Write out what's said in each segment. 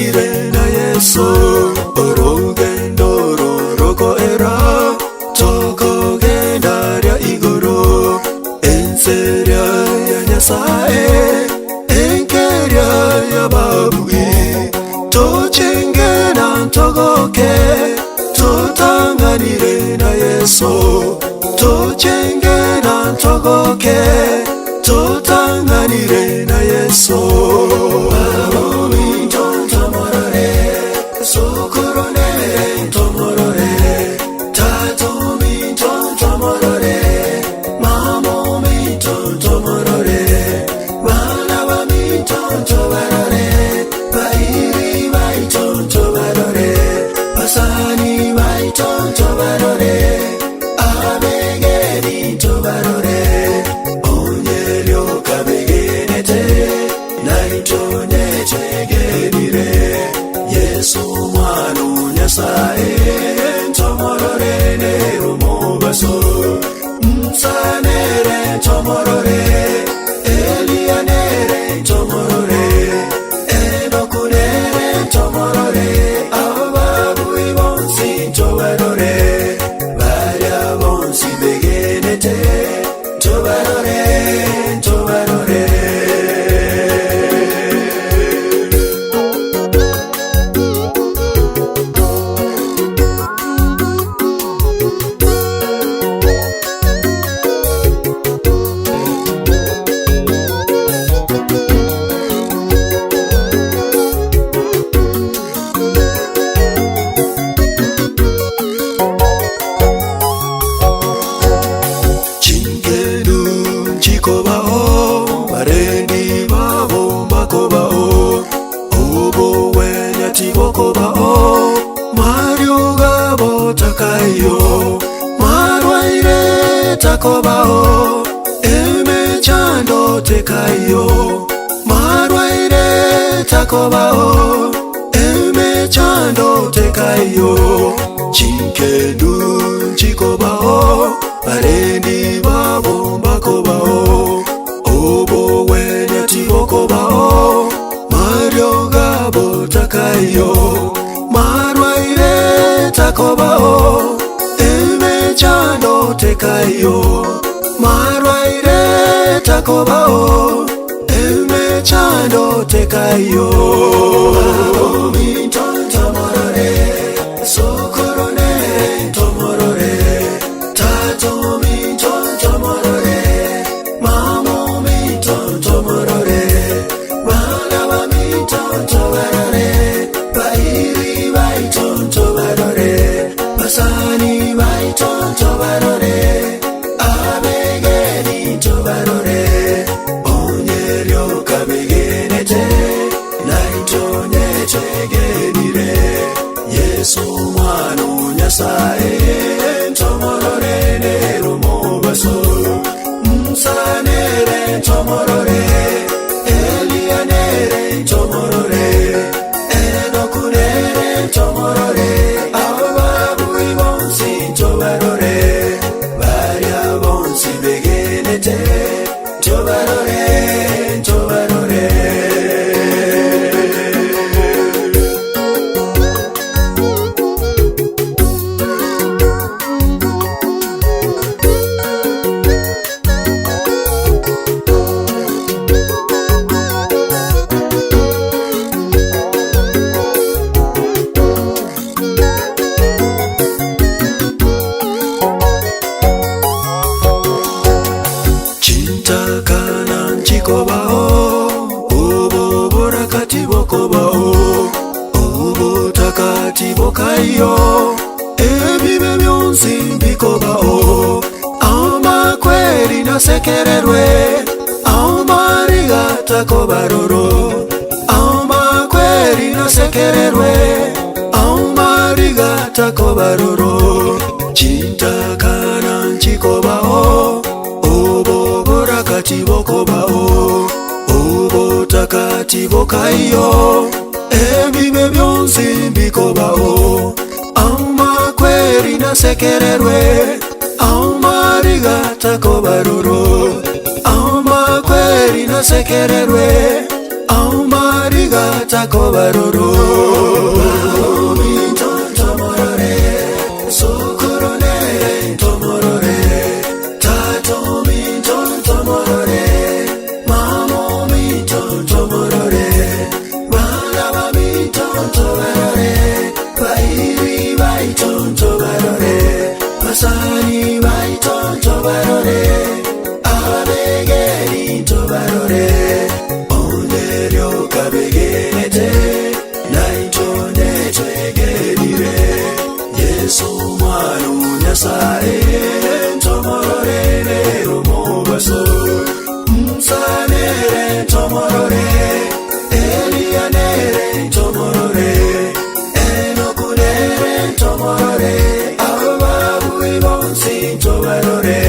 Totang'anire na Yeso, orogendo oro rokoera, tokogenda ria igoro, ense eria ya Nyasae, enkeria y'ababui, tochenge na ntogoke, totang'anire na Yeso, tochenge na ntogoke, totang'anire na Yeso. Babominto ntomorore, sokoro nere ntomorore, tata ominto ntomorore, mama ominto ntomorore, bana baminto ntobarore, bairi baito ntobarore, basani baito ntobarore, abegeni ntobarore, onye rioka begenete, naintwe onye twegenire, Yeso omwana o Nyasae, ntomorore nere omobaso, Musa nere ntomorore, Elia nere ntomorore, Enoku nere ntomorore, ababui bonsi ntobarore, baria bonsi begenete, ntobarore, ntobarore. Chinkelu nchikobao, barendi babo mbakobao, obogwenia tibokobao, marioga botakaiyo, marwaire takobao, emechando tekaiyo, marwaire takobao, emechando tekaiyo, chinkelu nchikobao, barendi babo mbakobao, obogwenia tibokobao, marioga botakaiyo, marwaire takobao, emechando tekaiyo, marwaire takobao, emechando tekaiyo. Babominto ntomorore, sokoro nere ntomorore, tata ominto ntomorore, mama ominto ntomorore, bana baminto ntobarore, bairi baito ntobarore, basani baito ntobarore, abegeni ntobarore, onye rioka begenete, naintwe onye twegenire, Yeso omwana o Nyasae, ntomorore nere omobaso, Musa nere ntomorore, Elia nere ntomorore, Enoku nere ntomorore, ababui bonsi ntobarore, baria bonsi begenete, ntobarore, ntobarore. Chintakana nchikobao, oboboraka tibokobao, obotaka tibokaiyo, ebibe byonsi mbikobao, amakweri nasekererwe, amariga takobaroro, amakweri nasekererwe, amariga takobaroro, chintakana nchikobao, oboboraka tibokobao, obotaka tibokaiyo, ebibe byonsi mbikobao, amakweri nasekererwe, amariga takobaroro, amakweri nasekererwe, amariga. takobaroro. Baominto ntomorore, sokoro nere ntomorore, tata ominto ntomorore, mama ominto ntomorore, bana baminto ntobarore, bairi baito ntobarore, basani baito ntobarore, abegeni ntobarore, onye rioka begenete, naintwe onye twegenire, Yeso Omwana o Nyasae, ntomorore nere omobaso, Musa nere ntomorore, Elia nere ntomorore, Enoku nere ntomorore, ababui bonsi ntobarore,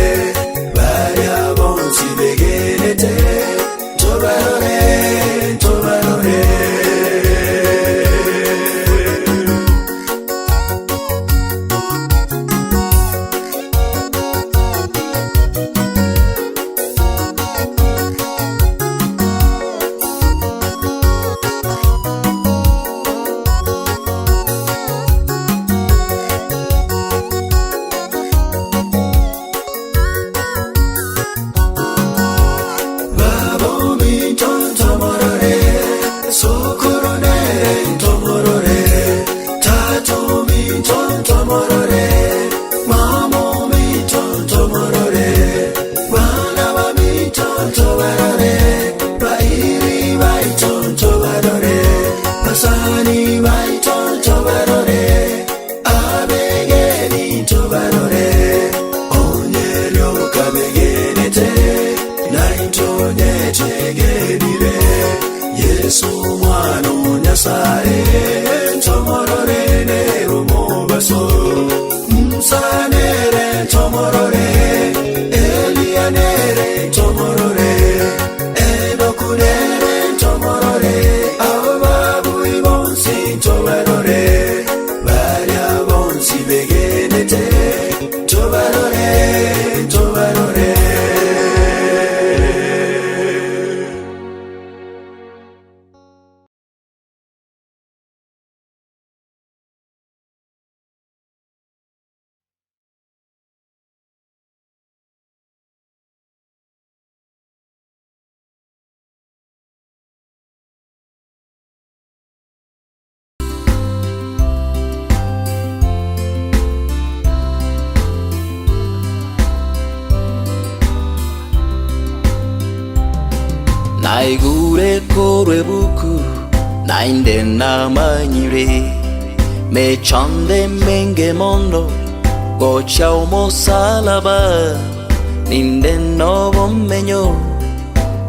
baria bonsi begenete, ntobarore, ntobarore. Baba ominto ntomorore, sokoro nere ntomorore, tata ominto ntomorore, mama ominto ntomorore, bana baminto ntobarore, bairi baito ntobarore, basani baito ntobarore, abegeni ntobarore, onye rioka begenete, naintwe onye twegenire, Yeso Omwana o Nyasae, ntomorore nere omobaso, Musa nere ntomorore, Elia nere ntomorore, Enoku nere ntomorore, ababui bonsi ntobarore, baria bonsi begenete, ntobarore, ntobarore. Naigure korwa ebuku, naende namanyire, mechando emenge mono, gocha omosalaba, ninde nobomenyo,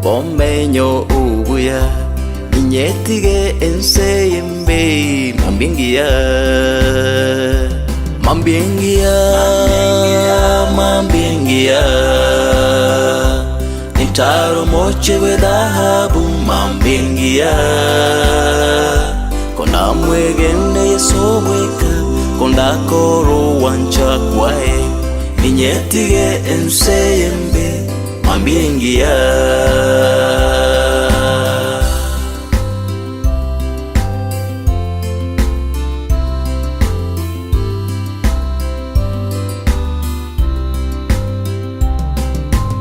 bomenyo obuya, ninyetige ense embe, mambia engiya, mambia engiya, mambia engiya, nintare omochie bw'edhahabu, mambia engiya, Konamwegene Yeso bweka, kondakora ogwancha kwaye, ninyetige ense embe, mambia engiya.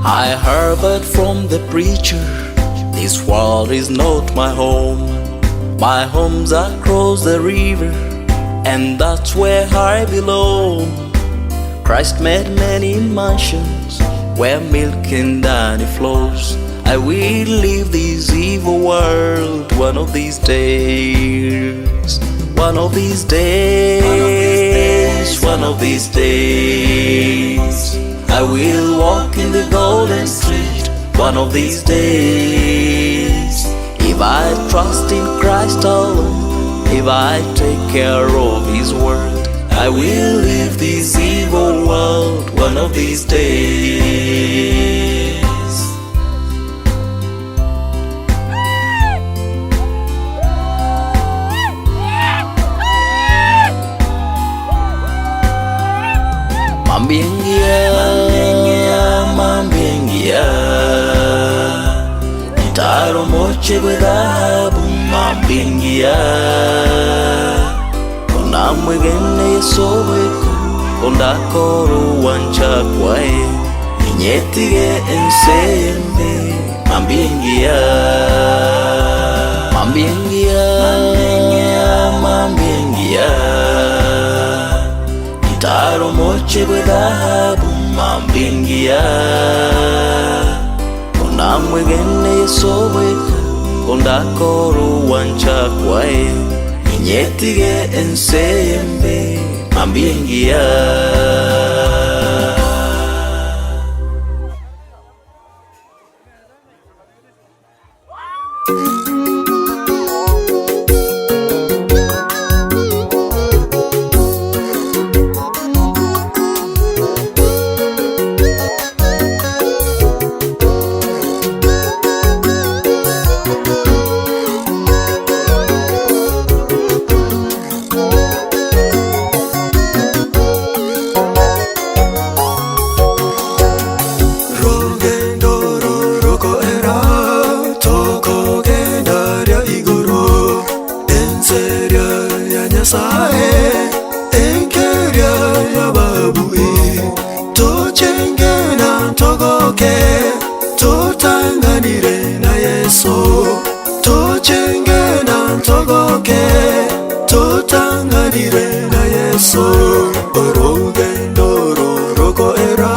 I heard from the preacher, this world is not my home. My home's across the river, and that's where I belong. Christ made many mansions where milk and honey flows. I will leave this evil world one of these days. One of these days, one of these days, I will walk in the golden street one of these days. If I trust in Christ alone, if I take care of His word, I will leave this evil world one of these days. Mambia engiya, mambia engiya, ntare omochie bw'edhahabu, Mambia engiya. Konamwegene Yeso bweka, kondakore ogwancha kwaye, ninyetige ense embe, mambia engiya. Mambia engiya, mambia engiya, Nintare omochie bw'edhahabu, mambia engiya. Konamwegene Yeso bweka, kondakore ogwancha kwaye, ninyetige ense embe, mambia engiya. Rogendo rorokoera tokogenda ria igoro enseria ya Nyasaye enkeria y'ababui tochenge na togoke totang'anire na Yeso tochenge na togoke totang'anire na Yeso orogendo rorokoera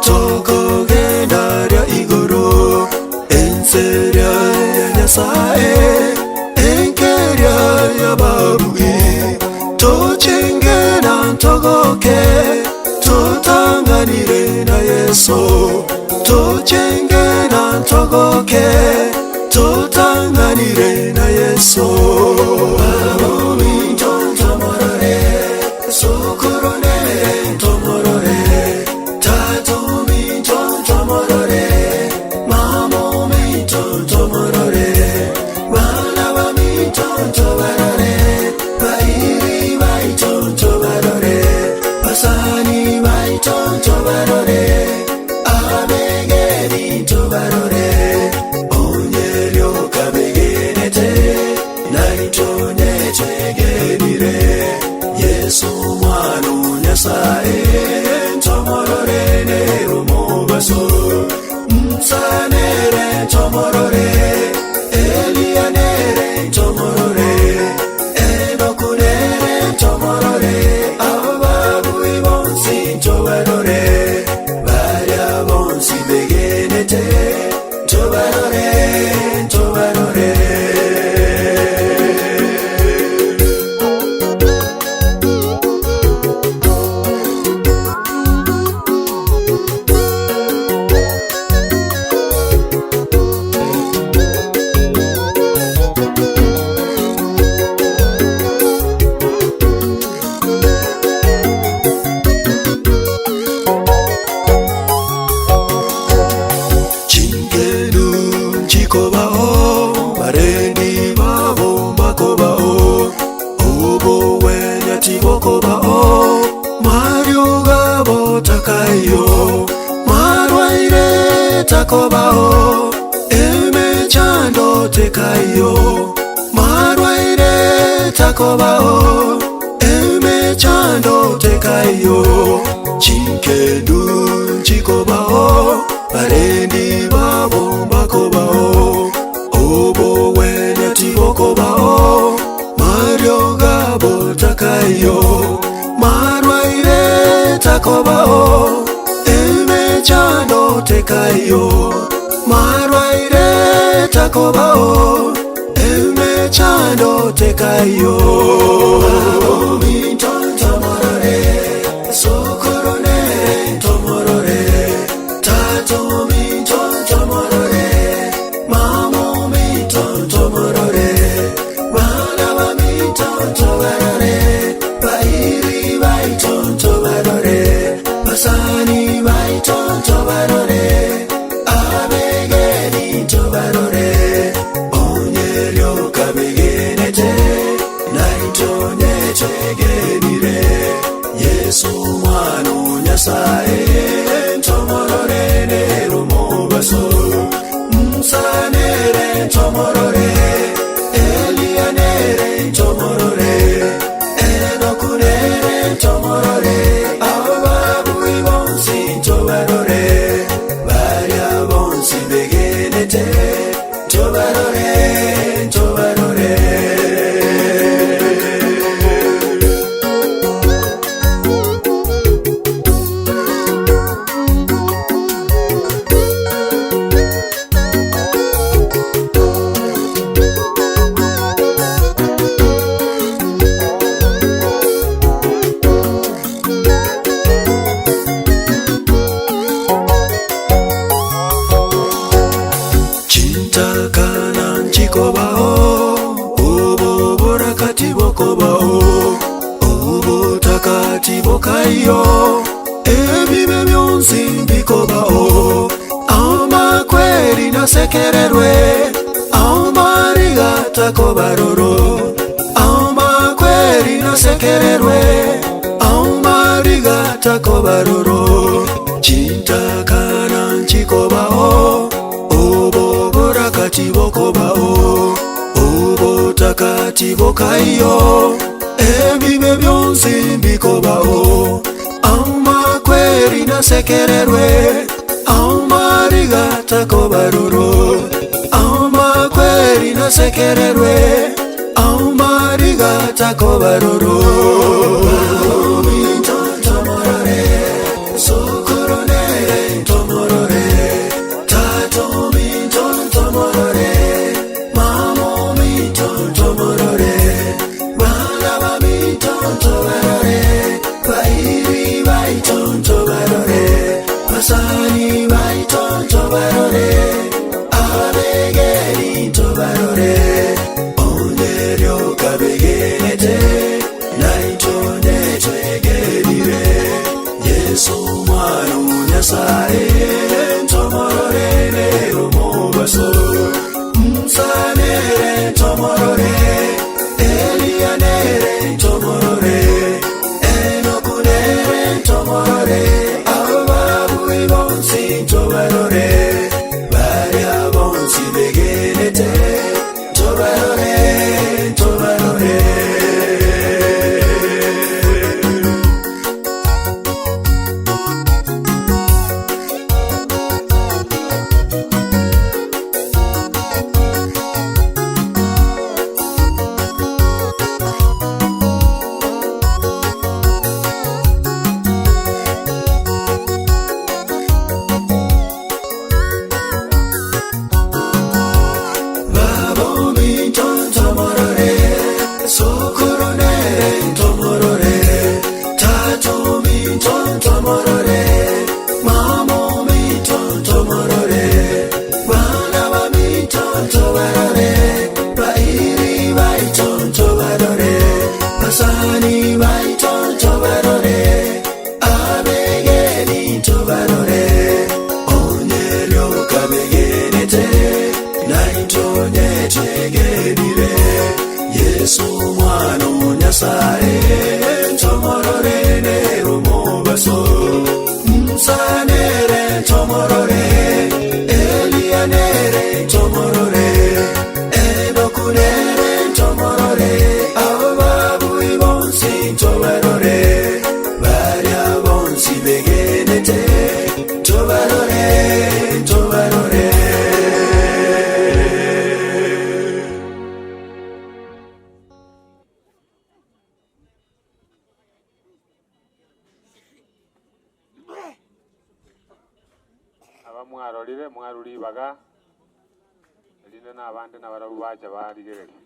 tokogenda ria igoro enseria ya Nyasaye enkeria y'ababui tochenge na togoke totang'anire na Yeso tochenge na togoke totang'anire na Yeso. Babominto ntomorore, sokoro nere ntomorore, tato ominto ntomorore, mama ominto ntomorore, bana baminto ntobarore, bairi baito ntobarore, basani baito ntobarore, abegeni ntobarore, onye rioka begenete, nainto nyetegenire, Yesu mwana o Nyasaye, ntomorore nere omobaso, Musa nere ntomorore, Elia nere ntomorore, Enoku nere ntomorore, ababui bonsi ntobarore, baria bonsi begenete, ntobarore, ntobarore. Chinkelu chikobao, barendi babo mbakobao, obowenya tibokobao, Mario gabo takayo, marwaire takobao, emechando tekayo, marwaire takobao, emechando tekayo, Chinkelu chikobao, barendi babo mbakobao, obowenya tibokobao, Mario gabo takayo, marwaire takobao, emechando tekayo, marwaire takobao, emechando tekayo. Babominto ntomorore, sokoro nere ntomorore, tato ominto ntomorore, mama ominto ntomorore, bana baminto ntobarore, bairi baito ntobarore, basani baito ntobarore, abegeni ntobarore, onye rioka begenete, nainto nyetegenire, Yesu mwana o Nyasaye, ntomorore nere omobaso, Musa nere ntomorore, Ntobarore, ntobarore. Chintakana nchikobao, oboborakati bokobao, obotakati bokaiyo, ebibe byonsi mbikobao, amakweri nasekererwe, amarigatakobaroro, amakweri nasekererwe, amarigatakobaroro, chintakana nchikobao, oboborakati bokobao, obotakati bokaiyo, ebibe byonsi mbikobao, amakweri nasekererwe, amarigatakobaroro, amakweri nasekererwe, amarigatakobaroro. Mintontomorore, sokoronere ntomorore, tato mintontomorore, mamo mintontomorore, bana ba mintontobarore, bairi baitontobarore, basani baitontobarore, abegeri ntobarore, onyerio kabegenete, naitonetwegerire, Yesu mwana Nyasaye, ntomorore omubaso, nsanere ntomorore, Elianere ntomorore, Enokunere ntomorore, ababuyi bonsi ntobarore, baria bonsi begenete, ntobarore, ntobarore. Babomi ntontomorore, sokoronere ntomorore, tatomi ntontomorore, mamomi ntontomorore, bana bami ntontobarore, bairi baitontobarore, basani baitontobarore, abegeni ntobarore, onyerio kabegenete, naitonyetegerire, Yesu mwana Nyasaye, ntomorore nerumobaso, nsanere ntomorore, Elianere ntomorore, Enokunere ntomorore, ababuyi bonsi ntobarore, baria bonsi begenete, ntobarore, ntobarore. Aba mwarorire mwarure ibaga, erinde na abande nabarabwo bacha barigereria.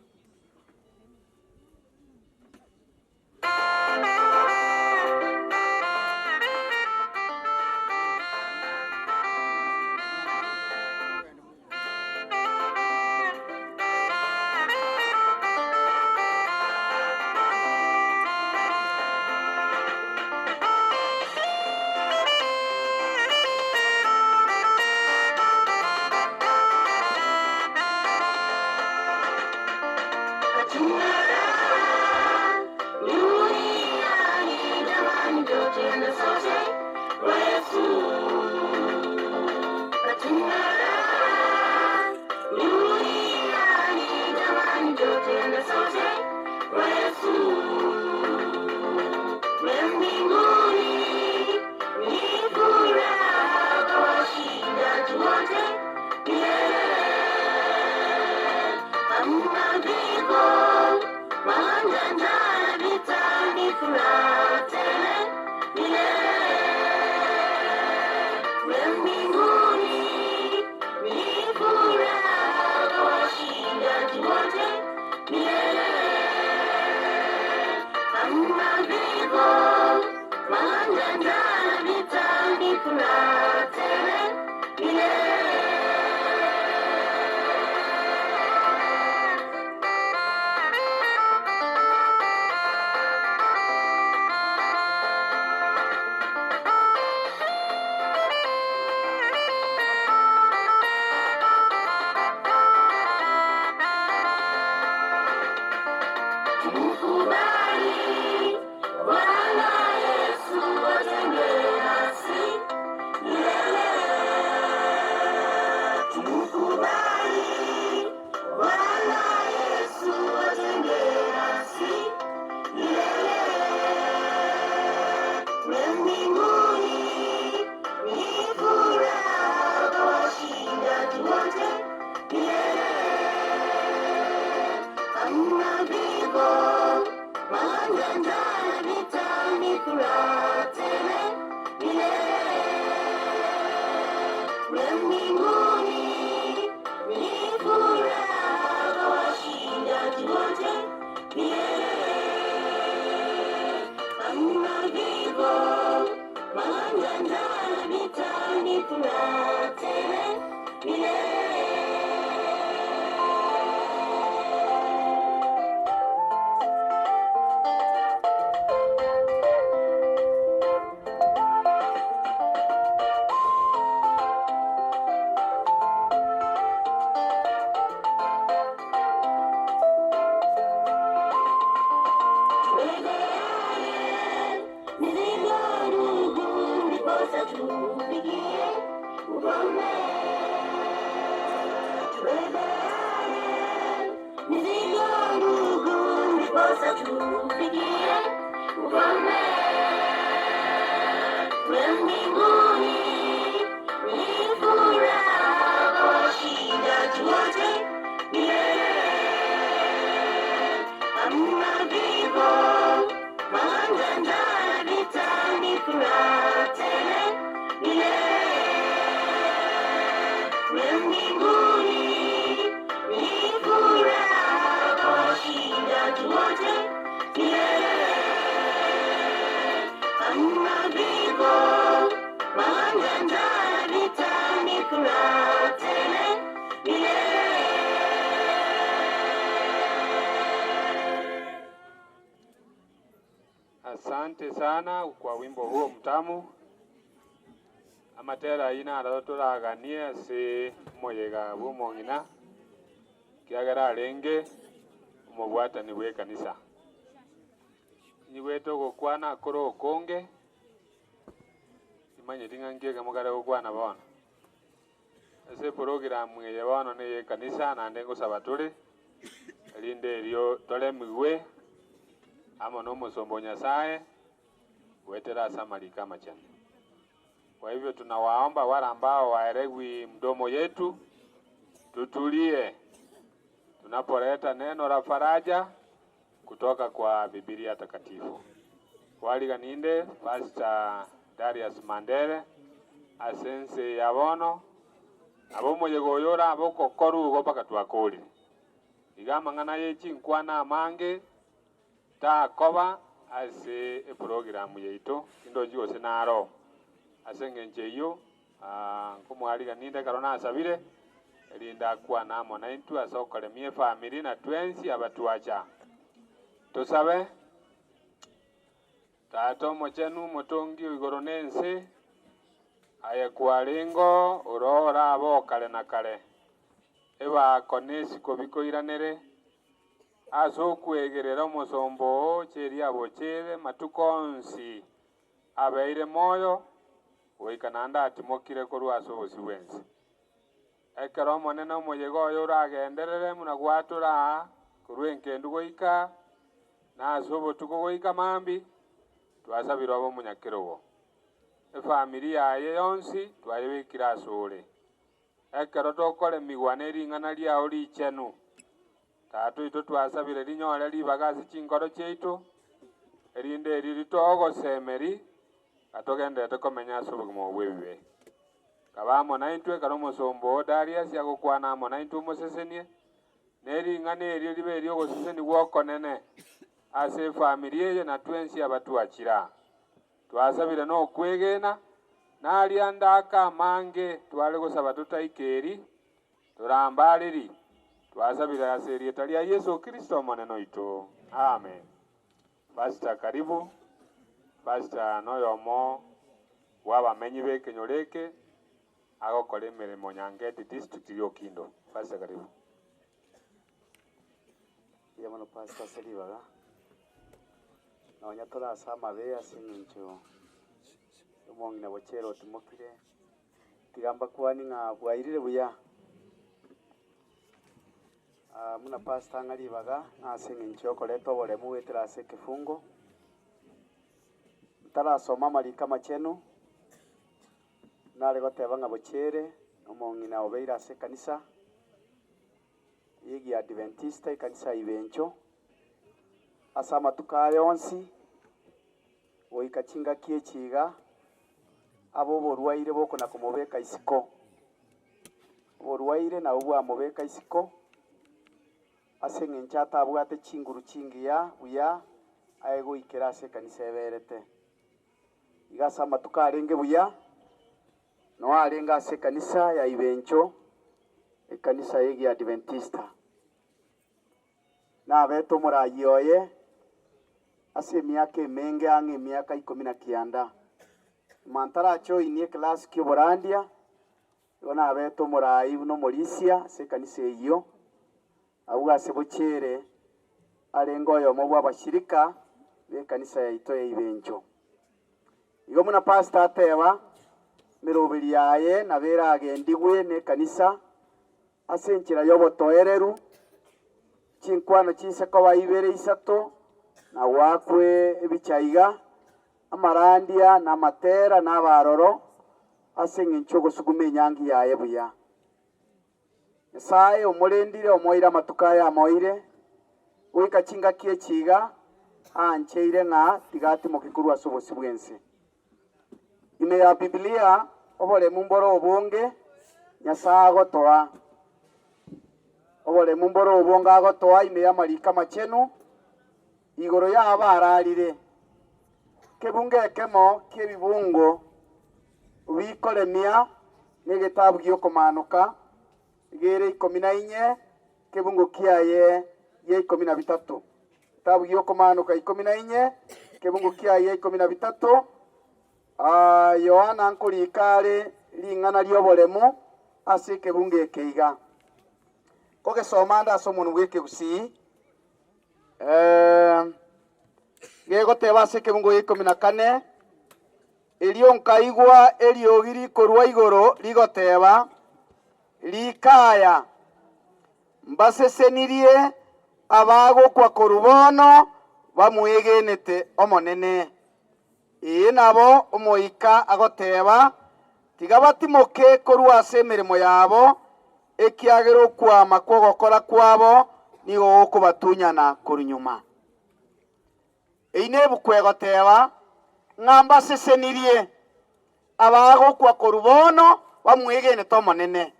Asante sana kwa wimbo huo mtamu. Amatera ayio naro toraganie ase omoyega bw'omong'ina, ekiagera arenge omobwatani bw'ekanisa. Nyigwete ogokwana kore okonge, timanyeti ng'a nki ekemo kare gokwana bono. Ase eprogramu eye bono neye ekanisa naende ngosaba tore, erinde erio toremigwe amo nomosomba o Nyasaye goetera ase amariko amachenu. Kwa hivyo tunawaomba wale ambao waelewi mdomo yetu, tutulie tunapoleta neno la faraja kutoka kwa Biblia takatifu. Kwariganinde Pastor Darius Mandere ase ense ya bono, nabo omoyega oyo orabe ogokorwa igo mpaka twakorire. Iga amang'ana ye chinkwana amange takoba ase eprogiramu yaito, tindochi gose naro. Ase engencho eyio, nkomwariganinde ekero nasabire, erinde akwane amo naintwe ase okoremia efamiri na twensi abatwacha. Tosabe. Tata Omochenu, Omotongi o igoro na ense, aye kwarenge oo, ore orabe oo kare na kare, ebaako na esiko bikoiranere, ase okwegerera omosomba oo chiria abochere matuko onsi abeire moyo, goika naende atimokire korwa ase obosio bw'ense. Ekero Omonene omoyega oye oragenderere buna gwatora aa korwa enkendu goika na ase obotuko goika mambia, twasabire obe omonyakerogo. Efamiri yaye yonsi twayebekire asore. Ekero tokoremigwa ne ring'ana riao richenu, Tata oito twasabire rinyore ribaga ase chinkoro chiaito, erinde erio ritogosemeri na togenderete komenya ase obogima obo bw'ebibe. Kaba amo naintwe ekero omosomba oo Darius agokwana amo naintwe omosesenie, ne ring'ana erio ribe eri'ogosesenigwa okonene ase efamiri eye na twensi abatwachire aa. Twasabire nokwegena, na aria ndaka amange tware gosaba totaikeri, Torambareri, twasabire ase erieta ria Yeso Kristo Omonene oito. Amen. Pastor karibu. Pastor noyomo bw'abamenyi b'ekenyoro eke agokora emeremo Nyangeti district Riokindo. Pastor karibu. Mbuya mono Pastor ase ribaga, nonya tore ase amabe ase eng'encho omong'ina Bochere otimokire. Tiga mbakwani ng'a bwairire buya. Ah, buna pastor ng'a ribaga ase eng'encho y'okoreta oboremu goetera ase ekefungo. Ntarasoma amariko amachenu, nare goteba ng'a bochere omong'ina obeire ase ekanisa, y'Egiadventista ekanisa ya Ibencho, ase amatuko aya onsi. Goika chingaki echi iga, abe oborwaire bokona-komobeka isiko. Oborwaire nabwo bwamobeka isiko, ase eng'encho atabwate chinguru chingiya buya aye goikera ase ekanisa eberete. Iga ase amatuko arenge buya, noo arenge ase ekanisa ya Ibencho, ekanisa y'Egiadventista. Nabete omoraai oye ase emiaka emenge ang'e emiaka ikomi na kianda. Nyuma ntarajoinie ekelasi ki'oborandia, nigo nabete omoraai buna omorisia ase ekanisa eyio, agwo ase bochere arenge oyomo bw'abashirika b'ekanisa yaito ya Ibencho. Igo buna pastor ateba, emeroberi yaye nabo eragendigwe nekanisa Ase enchera y'obotoereru, chinkwano chinse koba ibere isato, na goakwe ebicha iga, amarandia, na amatera, na abaroro, ase engencho y'ogosuguma enyangi yaye buya. Nyasae omorendire omoeire amatuko aya amoeire, goika chingaki echi iga, aancheire ng'a tiga atimoke korwa ase obosio bw'ense. Ime ya Biblia oboremu mbore obonge Nyasae agotoa. Oboremu mbore obonge agotoa ime y'amariko amachenu igoro y'abararire. Kebungo ekemo ki'ebibungo bikoremia negetabu gi'okomanoka gere ikomi na inye kebungo kiaye gia ikomi na bitato. Getabu gi'okomanoka ikomi na inye. Ekebungo kiaye ikomi na bitato, Yohana nkorika are ring'ana ri'oboremu ase ekebungo eke iga. Kogesoma ande ase omonwa bw'ekegusii, gegoteba ase ekebungo gia ikomi na kane, Erio nkaigwa eriogi rikorwa igoro rigoteba, Rikaya, mbasesenirie abagokwa korwa bono bamwegenete Omonene. Ee nabo Omoika agoteba, Tiga batimoke korwa ase emeremo yabo, ekiagera okwama kw'ogokora kwabo nigo gokobatunyana korwa nyuma. Eyio nebuku egoteba, ng'a mbasesenirie abagokwa korwa bono bamwegenete Omonene.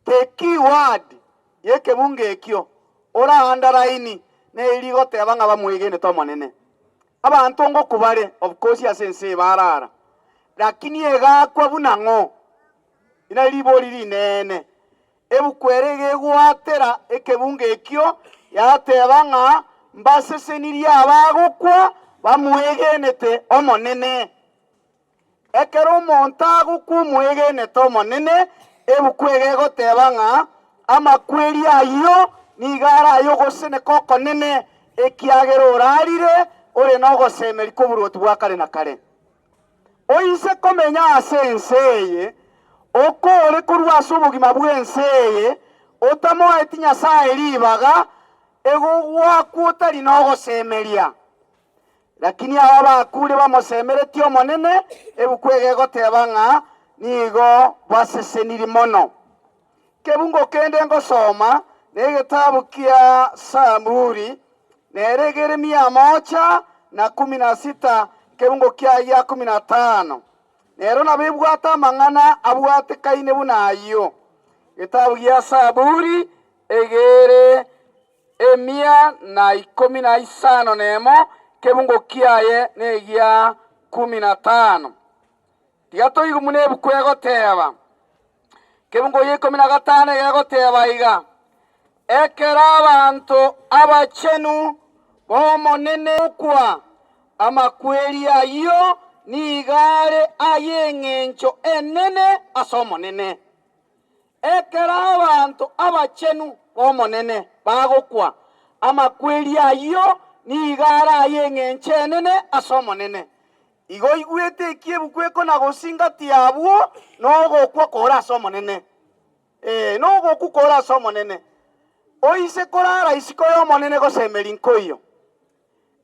The key word y'ekebungo ekio ora underline neri rigoteba ng'a bamwegenete Omonene. Abanto ngokwa bare of course ase ense eye barara, lakini egakwa buna ng'o? Eri ribori rinene. Ebuku ere iga egwatera ekebungo ekio, yateba ng'a mbasesenirie abagokwa bamwegenete Omonene. Ekero omonto agokwa omwegenete Omonene, ebuku eye egoteba ng'a amakweri ayio nigo are ay'ogoseneka okonene, ekiagera orarire ore nogosemeria kw'oboruoti bwa kare na kare. Oise komenya ase ense eye, okoore korwa ase obogima bw'ense eye, otamoeti Nyasae ribaga, egogwakwa otari nogosemeria. Lakini aba bakure bamosemeretie Omonene, ebuku eye egoteba ng'a nigo baseseniri mono. Kebungo kende ngosoma negetabu kia Saburi, nere egere mia moja na kumi na sita, kebungo kiaye gia kumi na tano. Nero nabo ebwate amang'ana abwatekaine buna ayio. Getabu gia Saburi egere emia na ikomi na isano nemo, kebungo kiaye negia kumi na tano. Tiga toigwe buna ebuku egoteba. Kebungo gia ikomi na gatano egegoteba iga, Ekero abanto abachenu b'Omonene gokwa, amakweri ayio nigo are ay'engencho enene ase Omonene. Ekero abanto abachenu b'Omonene bagokwa, amakweri ayio nigo are ay'engencho enene ase Omonene. Igo oigwete eki ebuku ekona-gosingatia abwo nogokwa kore ase Omonene. Ee, nogokwa kore ase Omonene. Oise korara isiko y'Omonene gosemeri nkoiyo.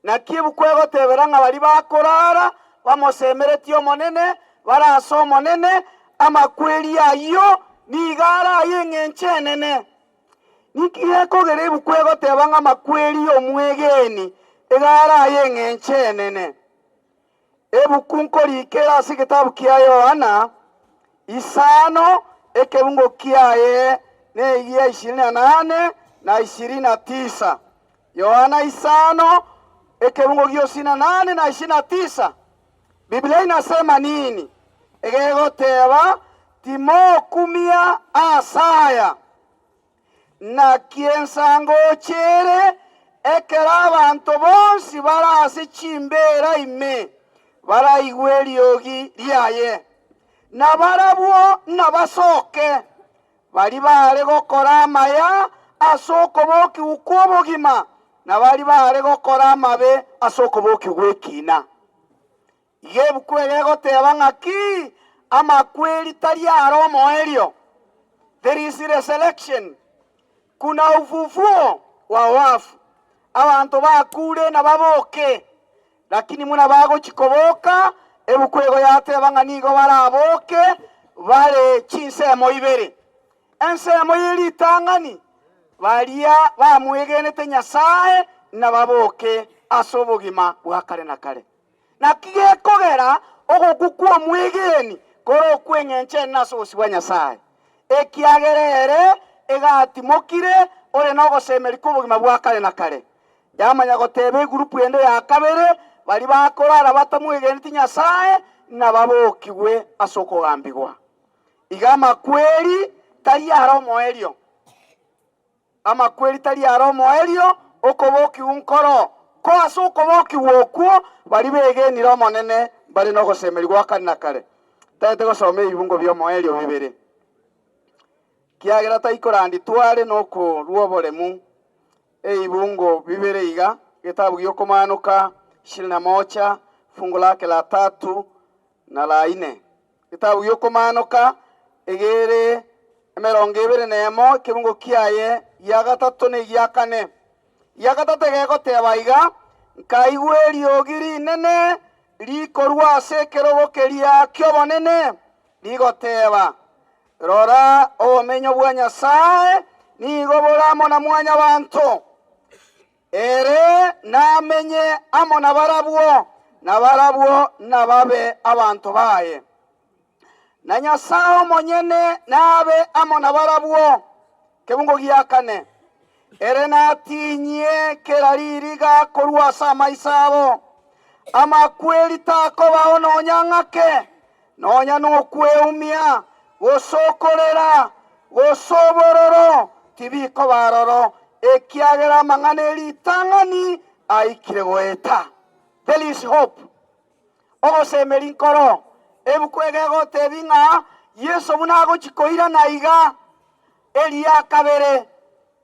Naki ebuku egotebera ng'a baria bakorara bamosemeretie Omonene, bare ase Omonene, amakweri ayio nigo are ay'engencho enene. Ninki gekogera ebuku egoteba ng'a amakweri y'omwegeni iga are ay'engencho enene? Ebuku nkorika ere ase egetabu kia Yohana isano, ekebungo kiaye negia ishirini na nane na ishirini na tisa. Yohana isano, ekebungo gia ishirini na nane na ishirini na tisa. Biblia inasema nini? Egegoteba, Timokumia as'aya. Naki ensangocho ere ekero abanto bonsi bare ase chimbeera ime baraigwe eriogi riaye, na barabwo nabasoke, baria baare gokora amaya ase okobokigwa kw'obogima, na baria baare gokora amabe ase okobokigwa gw'ekiina. Iga ebuku eye egoteba ng'aki amakweri tari are omoerio, there is resurrection, kuna ufufuo wa wafu, abanto bakure nababoke, lakini buna bagochia koboka, ebuku ego yateba ng'a nigo baraboke bare chinsemo ibere. Ensemo ye ritang'ani, baria bamwegenete Nyasae nababoke ase obogima bwa kare na kare. Naki gekogera ogokwa kw'omwegeni kore okw'engencho enene ase obosio bwa Nyasae, ekiagera ere egatimokire ore nogosemeria kw'obogima bwa kare na kare. Yamanya goteba egurupu ende ya kabere, baria bakorara batamwegeneti Nyasae nababokigwe ase okogambigwa. Iga amakweri tari are omoerio. Amakweri tari are omoerio, okobokigwa nkoro. Ko ase okobokigwa okwo baria begenire Omonene mbare nogosemeria gwa kare na kare. Tagete gosoma ebibungo bi'omoerio bibere, kiagera taikorandi tware nokorua oboremu ebibungo bibere iga, Getabu gi'Okomaanoka ishirini na moja fungu lake la tatu na la ine. Getabu gi'Okomaanoka egere emerongo ebere nemo, ekebungo kiaye gia gatato na egia kane. Gia gatato egegoteba iga, Nkaigwa eriogi rinene rikorwa ase ekerogo keria ki'obonene, rigoteba, Rora, obomenyo bwa Nyasae nigo bore amo na mwanyabanto, ere namenye amo nabarabwo, na barabwo nababe abanto baye. Na Nyasae omonyene nabe amo nabarabwo. Kebungo gia kane, Ere natinyie kera ririga korwa ase amaiso abo. Amakweri takobao nonya ng'ake, nonya nokweumia, gose okorera, gose obororo, tibikoba aroro, ekiagera amang'ana e ritang'ani aikire goeta. There is hope. Ogosemeria nkoro. Ebuku ege egotebia ng'a Yeso buna agochia koirana iga, eria kabere,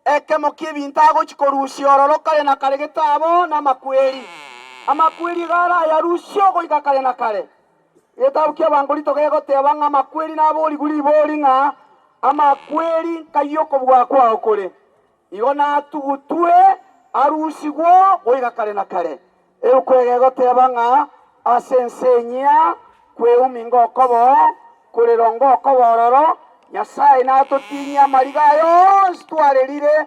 ekemo ki'ebinto agochia korusia ororo kare na kare getabo namakweri. Amakweri iga arayarusie ogoika kare na kare. Egetabu ki'Abakorintho gegoteba ng'a amakweri naborigwe ribori ng'a amakweri nkai okobua kwao kore. Igo natugutwe arusigwe goika kare na kare. Ebuku eye egoteba ng'a ase ense enyia kweumi ngokoba oo, korera ngokoba ororo, Nyasae natotinyie amariga aya onsi twarerire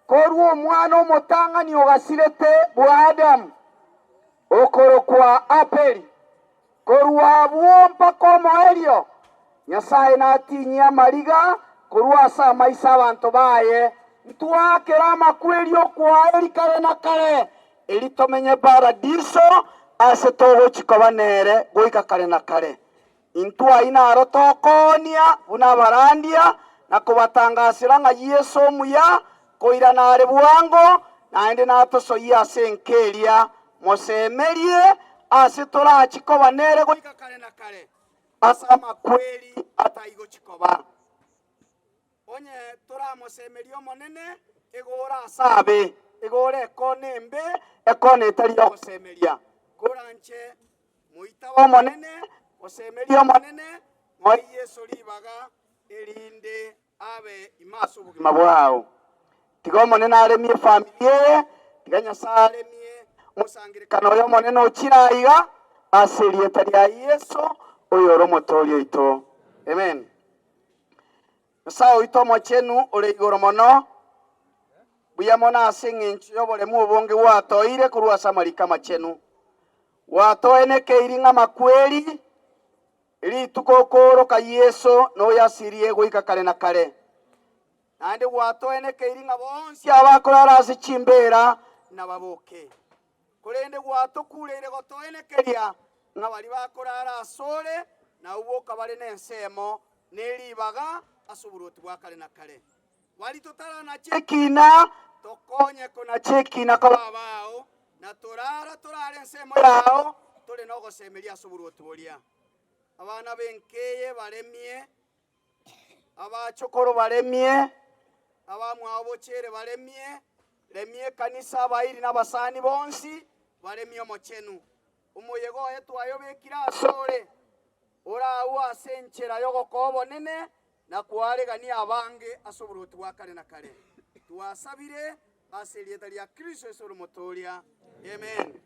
korwa omwana omotang'ani ogasirete bwa Adamu, okorokwa Abeli. Korwa abwo mpaka omoerio, Nyasae natinyie amariga korwa ase amaiso 'abanto baye. Ntwakere amakweri okwaeri kare na kare, erio tomenye Paradiso ase togochia koba nere goika kare na kare. Intwe ayio naro tokoonia buna abarandia na kobatangasera ng'a Yeso omuya koirana are bwango, naende natosoyie ase enka eria Mosemerie ase torachi koba nere goika kare na kare, ase amakweri ataigochi koba. Onye toramosemerie Omonene, igo ore ase abe, igo ore ekona embe, ekona etari y'ogosemeria. Koranche moitabe Omonene, mosemerie Omonene, moe Yeso ribaga, erinde abe ime ase obogima bwao. Tiga Omonene aremie efamiri eye, tiga Nyasae aremie omosangererekano oyo Omonene ochire aiga, ase erieta ria Yeso, oyore Omotooria oito. Amen. Nyasae oito Omochenu ore igoro mono, mbuya mono ase engencho y'oboremu obonge gwatoire korwa ase amariko amachenu. Gwatoenekeiri ng'a amakweri Rituko okooroka Yeso noyasirie goika kare na kare. Naende gwatoenekeiri ng'a bonsi abakorara ase chimbeera nababoke. Korende gwatokureire gotoenekeria ng'a baria bakorara asore nabwo boka bare nensemo ne ribaga ase oboruoti bwa kare na kare. Baria totaranache ekina, tokonye konacha ekina koba abao, na torara torare ensemo yao tore nogosemeria ase oboruoti boria. Abana b'enka eye baremie, abachokoro baremie, abamwabo bochere baremie, remia ekanisa abairi na abasani bonsi baremie omochenu. Omoyega oye twayobekire asore, oraagwe ase enchera y'ogokoa obonene na koaregania abange ase oboruoti bwa kare na kare. Twasabire ase erieta ria Kristo Yeso ore Omotooria. Amen.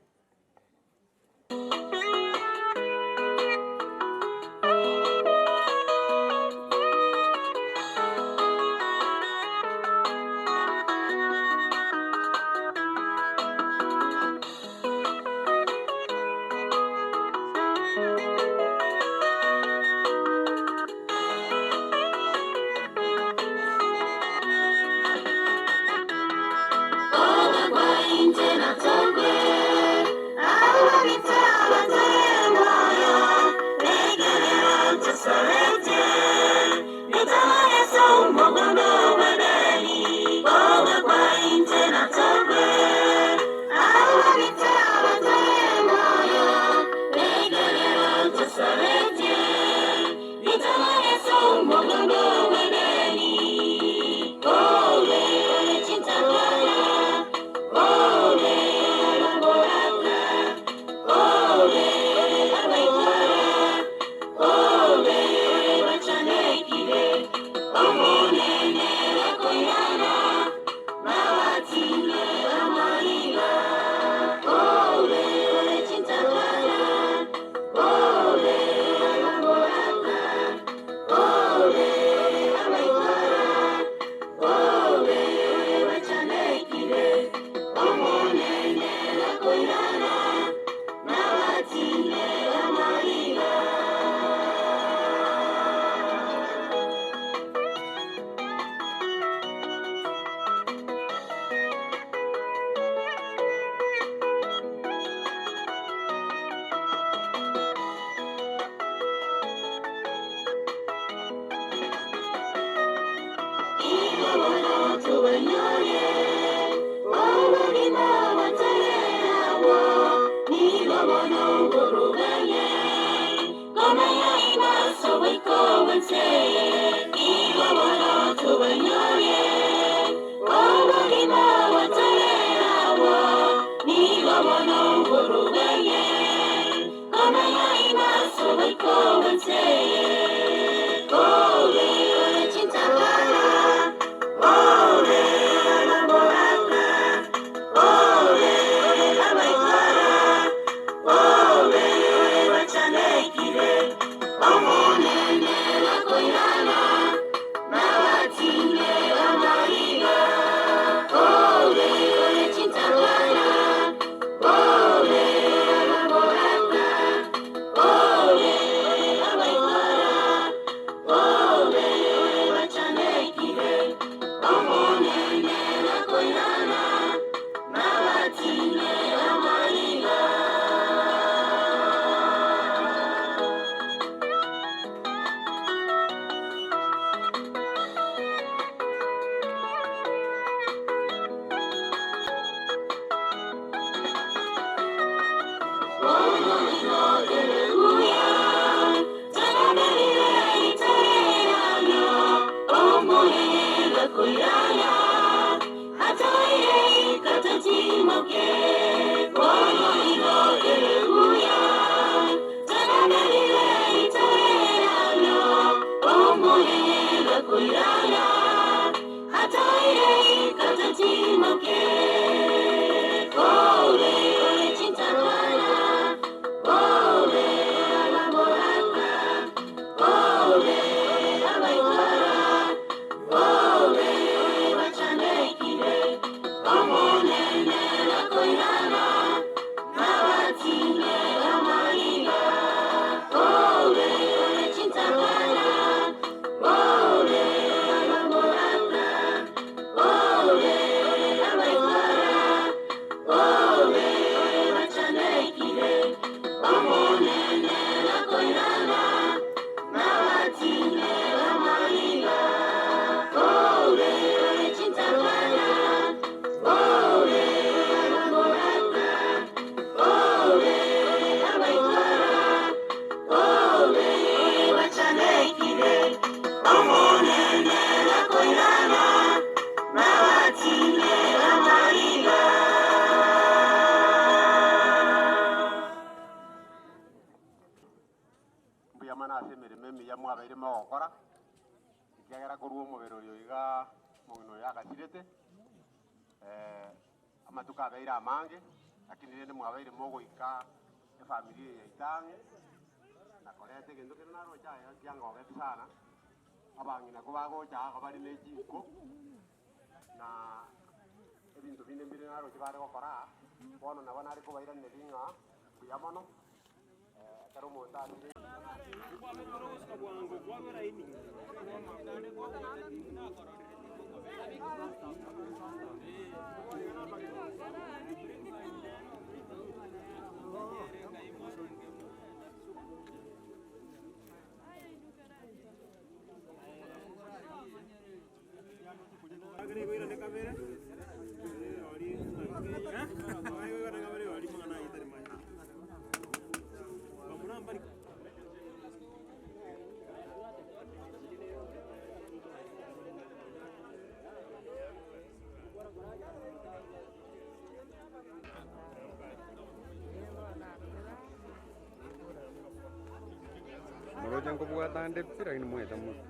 Mbuya mono ase emeremo emiya mwabeire mogokora, ekiagera korwa omobere oyo iga omong'ina oyo agasirete, amatuko abeire amange, lakini rende mwabeire mogoika efamiri eye yaito ang'e, na koreta egento kere naroche aye kiangogeti sana, abang'ina ko bagocha iga bare na echinko, na ebinto binde mbire naroche bare gokora aa, bono nabo nare kobairaneria ng'a mbuya mono, ekero omonto asire. Moroche nkobwata nde pi lakini mwete mono.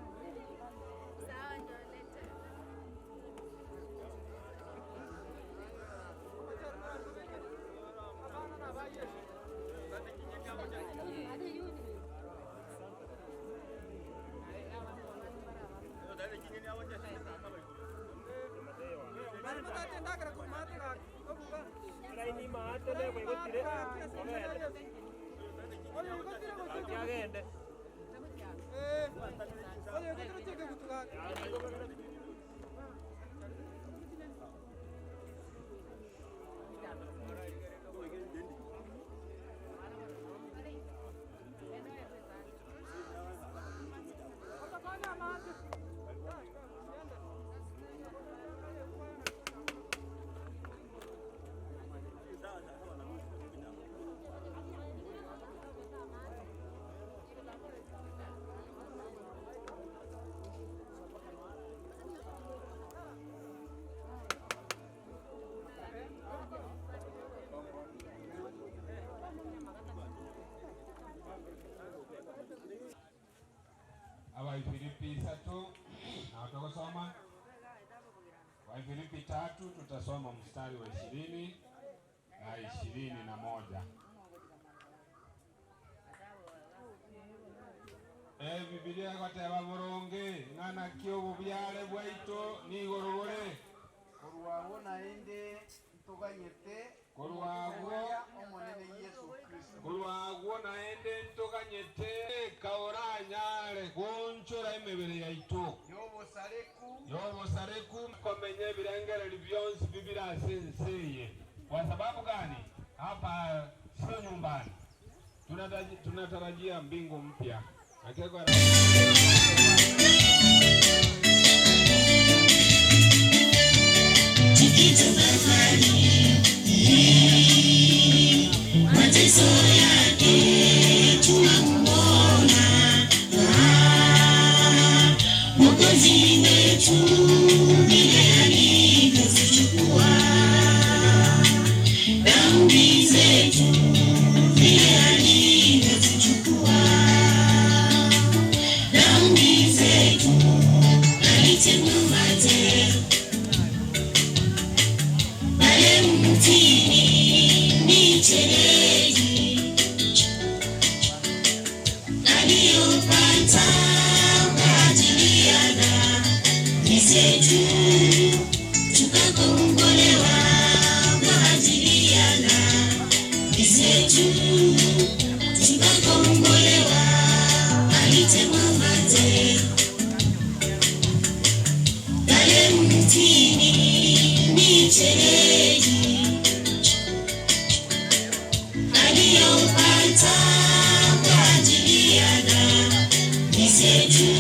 Abaifilipi isatu na tugosoma Waifilipi tatu tutasoma mstari wa 20 na 21. Bibilia egoteba burungi ng'ana ki obubyare bwaito niigoro bore Korwagwo naende ntoganyete Korwagwo omonene Yesu Kristo. Korwagwo naende ntoganyete kaoranyare gonchora emebere yaito Yobosareku yobosareku Tomenye ebirengereri bionsi bibire ase ense eye. Kwa sababu gani? Hapa sio nyumbani. Tunatarajia mbingu mpya. Mateso yake tunamuona, Mwokozi wetu vile alivyozichukua dhambi zetu, vile alivyozichukua dhambi zetu, alitema mate pale mtini michelezi aliyopata kwa ajili ya dhambi zetu, tukakombolewa kwa ajili ya dhambi zetu, tukakombolewa. Alitema mate pale mtini michelezi aliyopata kwa ajili ya dhambi zetu,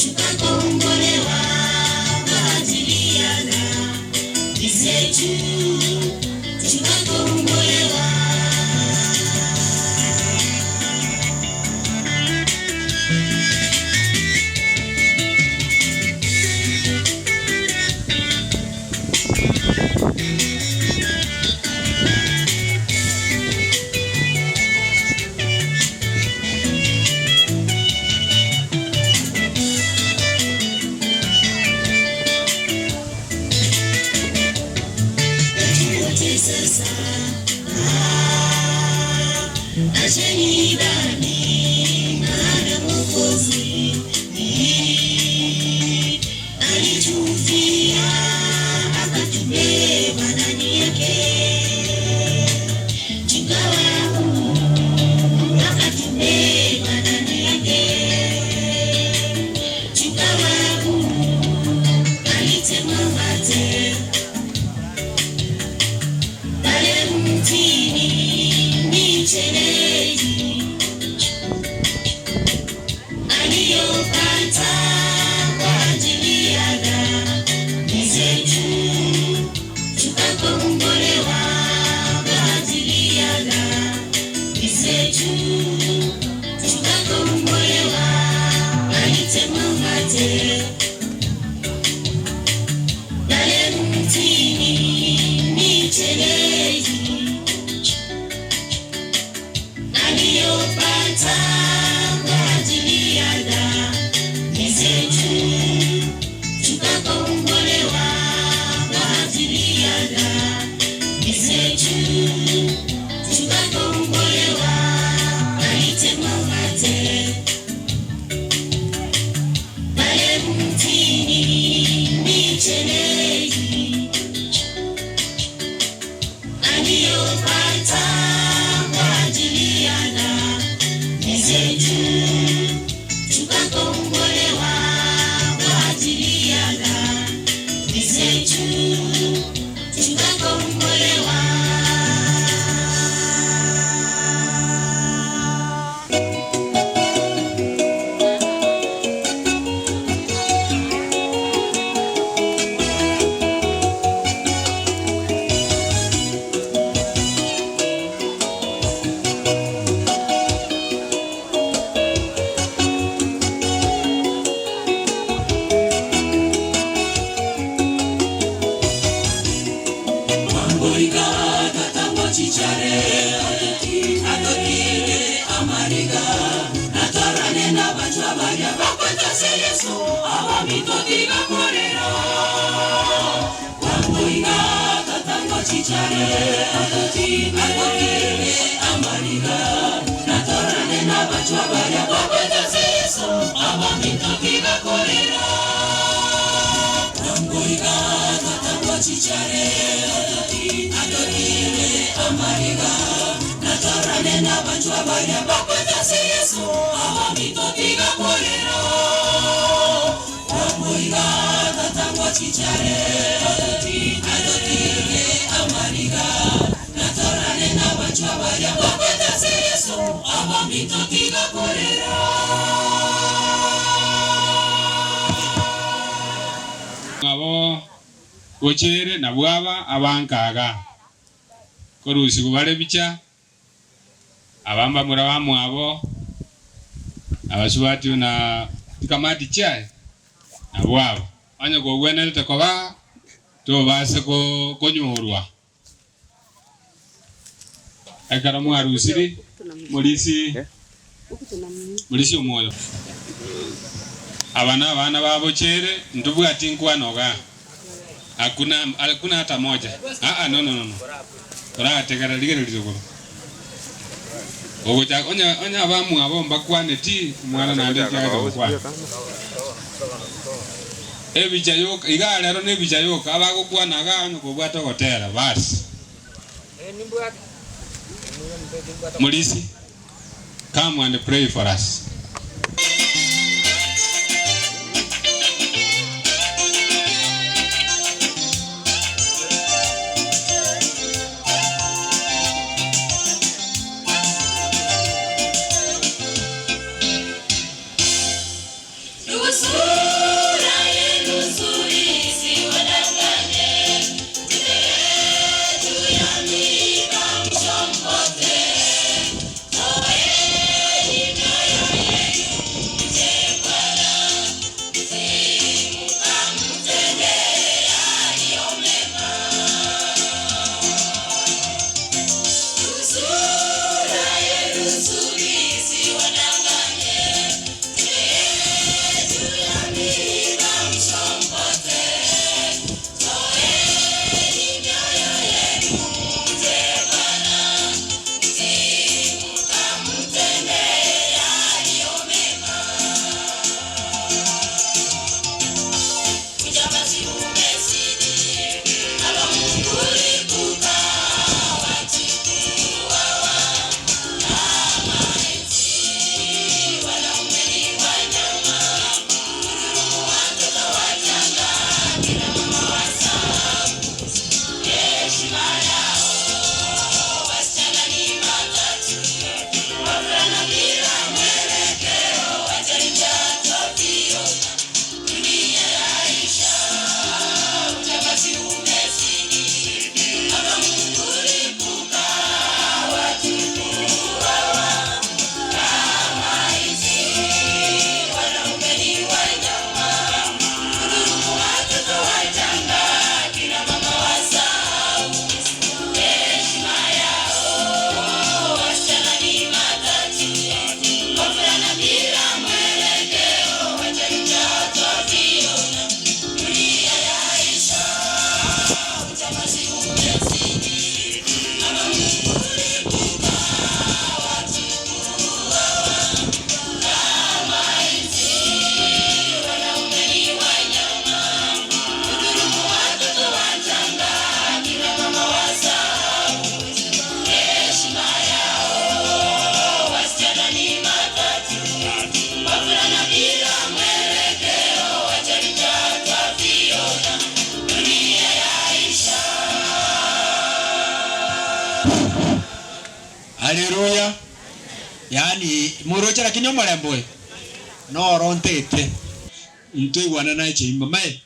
tukakombolewa kwa ajili ya dhambi zetu, tukakombolewa. Wote sasa, acheni dhambi, maana Mwokozi alitufia akatubeba ndani yake, tukawa huru, akatubeba ndani yake, tukawa huru, alitema mate pale mtini michelezi aliyopata kwa ajili ya dhambi zetu, tukakombolewa kwa ajili ya dhambi zetu, tukakombolewa. Alitema mate pale mtini michelezi aliyopata kwa ajili ya dhambi zetu, tukakombolewa kwa ajili ya dhambi zetu, tukakombolewa. Alitema mate pale mtini michelezi aliyopata kwa ajili ya dhambi zetu, tukakombolewa kwa ajili ya dhambi zetu, tukakombolewa. Nabo gochere nabwo aba abankaga, korusigwa bare bicha, aba mbamura bamwabo, abasubati na chikamati chiaye, nabwo aba. Onye kogwenerete koba, tobase konyorwa. Ekero mwarusiri morisi morisi omoyo. Aba nabana ba bochere, ntobwati nkwano igaa. Hakuna hakuna hata moja. Aa no no no no. Orategerera rigereria rigoro. Ogocha onye onye abamwabo mbakwaneti omwana naende nkiagete gokwana. Ebicha yoka, igaa rero nebicha yoka, abagokwana igaa onye kobwate ogotera, basi. Morisi, come and pray for us. Haleluya! Yaani moroche lakini omorembe oyo noro ntete. Ntoigwane naye chiaimba mae.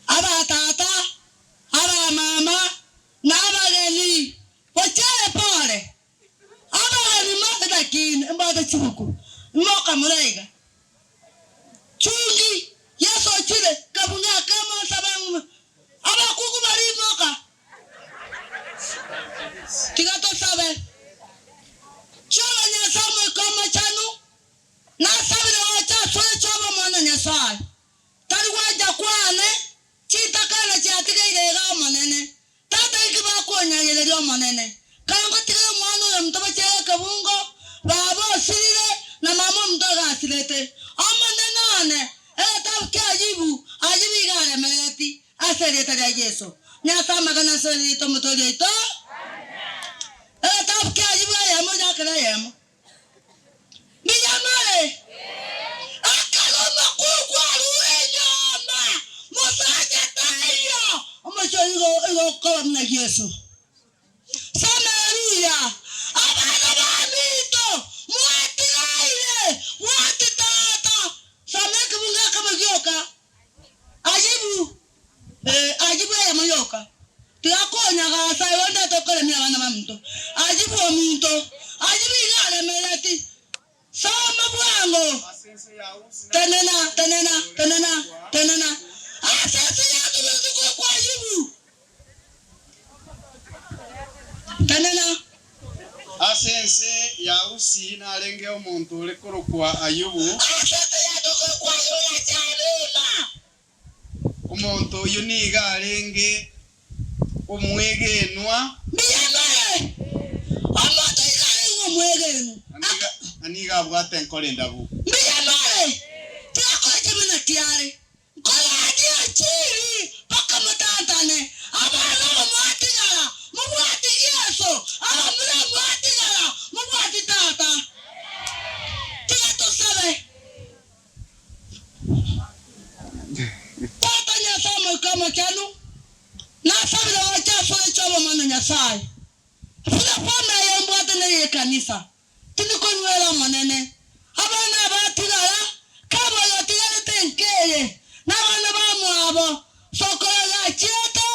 Abatata, abamama, na abageni, bochere pore. Abageni mose lakini mbwate chibuku, imoka more iga. Chungi, Yeso ochire, kabunga akamo nsabe ng'uma. Abakungu baria imoka, tiga tosabe. Chioro Nyasae Omoika Omochenu, nasabire gocha asore chi'obomo na Nyasae. Tari gwancha kwane, chintakana chiatigaire iga Omonene. Tata inki bakonyayereria Omonene? Kangotigera omwana oyo omonto bachere ekebungo, baba osirire, na mama omonto iga asirete. Omonene one, egetabu ki'Ayubu, Ayubu iga aremerereti ase erieta ria Yeso. Nyasae amagena ase erieta Omotoori oito. Egetabu ki'Ayubu eyemo yakera eyemo. Mbuya more? Yeso. Soma Haleluya! Abana baminto, mwatigaire, bwati tata. Soma ekebungo ekemo gioka. Ajibu, eh, ajibu eyemo yoka. Tiga konyagasa igo ndete okoremia abana baminto. Ajibu ominto, ajibu iga aremereti. Soma bwango. Tenena, tenena, tenena, tenena. Ase ense yatomerete korokwa Ajibu. Tenena. Ase ense ya Usi narengeo omonto ore korokwa Ayubu. Ase ense yaito korokwa Ayubu ya Chalima. Omonto oyio nigo arenge omwegenwa. Mbuya more. Omonto iga arenge omwegenwa. Na nigo abwate enkoro endabu. Mbuya more. Tiyakora kemina kiare. Nkorandia chiri mpaka motantane. Abana aba mwatigara, mobwati Yeso, abamura mwatigara, mobwati Tata. Tiga tosabe. Tata Nyasae Omoika Omochenu, nasabire gocha ase oiche obomano Nyasae. Buna form eye mbwate neye ekanisa, Tindi konywera Omonene. Abana abatigara, kaba oyotigarete nkeye, nabana bamwabo, sokoro yachiete,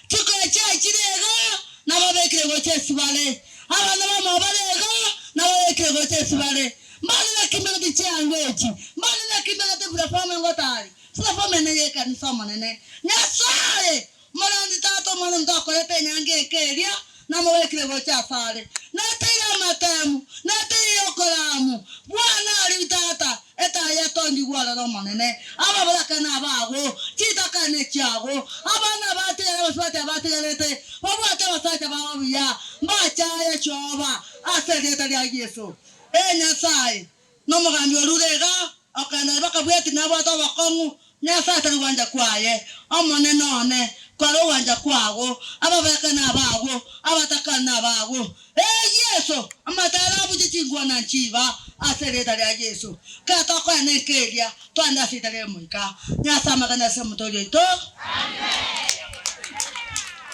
chikoro chiachire iga, nababekire gocha esibare. Abana bamwabo bare iga, nababekire gocha esibare. Mbare naki mbegete chianga echi, mbare naki mbegete platform ngotari, platform eye neye ekanisa Omonene. Nyasaye! Morandi tata omwana omonto akorete enyangi eke eria, namobekire gocha asare. Nateire amatemu, nateire okoramu, bwana aria tata, etaya etongigwe aroro Omonene, ababoraka nabago, chitaka nechiago, abana abatigare abasubati abatigarete, babwate abasacha babo buya, mbachaye chioba, ase erieta ria Yeso. Ee Nyasae, Nomogambi orure iga, okenda bakabweti nabwate obokong'u, Nyasae tari gwancha kwaye, Omonene one, kora ogwancha kwago, ababeke nabago, abatakani nabago. Ee Yeso, amatara abuche chingwana nchiba, ase erieta ria Yeso. Kera tokoena enka eria, twende ase erieta ri'Omoika. Nyasae amagena ase omotoori oito.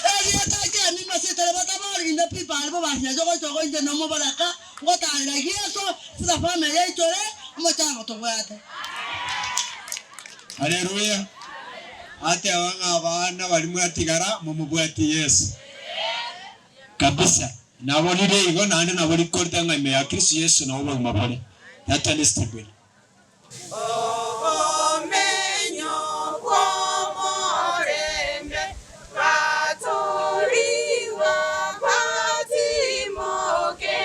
Erieta ri'emimo ase erieta ri'abatabori, inde pipa aria bobansi gocha ogoinche nomobaraka, Ngotaarera Yeso sisafame yaichore omochango tobwate. Haleluya! Ateba ng'a abana baria mwatigara momobwatie Yeso. Kabisa. Nabo rire igo naende nabo rikorete ng'a ime ya Kristo Yeso nabo obogima bore. Tata Stephen. Obomenyo bw'omorembe, batorigwa batimoke,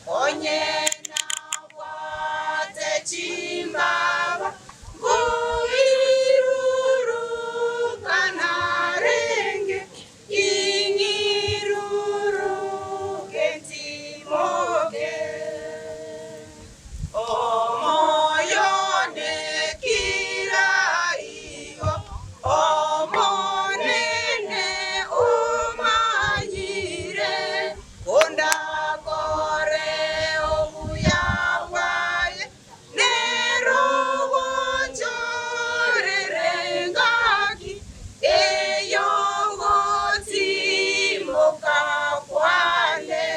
onye nabwate chimbaba, nkoirurukana narenge, ing'iruruke ntimoke. Omoyo one kira igo, Omonene omanyire, kondakore obuya bwaye, nero ogonchorere engaki ey'ogotimoka kwane.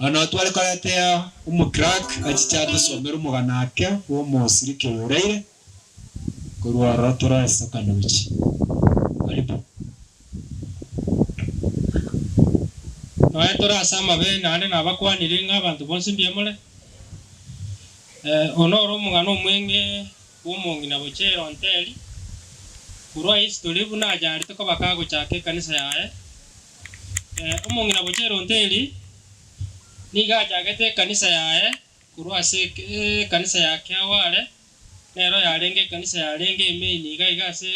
Aa nao tware koretea omoclerk achiche atosomere omogano ake bw'omosiriki oyo oreire, korwa ororo toroe esokani gochia. Karibu. Nonya tore ase amabe, naende nabakwanire ng'a abanto bonsi mbuya more. Oyo noro omogano omweng'e bw'omong'ina Bochere Onteri, korwa history buna anyarete koba kagochaka ekanisa yaye. Omong'ina Bochere Onteri nigo achagete ekanisa yaye korwa ase ekanisa ya Kiaware, nero yarenge ekanisa yarenge emain iga iga ase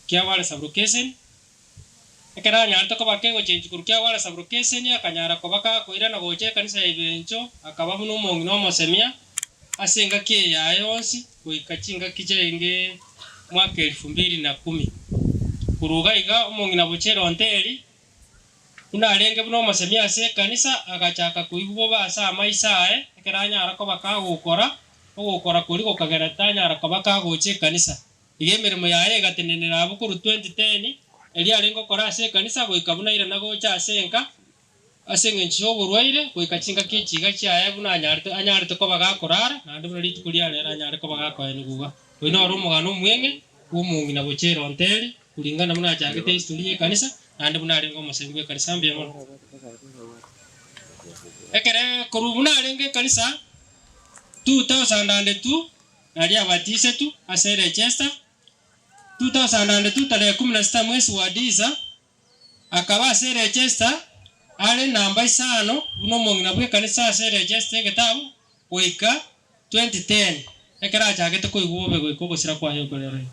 Kiaware Sub-location. Ekero anyarete koba kegochenchia korwa Kiaware Sub-location, akanyara koba gakoirana gocha ekanisa ya Ibencho, akaba buna omong'ina omosemia ase engaki eye yaye yonsi goika chingaki chiaenge mwaka elfu mbili na kumi. Korwa iga iga omong'ina Bochere Onteri, buna arenge buna omosemia ase ekanisa, agachaka koigwa bobe ase amaiso aye, ekero anyara koba kagokora, ogokora koria gokagera tanyara koba kagocha ekanisa. Iga emeremo yaye egatenenera abwo korwa 2010, eria arenge gokora ase ekanisa goika buna airana gocha ase enka, ase engencho y'oborwaire, goika chingaki echi iga chiaye buna anyarete anyarete koba gakorara, naende buna rituko ria rero anyare koba gakoenigwa iga. Oyo noro omogano omweng'e bw'omong'ina Bochere Onteri, kuringana buna achagete history y'ekanisa, naende buna arenge omosemia bw'ekanisa. Mbuya mono. Ekere korwa buna arenge ekanisa 2002, Nario abatisetwe ase Leicester, 2002 tarehe kumi na sita mwesi wa Disa, akaba ase Leicester are namba isano buna omong'ina bw'ekanisa ase Leicester egetabu goika 2010 ekero achagete koigwa bobe goika ogosira kwaye okorero iga.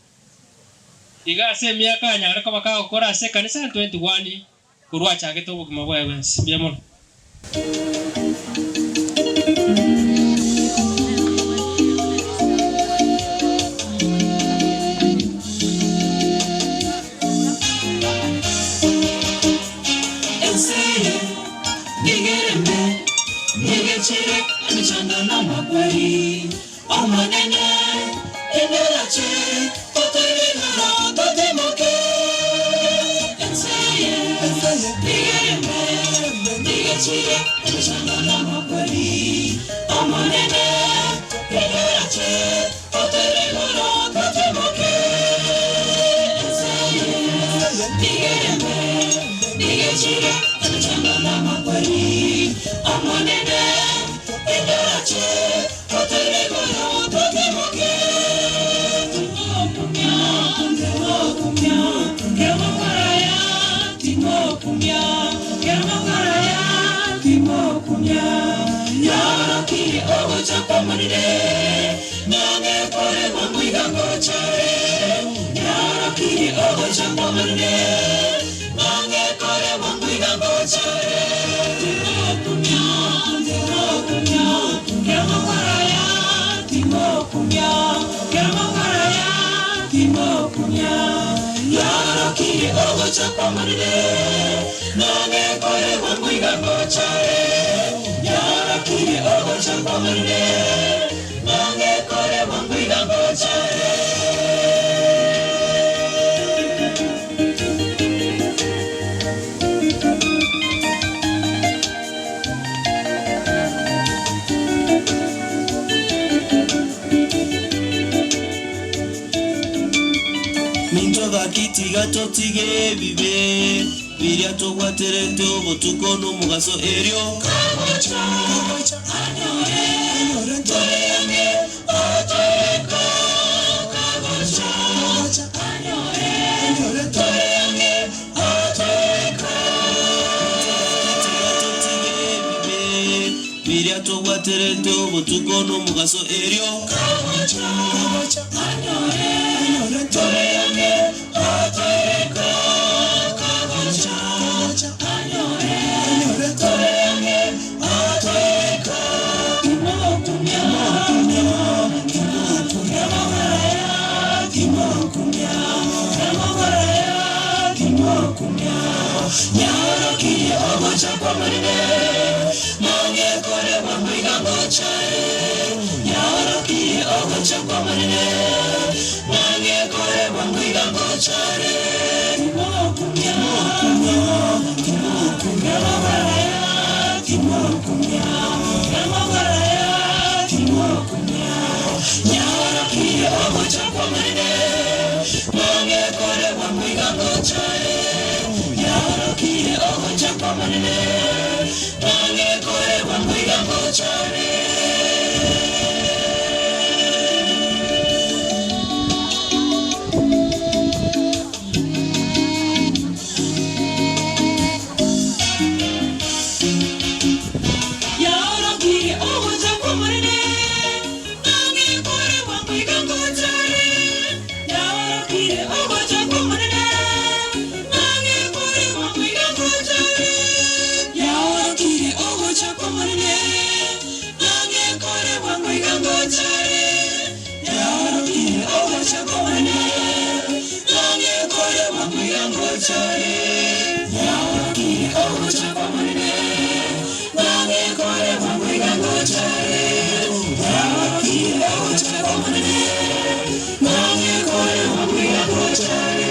Iga ase emiaka anyare koba kagokora ase ekanisa 21 korwa achagete obogima bwaye bwensi. Mbuya mono. Ense eye nigo ere embe, nigo echire emechando na amakweri. Omonene, indorache totoire igoro totimoke. Ense eye nigo ere embe, nigo echire emechando na amakweri. Omonene, indorache totoire igoro totimoke. Ense eye nigo ere embe, nigo echire emechando na amakweri. Omonene, indorache Totere igoro totimoke. Timokumia, timokumia, kegokora aya, timokumia, kegokora aya, timokumia. Yaorokirie ogocha kw'Omonene, nang'e kore bwango iga ngochare. Yaorokirie ogocha kw'Omonene, nang'e kore bwango iga ngochare. Timokumia, timokumia, Kegokora aya, timokumia, kegokora aya, timokumia. Yaorokirie ogocha kw'Omonene, nang'e kore bwango iga ngochare. Yaorokirie ogocha kw'Omonene, nang'e kore bwango iga ngochare. Minto gaki tiga totige ebibe biria tobwaterete obotuko nomogaso erio. Kagocha anyore tore ang'e otoika. Kagocha anyore tore ang'e otoika. Minto gaki tiga totige ebibe biria tobwaterete obotuko nomogaso erio. Kagocha anyore tore ang'e otoika. Kagocha anyore tore ang'e otoika. Timokumia, timokumia, timokumia, timokumia, Nyaorokirie ogocha kw'Omonene, nang'e kore bwango iga ngochare. Nyaorokirie ogocha kw'Omonene, nang'e kore bwango iga ngochare. Timokumia, timokumia, timokumia, Yaorokire ogocha kw'Omonene, ng'ang'e kore bwango iga ngochare. Yaorokire ogocha kw'Omonene, ng'ang'e kore bwango iga ngochare. Yaorokire ogocha kw'Omonene, ng'ang'e kore bwango iga ngochare. Yaorokire ogocha kw'Omonene, ng'ang'e kore bwango iga ngochare. Yaorokire ogocha kw'Omonene, ng'ang'e kore bwango iga ngochare. Yaorokire ogocha kw'Omonene, ng'ang'e kore bwango iga ngochare.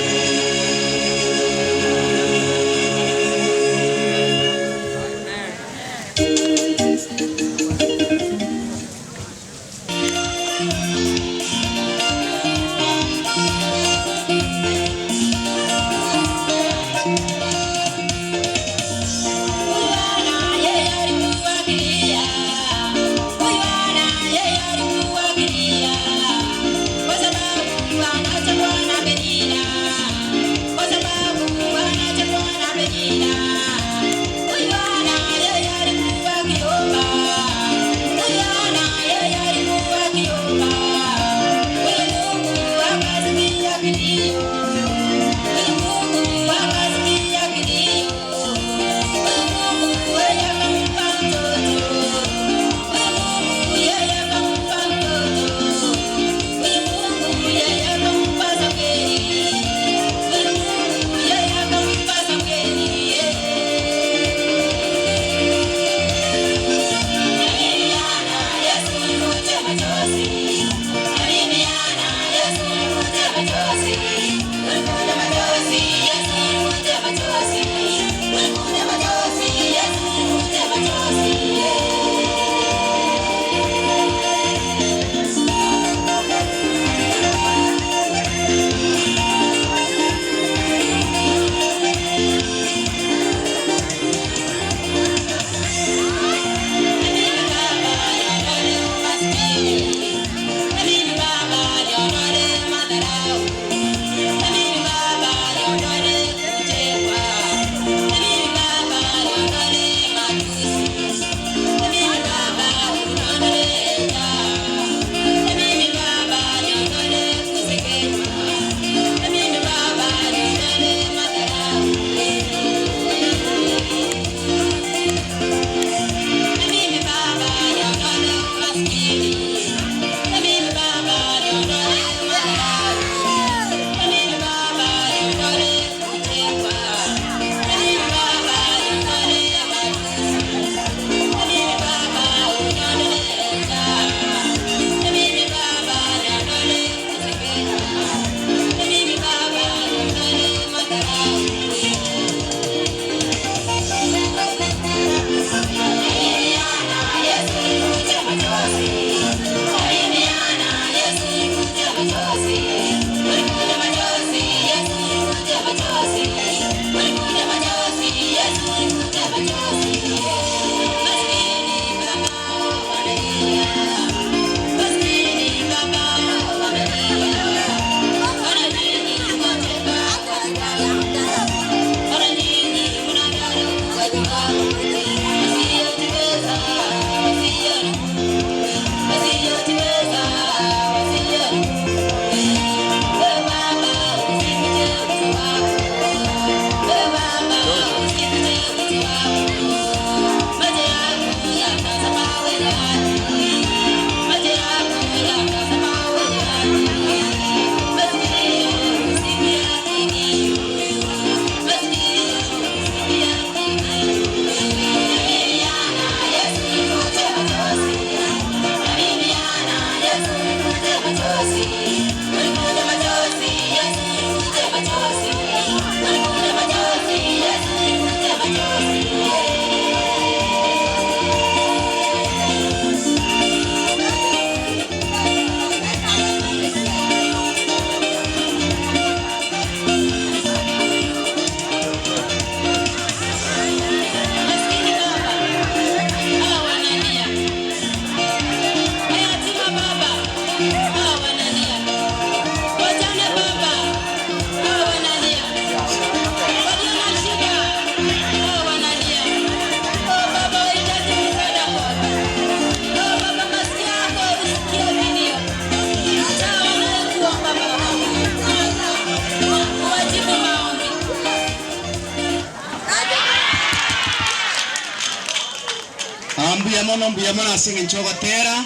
Mbuya mono, mbuya mono ase engencho ogotera.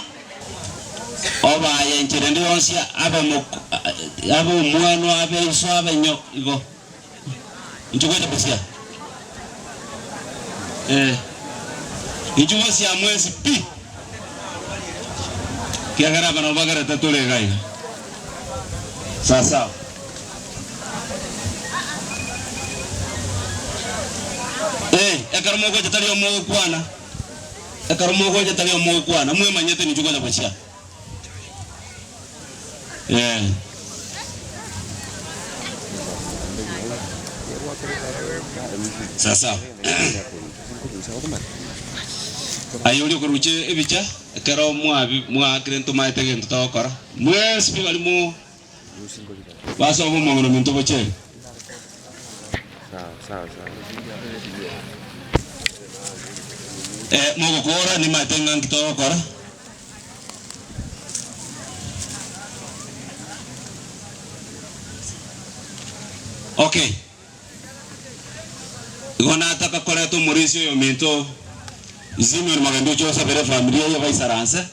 Obaye enchera ende yonsi abe abe omwana, abe iso, abe nyo, igo. Inchuo gocha bosia. Eh. Inchuo bosia mwensi pi. Kiagera aba nabo bagerete tore iga iga. Sasawa. Eh, ekero mogocha tari omogokwana. Ekero mogocha tari omogokwana, mwemanyete ninchuo gocha bosia. Eh. Sasa aye oria okorucha ebicha ekero mwabi mwaakire ntomaete egento togokora mwensi pi bari mo basoba omong'ina ominto bochere. Eh, mogokora nimaete ng'a nki togokora. Okay. Igo nataka koreta omorisia oyo ominto Simeon Magembe oche osabere efamiri eye baisaranse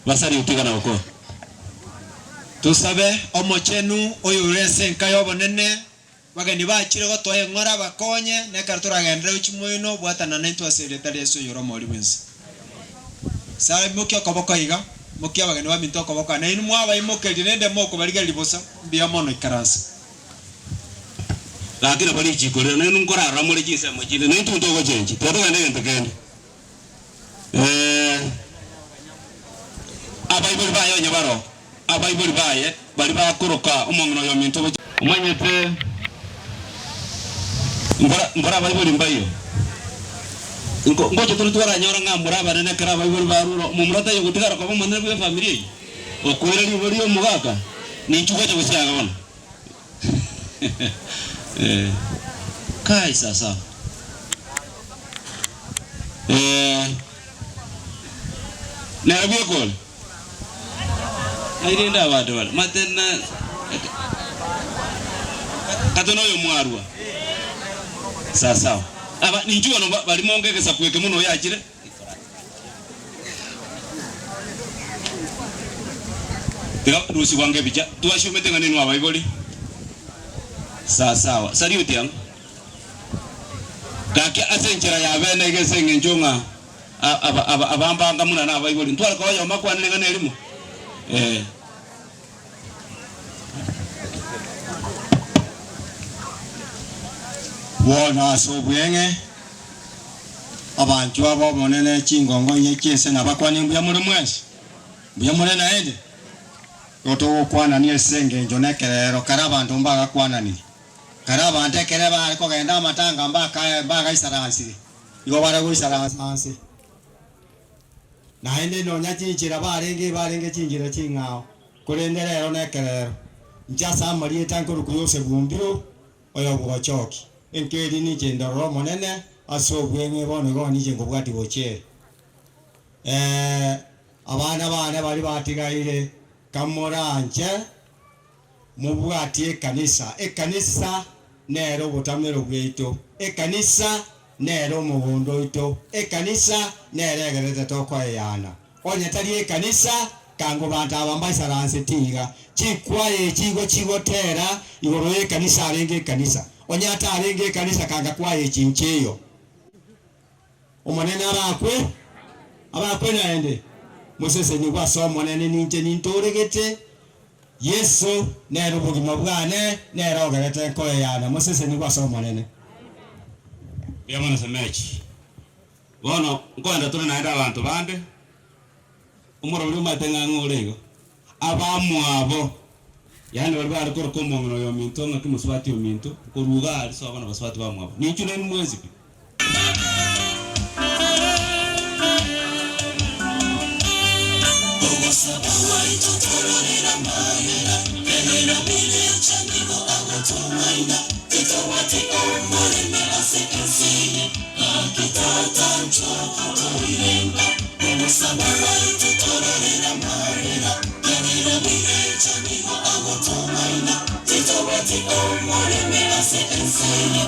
basarie gotigana gokora. Tosabe Omochenu oyore ase enka y'obonene, bageni bachire gotoa eng'ora bakonye, na ekero toragenderere gochia moino, bwatana naintwe ase erieta ria Yeso oyore Omoori bw'ense. Sara, imokia okoboko iga, imokia abageni baminto okoboko, na inwe mwabaimokeria, rende mokobarigereria bosa, mbuya mono, ikaransa. Gaki nabo richiko rire, nainwe nkorarora more chinsemo chinde, naintwe ntogochenchia, tiga togende egento kende. Eh, abaibori baye onye baroo, abaibori baye baria bakoroka omong'ina oyo ominto gochia. Omanyete, nkora, nkora abaibori mbaiyo. Nko, ngocha tore twaranyora ng'a mbora abanene ekero abaibori barure, omomura taiyo gotigara koba omonene bw'efamiri eyio, okoira riborio ri'omogaka, ninchu gocha gosiaga bono. Eh, kai sasa. Eh, nere bweka ore? Ng'ai rende abanto bare? Mate na kata noyo mwarwa. Sasawa. Aba ninchu bono bari monga egesaku eke mono oyachire. Tiga rusigwa ngebicha twasiomete ng'a ninwe abaibori. Sasawa. Salute ang'o? Gaki ase enchera ya bene iga ase eng'encho ng'a abambanga buna nabaibori ntware koba oyomo akwane ring'ana erimo? Ee. Bono ase obweng'e, abanchwa b'Omonene chingongo inye chi'ense nabakwanie mbuya more mwensi, mbuya more naende. Igo togokwanania ase engencho nekerero kare abanto mbagakwananirie. Kare abanto ekere bare kogenda amatanga mbagaisaransire, igo bare goisaransa anse. Naende nonya chinchera barenge ebarenge chinchera ching'ao, korende rero nekerero. Inche ase amarieta nkorokwa Yosefu Ombiro, oyo bw'ogochokia. Enka eria ninche ndorore Omonene ase obweng'e bono igo ninche nkobwatia gochia ere. Ee, abana baane baria batigaire, kamoranche Mobwatie ekanisa. Ekanisa nere obotamero bwaito. Ekanisa nere omogondo oito. Ekanisa nere egerete tokoeyana. Onye tari ekanisa, kango banto aba mbaisaranseti iga. Chikwaya echi igo chigotera igoro y'ekanisa arenge ekanisa. Onye atarenge ekanisa kanga kwaya echi nchiyo. Omonene abakwe, abakwe naende, mosesenigwe ase Omonene ninche nintooregete. Yeso nere obogima bwane, nere ogerete nkoeyana, mosesenigwe ase Omonene. Mbuya mono Semechi. Bono nkoenda tore naende abanto bande, omorobori omanyete ng'a ng'o ore igo, abamwabo, yaani baria bare koroka omong'ina oyo ominto ng'aki mosubati ominto, korwa iga aria sobo na basubati bamwabo. Ninchu nainwe mwensi pi. Ogosaba gwaito tororere amabera, Erera birecha nigo agotong'aina, Titobwati omorembe ase ense eye, Gaki Tata nchwo toirenga. Ogosaba gwaito tororere amabera, Erera birecha nigo agotong'aina, Titobwati omorembe ase ense eye.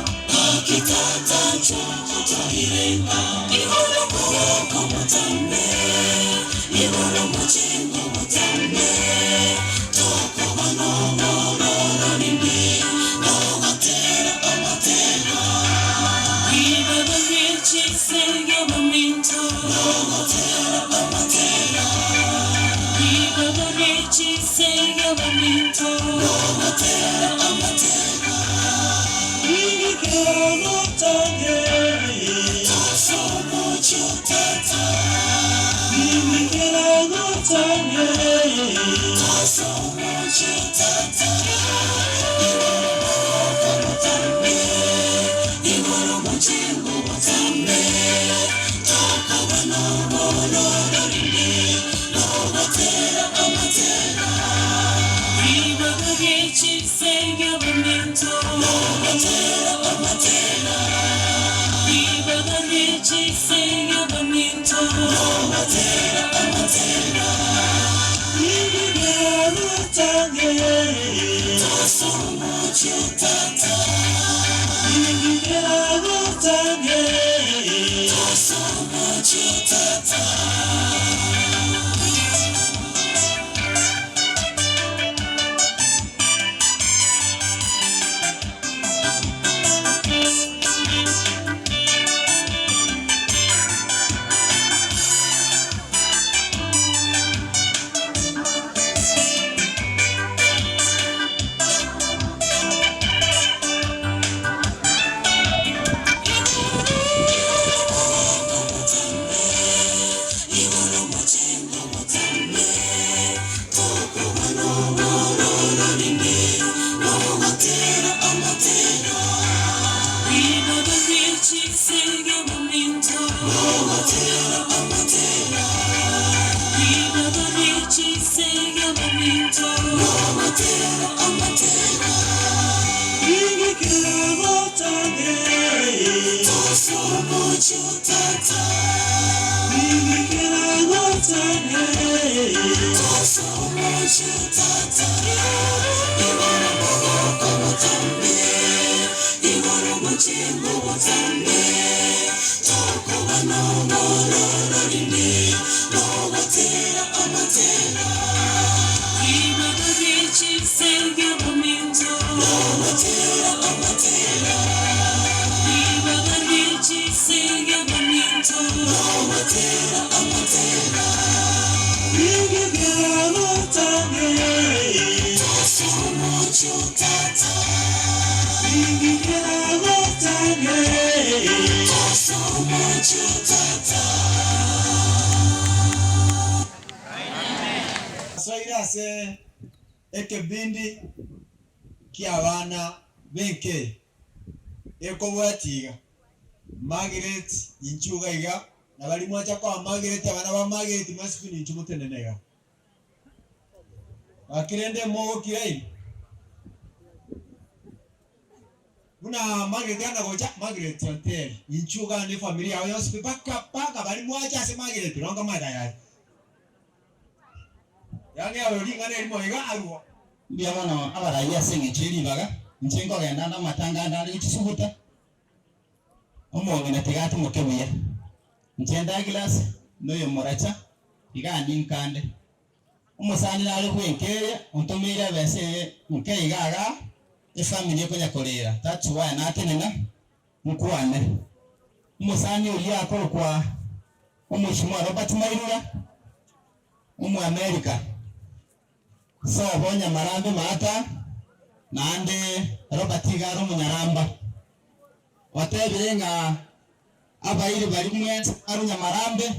Asoire ase ekebindi ki'abana b'enka eye ekobwatia iga, Margaret inchuo iga iga, na baria mwacha koa Margaret abana ba Margaret mwensi pi ninchuo motenene iga. Gaki rende mogokira inwe. Buna Margaret anga gocha, Margaret ontebie, inchuo iga na efamiri yao yonsi pi mpaka mpaka baria mwacha ase Margaret ronga maega yaye. Yaani aro ring'ana erimo iga arwo. Mbuya mono abarai ase engencho ye ribaga, inche nkogenda ande amatanga ande are gochisuguta, omong'ina tiga atimoke buya. Inche Douglas na oyomoracha, iga ninkande. Omosani nare bwenka eye, ontomeire ebesa eye nke iga igaa, efamiri ekonya korera, that's why natenena nkwane. Omosani oyio akorokwa Omweshimiwa Robert Mairura, Omoamerica, sobo Nyamarambe Maata, naende Robert iga are Omonyaramba, otebire ng'a abairi baria mwensi bare Nyamarambe,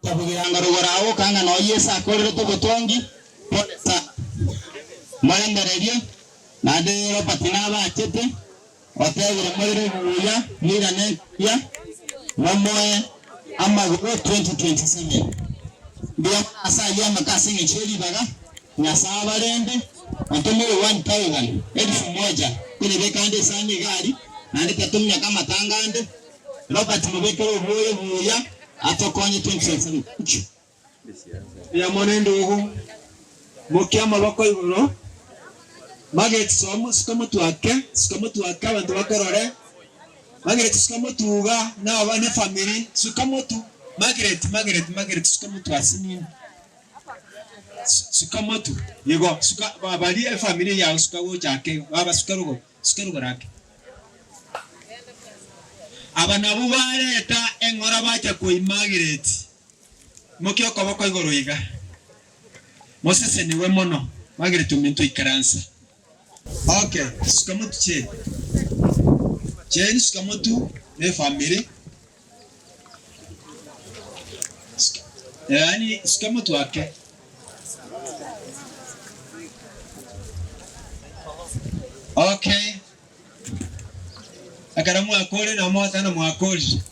tabugiranga rogoro agwo kang'a noyo Yeso akorerete obotongi, pole sana. Moremererie, naende Robert nabachete, Otebire morere buya, moirane buya, momoe amagoro 2027. Mbuya mono ase ayio amaka ase engencho ye ribaga, Nyasae abarende, ontomere 1000, elfu moja, konyebeka ande esani iga aria, naende tatominyaka amatanga ande, Robert mobekere obwoyo buya, atokonye 2027. Thank you. Mbuya mono endugu, mokia amaboko igoro, mageti soa sika motwake, sika motwake abanto bakorore. Margaret suka motu iga na aba ne family suka motu Margaret Margaret Margaret suka motu asinini suka motu igo suka baria efamily yago suka gocha ake igo baba suka rogoro suka rogoro ake. Aba nabwo bareta eng'ora bacha koi Margaret imokia okoboko igoro iga mosesenigwe mono Margaret ominto ikaransa. Okay, suka motu cheni. Cheni suka motu ne efamiri. Yaani suka motu ake. Okay. Ekero mwakorire nabo mwatana mwakorire.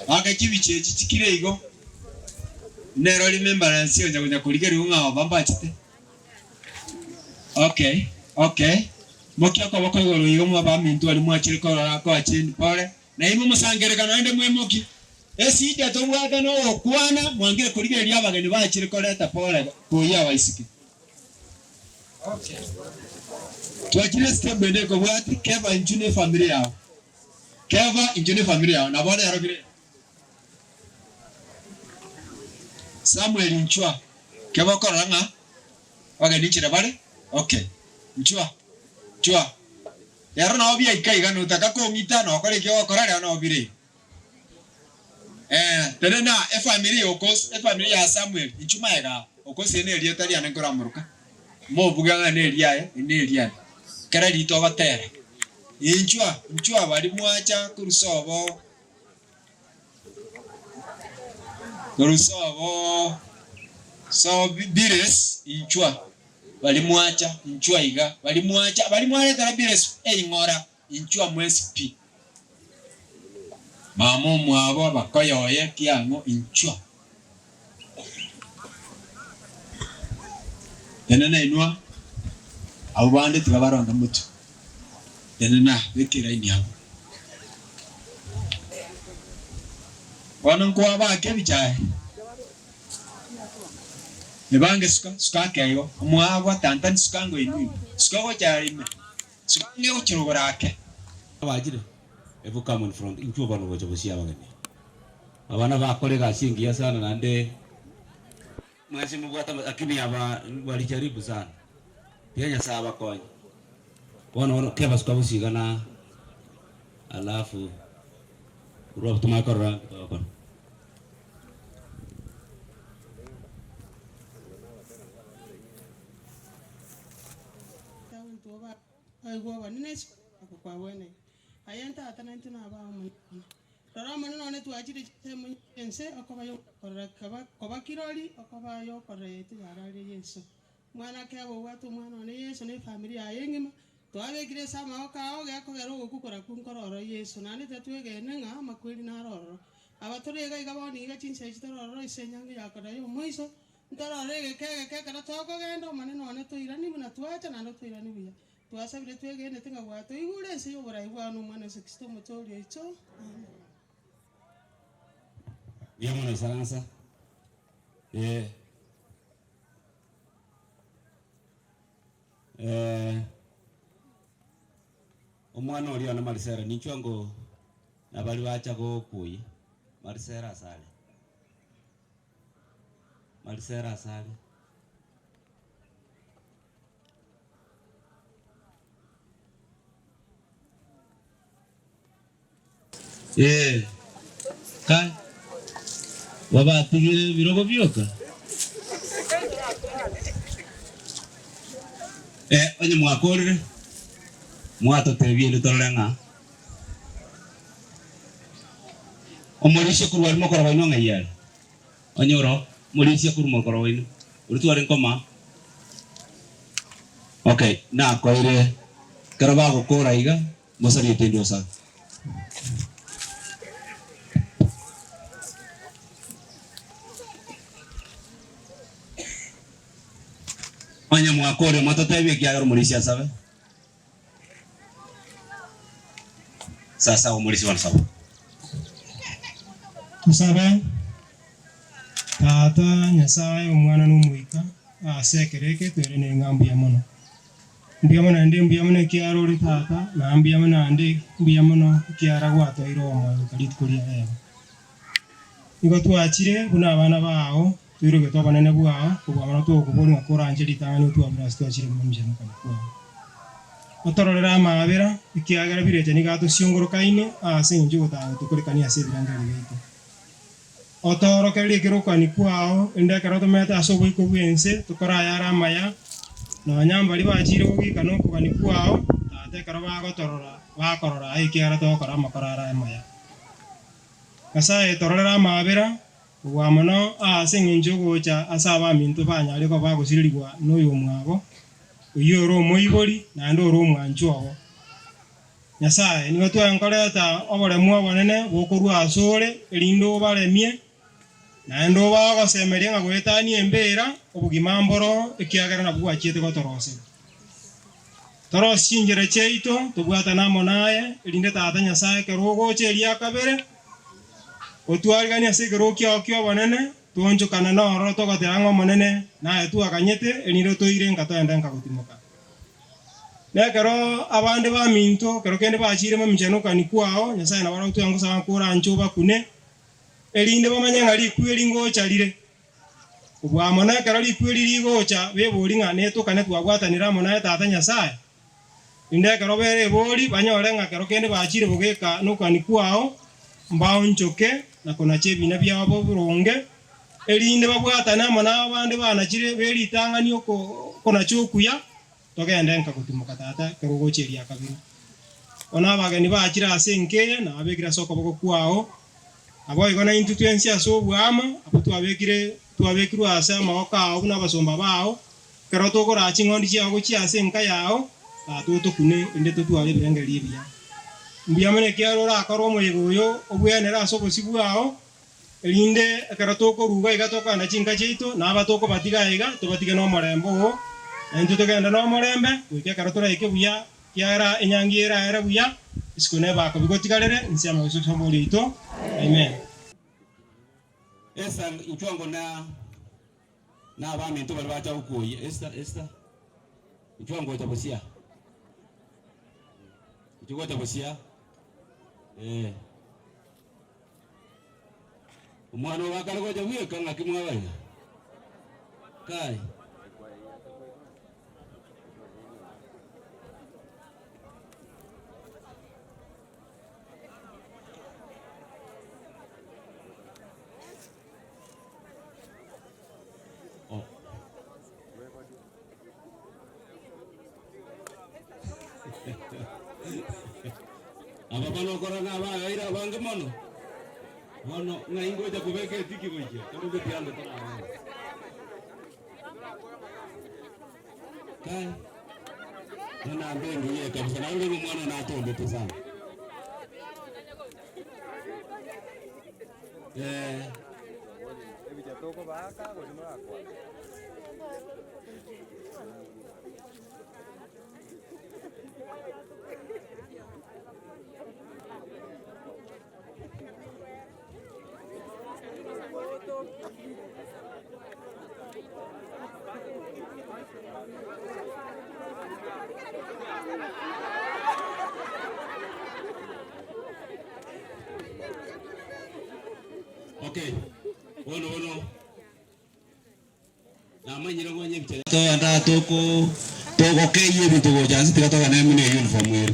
Ake chibicha echi chikire igo, nero remembrance onye gocha korigereria ng'a aba mbachete. Okay, okay. Mokia okoboko igoro igo mwabaminto aria mwachire korora koa cheni pore. Nainwe mosangererekano naende mwemokie. Esida tobwate nogokwana, mwangire korigereria abageni bachire koreta pore koyia abaiseke. Twachire step ende ekobwati Keva inchu ne efamiri yao. Keva inchu ne efamiri yao nabo rero bire. Samuel inchwa keba okorora ng'a abageni nchera bare okay inchwa inchwa rero nabo biaika iga notaka kong'ita nokora eki ogokora rero nabo bire iga. Eh, tenena efamiri ya Okosi, efamiri ya Samuel, inchuo magega aa. Okosi eri nerieta riane nkoramoroka, mobuge ng'a neriaye, eri neriane. Kera rituko ogotera, Inchuo, inchuo baria mwacha korwa sobo, korwa sobo, sobo Bires, inchuo baria mwacha, inchuo iga, baria mwacha, baria mwaretera Bires eing'ora, inchuo mwensi pi. Mama omwabo abakoyoye kiang'o inchwa. Tenena inwe abwo bande tiga baronde motwe. Tenena beka eraini abwo. Bono nkoabake ebichae. Ebange suka suka ake igo. Omwabo tantani suka ngo inwe igo. Suka gocha ime. Suka ang'e gochia rogoro ake. Abachire, Ebu come in front, inchuo bono gocha bosio abageni. Abana bakore egasi engiya sana naende mwensi mobwate ama lakini aba walijaribu sana. Tiga Nyasaye abakonye. Bono bono kebasuka bosio iga na alafu korwa abwo tomanye korora nki togokora. Aigwe obonene ase okoboko kwagweneire. Aye Tata, naintwe nabao Omonene. Rora, Omonene one twachire chinsemo chi'ense, okoba y'okorora koba kirori, okoba y'okorora yaito yararire Yeso. Mwana keba obwate omwana one Yeso na efamiri yaye engima, twabekire ase amaboko ao, gekogera ogokwa korakwo nkororo Yeso. Naende tatwegene ng'a amakweri naro ororo. Aba tore iga iga bono iga chinsa echi tore ororo ase enyangi ya korora y'omoiso, Ntorore egeka egeke ekero tokogenda, Omonene one toiranie buna twacha, naende otoiranie buya. Twasabire twegenete ng'a gwatoigure ense y'oborai bwao na Omwana Yeso Kristo Omotooria oito. Amen. Mbuya mono isaransa. Eh. Eh. Omwana oria one Marisela ninchwe ngo nabari bacha gokuoyia. Marisela asare. Marisela asare. Ee, ka babatigire ebirogo bioka. Eh, onye mwakorire, mwatotebia inde torore ng'a omorisia korwa aria mokoroba inwe ng'ai are. Onye oro omorisia korwa mokoroba inwe, oria tware nkoma. Okay, nakoire ekero bagokora iga, mosarie tindi osabe. Onye mwakorire mwatotebia ekiagera omorisia asabe. Sasa omorisia bono saba. Tosabe. Tata, Nyasae, Omwana na Omoika, ase ekero eke twere neng'a mbuya mono. Mbuya mono naende mbuya mono ekiagera ore Tata, na mbuya mono naende mbuya mono ekiagera gwatoire omoyo goika rituko ria rero. Nigo twachire buna abana bao, toirogete obonene bwao, kobua mono togokoboria ng'a koranche ritang'ani otwabere ase twachire buna omochando kwao. Otororere amaabera, ekiagera birecha nigo atosiongorokaine ase engencho y'ogotanga gotokorekania ase ebirengererio biaito. Otoorokererie ekerokani kwao, erinde ekero tomenyete ase oboiko bw'ense, tokore ayare amaya, nonya mbaria bachiire gogiika nokogania kwao, Tata, ekero bagotorora, bakorora aye ekiagera togokora amakoro are amaya. Nyasae, tororere amaabera, kobua mono aase engencho y'ogocha ase abaminto banyare koba bagosirerigwa noyomwabo, oyio ore omoibori, naende ore omwanchwa obo. Nyasae, nigo twenkoreta oboremu obonene bokorua asore, erinde obaremie, naende obae ogosemeria ng'a goetania embeera, obogima mboro, ekiagera nabwo gwachiete gotoroseria. Torosie chinchera chiaito, tobwatane amo naye, erinde Tata Nyasae ekero ogocha eria kabere, otwariganie ase ekerogo kiao ki'obonene, toonchokane nororo togoteba ng'a Omonene naye twaganyete, erinde otoire nka toende nka gotimoka. Na ekero abande baminto, ekero kende bachiire mamincha nokani kwao, Nyasae nabo aragotwea ngosaba ng'a koranche obakune, erinde bamanye ng'a rikweri ngocha rire. Kobua mono ekero rikweri rigocha, beborie ng'a netokane twabwatanire amo naye Tata Nyasae. Rinde ekero berebori, banyore ng'a ekero kende bachiire bogeka nokani kwao, mbaonchoke na konacha ebina biabo boronge, erinde babwatane amo nabande banachire be ritang'ani okonacha okuya, togende nka gotimoka Tata ekero ogocha eria kabere. Bono abageni bachire ase enka eye, nababekire ase okoboko kwao, naboigo naintwe twensi ase oboamo, abwo twabekire twabekirwe ase amaboko ao buna abasomba bao, ekero tokoraa ching'ondi chiao gochia ase enka yao, Tata otokune, erinde totware ebirengererio ebiya. Mbuya mono ekiagera orakore omoyega oyo obwenere ase obosio bwao, Erinde ekero tokoruga iga tokogenda chinka chiaito, na aba tokobatiga aiga, tobatige nomorembe oo, na intwe togende nomorembe, goika ekero toraike buya, ekiagera enyangi eraere buya, isiko nebako bigotigarere inse y'amageso y'Omoboori oito. Amen. Esther inchuo ango na na abaminto baria bacha gokuoyia Esther Esther inchuo ango gocha bosia inchuo gocha bosia eh. Omwana ogo akare gocha bweka ng'aki mwaba iga? Kai. Oh. Aba bono okora ng'a abagaire abange mono, bono ng'ai ngocha kobeka etiki gochia, kare ngotianda torarora. Kai, enamba engiya kabisa, naende ng'a omwana one atondete sana. Eh. Okay, bono bono namanyire ng'a onye ebicha togenderera toko togokeyia ebinto gocha nse tiga togende buna euniform ere.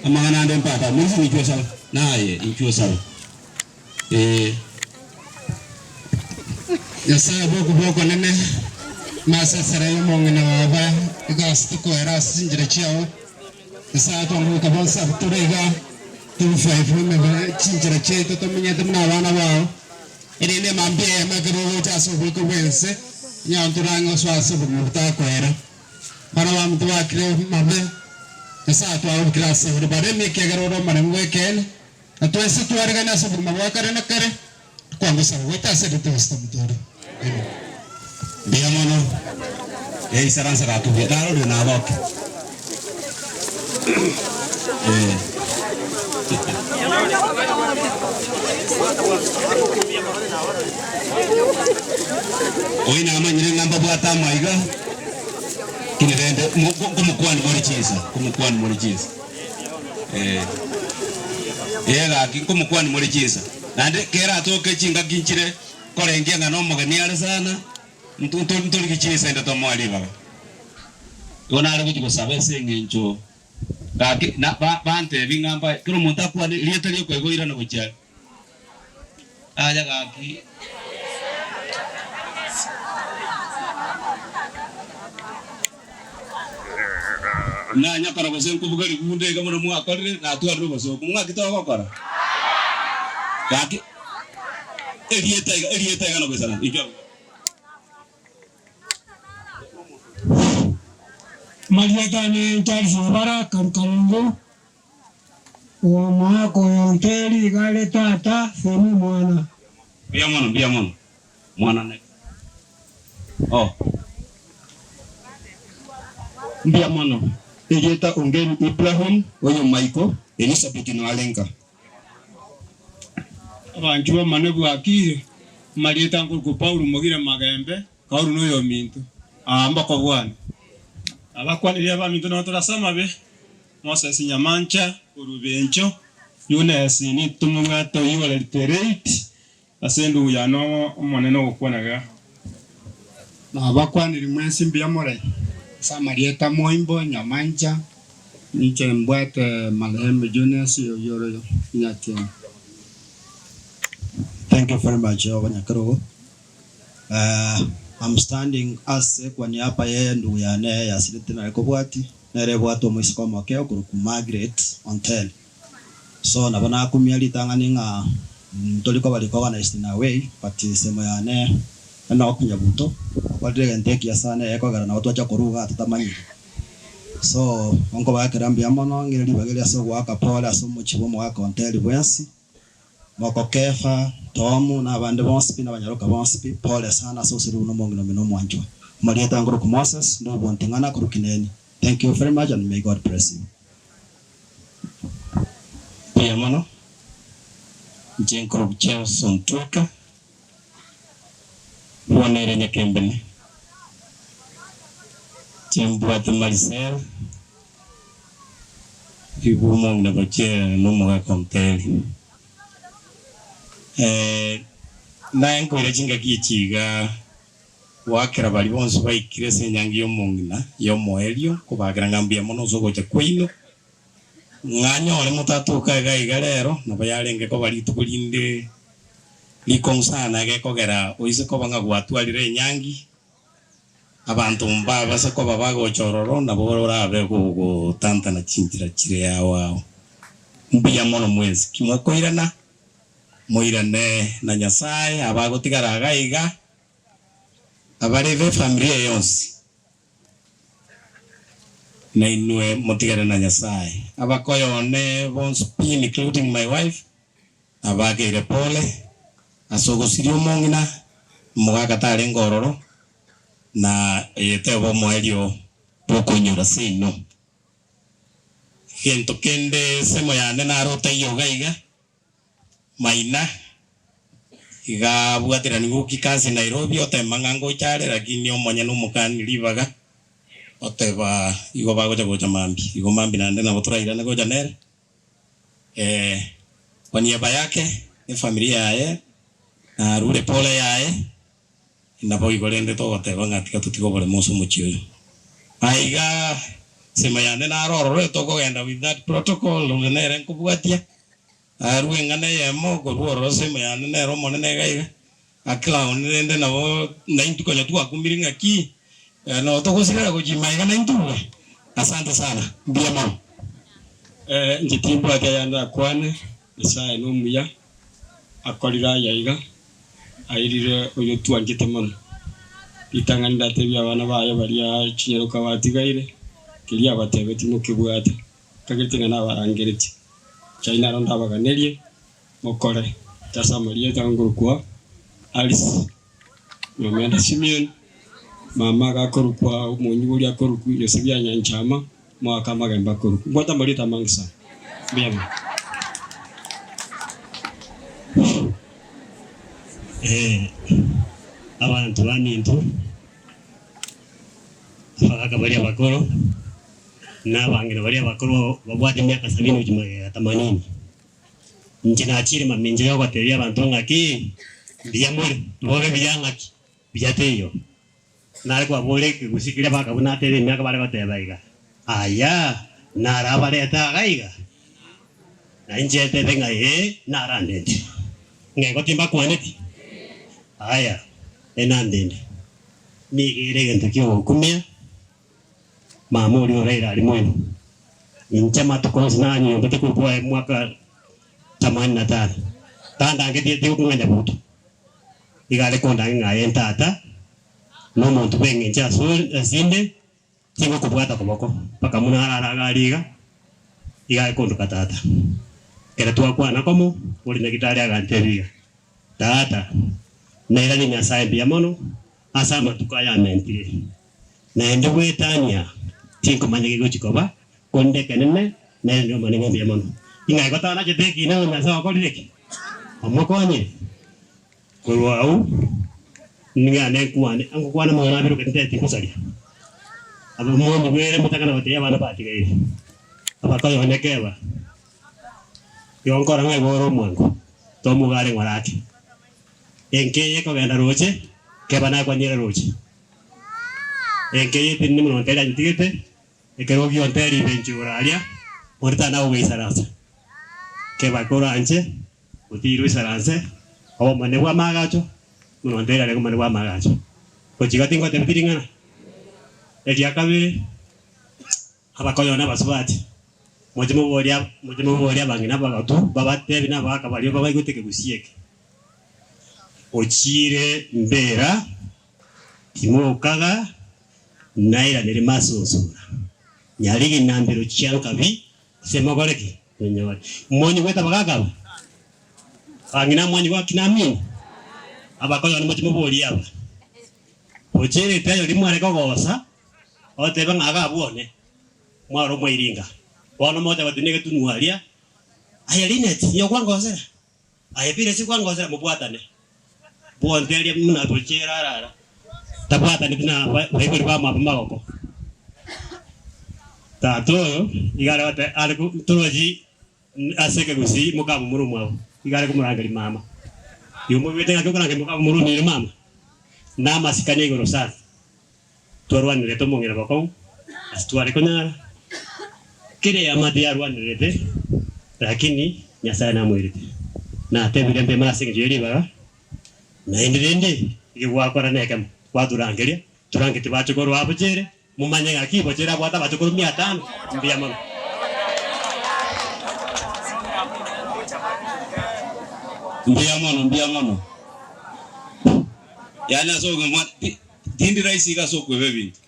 Amang'ana ande mpaka moise inchuo osabe naye inchuo osabe eh. Nyasae bw'okobua okonene, na ase esere y'omong'ina baba, igo ase tokoera ase chinchera chiao. Nyasae twange goika bonsi abwo tore iga, tobufaifwe emebere chinchera chiaito tomenyete buna abana bao, erinde mambia eyemo ekero ogocha ase oboiko bw'ense, onye ntorang'e gosoa ase obogima botakoera. Abana baminto bakire mabe, Nyasae twagokire ase ore baremie ekiagera ore omoremu bw'ekeene, na twensi twaregane ase obogima bwa kare na kare. Kwangosaba goeta ase erieta Kristo Omotooria. Amen. Mbuya mono, eisaransa gaki buya, narorire nagoke. Eh. Oyi namanyire ng'a mbabwate amaiga, lakini rende nkomokwani more chinsa, nkomokwani more chinsa. Eh, eh gaki nkomokwani more chinsa. Naende kera atoke chingaki nchire korengia ng'a nomogeni are sana, ntorigie chinsa inde tomoe ribaga. Igo nare gochia gosaba ase eng'encho gaki na ba bantebi ng'a mbae kera omonto akwane erieta riokoigoirana gochia are. Yaya gaki. Nanyakora gose nkobuga rigunde iga buna mwakorire, natwarire obosooku. Ng'aki togokora? Gaki erieta iga, erieta iga nogoisaransa. Inchuo abwo. Marieta ane Charles Obara Karukarungu, Omwaka oyo nteri iga are tata, semi omwana. Mbuya mono, mbuya mono, mwana ne oh. Mbuya mono. Erieta Ongeri Ibrahim, oyo Maiko, Elizabeth Noalenga. Abanchwa b'Omonene bwakire, amarieta nkorokwa Paulo Mogire Magembe, Paulo noyominto, aa mbakobwane. Abakwanirie abaminto nabo torase amabe, Moses Nyamancha, korwa Bencho, Eunice nitomobwate oyio ore literate, ase endugu yane Omonene ogokwana iga. Nabakwaniri mwensi mbuya more ase amarieta Moimbo Nyamancha, inche mbwate marehemu Eunice oyio ore Nyakieni. Thank you very much abanyakerogo. I'm standing ase kwa niaba ye ndugu yane yasirete nare kobwati, nere ebwate omoiseke omoke okorokwa Margaret Ontel. So nabo nakumia ritang'ani ng'a ntori koba recognized in a way but ensemo yane Enock Nyabuto okorire egento ekiya sana egekogera nabo twacha korwa igaa totamanyiri. So nkobaakera mbuya mono ng'ire ribaga eri ase ogoaka pole ase omochie bwa omogaka Onteri bwensi. Moko Kefa, Tomu, na abande bonsi pi, na abanyaroka bonsi pi, pole sana ase osiri buna omong'ina omino omwanchwa. Omoriete ankorokwa Moses, ndobwo nting'ana korwa Kineni. Thank you very much and may God bless you. Mbuya mono. Inche nkorokwa Charles Ontweka, bono ere Nyakembene. Inche mbwate Marisela. Ribu omong'ina gochia nomogaka onteri. Eh, naye nkoira chingaki echi iga goakera baria bonsi baikire ase enyangi y'omong'ina y'omoerio, kobakera ng'a mbuya mono ase ogocha kwaino, ng'a nyore motatoka iga iga rero, nabo yarenge koba rituko rinde rikong'u sana egekogera oise koba ng'a gwatwarire enyangi. Abanto mbabase koba bagocha ororo, nabo orabe gogotantana chinchera chire ao ao. Mbuya mono mwensi ki mokoirana, moirane na Nyasae, abagotigara iga iga, abare b'efamilia eye yonsi, na inwe motigare na Nyasae. Abakoyone bonsi pi including my wife, Nabakeire pole ase ogosiria omong'ina, omogaka tarenge ororo, na eye teba omoerio bw'okoinyora seino. Gento kende ensemo yane naro otaiyo iga iga, Maina, iga abwateraniwe gokika ase Nairobi otema ng'a ngocha are lakini omonyene omokani ribaga, oteba igo bagocha gocha mambia, igo mambia naende nabo torairane gocha nere. Kwa niaba yake nefamilia yaye narure pole yaye, naboigo rende togoteba ng'a tiga totige oboremo ase omochie oyo. Aiga nsemo yane naro ororo tokogenda with that protocol onde nere nkobwatia, arue eng'ana eyemo korwa ororo nsemo yane nere omonene iga iga, aclown rende nabo naintwe konya twakumire ng'aki noo togosirera gochia ime aiga naintwe buya. Asante sana, mbuya mono. Inche timbwati aya ndakwane, Nyasae nomuya, akorire aya iga, airire oyotwanchete mono. Ritang'ani ndatebie abana baye baria chinyaroka batigaire, keria abatebetie mokebwate, nkagerete ng'a nabarangeretie. Inche naro ndabaganerie, mokore ase amarieta nkorokwa Alice Nyomenda Simeon, mama agakorokwa omonyibori akorokwa Yosebia Nyanchama, omogaka Amagembe akorokwa. Mbwate amarieta amange sana. Mbuya mono. Eh, abanto baminto, abagaka baria abakoro, na abang'ina baria abakoro babwate emiaka sabini gochia magega themanini. Inche nachire mamincha yogotebia abanto ng'aki, mbuya more, bobe buya ng'aki, buya teiyo. Nare kwabora ekegusii keria bakabua natebe emiaka bare goteba iga, Aya, narabarete iga iga? Na inche ntebe ng'a ee, narandente. Ng'a igo timbakwaneti? Aya, enandende. Nigo ere egento ki'ogokumia, mama oria oraire aria moino. Inche amatuko onsi nanyombete korwa kwaye mwaka themanini na tano, tandangetie tigokong'anya butu. Iga are kondange ng'a aye ntata, na omonto bw'engencho asore asinde, tingokobwata koboko, mpaka buna arare iga aria iga, iga are kondoka tata. Ekero twakwana komo, ore nyagitari agantebia iga, Tata, nairanie Nyasae mbuya mono ase amatuko aya amentire, naende goetania tinkomanya gegochia koba, korende ekenene nairanie Omonene mbuya mono. Ing'ai gotanachete ekina ng'a Nyasae okorire ki? Omokonyire. Korwa agwo ning'ane nkwane, ngokwana amang'ana abiroke tinteti ngosaria. Abamonyigwere motakana gotebia abana batigaire, abakoyoneka eba, igo nkora ng'a igo ore omwango, tomogare ng'ora ake. Enka eye ekogenda roche, keba nakwanyire roche. Enka eye etenene mono nteri anyetigete, Ekero gionte ribencho igoro aria, onde tana gogoisaransa. Keba koranche, otiirwe oisaranse, obomone bw'amaagacho, buna onde arenge omonene bw'amaagacho. Gochika tingotebeti ring'ana. Eria kabere, abakoyona abasubati, moche moborie moche moborie abang'ina abagotu, babatebi na abagaka baria babaigwete ekegusii eke. Ochiire mbera. Timokaga nairanere masonsora, nyarigi na mbero chia nkabi, ase mogore ki? Monyore. Monyigwete abagaka aba? Abang'ina mwanyigwa akina amina? Abakoyoni moche moborie aba. Ocherete aye oria mware kogosa, otebe ng'a iga abwo one, mware omwairinga. Bono mocha gotenena egetunwa aria, aye Linet, nigo kwangosera? Aye Peresi kwangosera mobwatane, bwonteria buna bochera arara, tabwataneti na baibori bamwabo magoko. Tata oyo iga are gote are torochi ase ekegusii mokamomura omwabo, iga are komorangeria mama. Igo moigwete ng'aki okorangeria mokamomura omino mama? Na amasikani aigoro sana. Twarwanerete omong'ina bokong'u ase tware konyara, kera eamate yarwanerete, lakini Nyasae namoirete. Natebire mbe ase engencho ye ribaga, naende rende eke gwakora nekemo, gwaturangeria, torangetie bachokoro abochere, momanye ng'aki bochere abwate abachokoro mia tano, mbuya mono. Mbuya mono, mbuya mono. Yaani ase obogima bwane. Tindi rahisi iga ase okweba ebinto.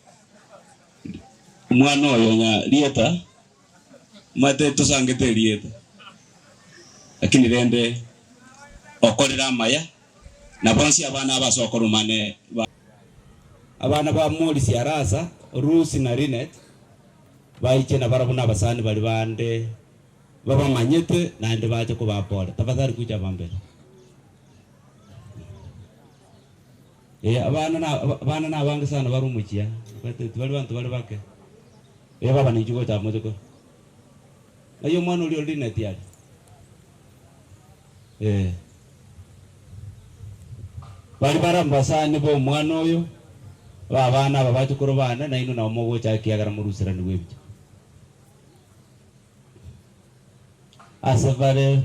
Omwana oyo ng'a rieta, omanyete tosangete erieta, lakini rende okorire amaya, na bonsi abana aba ase okorumane ba. Abana ba Morris Arasa, Lucy na Linet, baiche nabarabwo nabasani baria bande babamanyete naende bache kobaa pole. Tafadhali kuja hapa mbele. Ee, abana na abana nabange sana bare omochie aa, but tibari banto bare bake. Ee baba ninchi gocha mochokoro. Ng'ai omwana oria o Linet are? Ee. Baria bare abasani ba omwana oyo, ba abana aba bachokoro bane, nainwe nabo mogocha ekiagera moruseranigwe ebicha. Ase bare.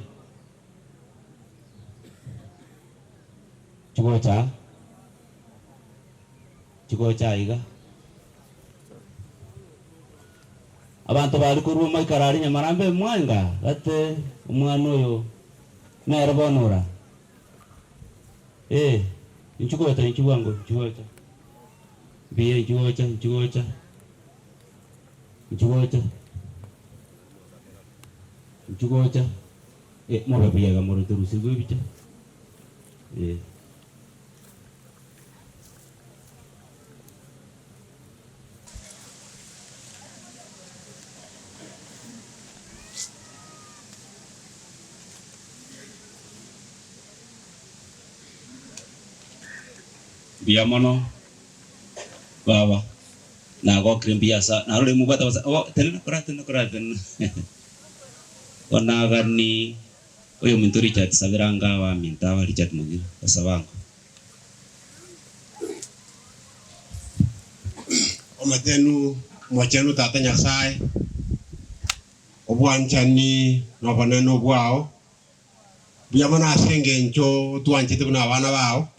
Chigocha, chigocha aiga. Abanto baria korwa omoikaro aria nyamarambe mwenga gate omwana oyo nere bono ora. Eh, inchuo gocha inchuo bwango inchuo gocha. Mbuya inchuo gocha inchuo gocha. Inchuo gocha. Inchuo gocha. Eh, mobe buya iga more torusigwe ebicha. Eh. Mbuya mono baba, nagokire mbuya asa narore mobwate abasa oh tenena kora tenena kora tenena bono nagani oyominto Richard sabera anga abaminto aba Richard Mogire osabango. Omochenu, Omochenu Tata Nyasae, obwanchani na obonene obwao, mbuya mono ase engencho otwanchete buna abana bao,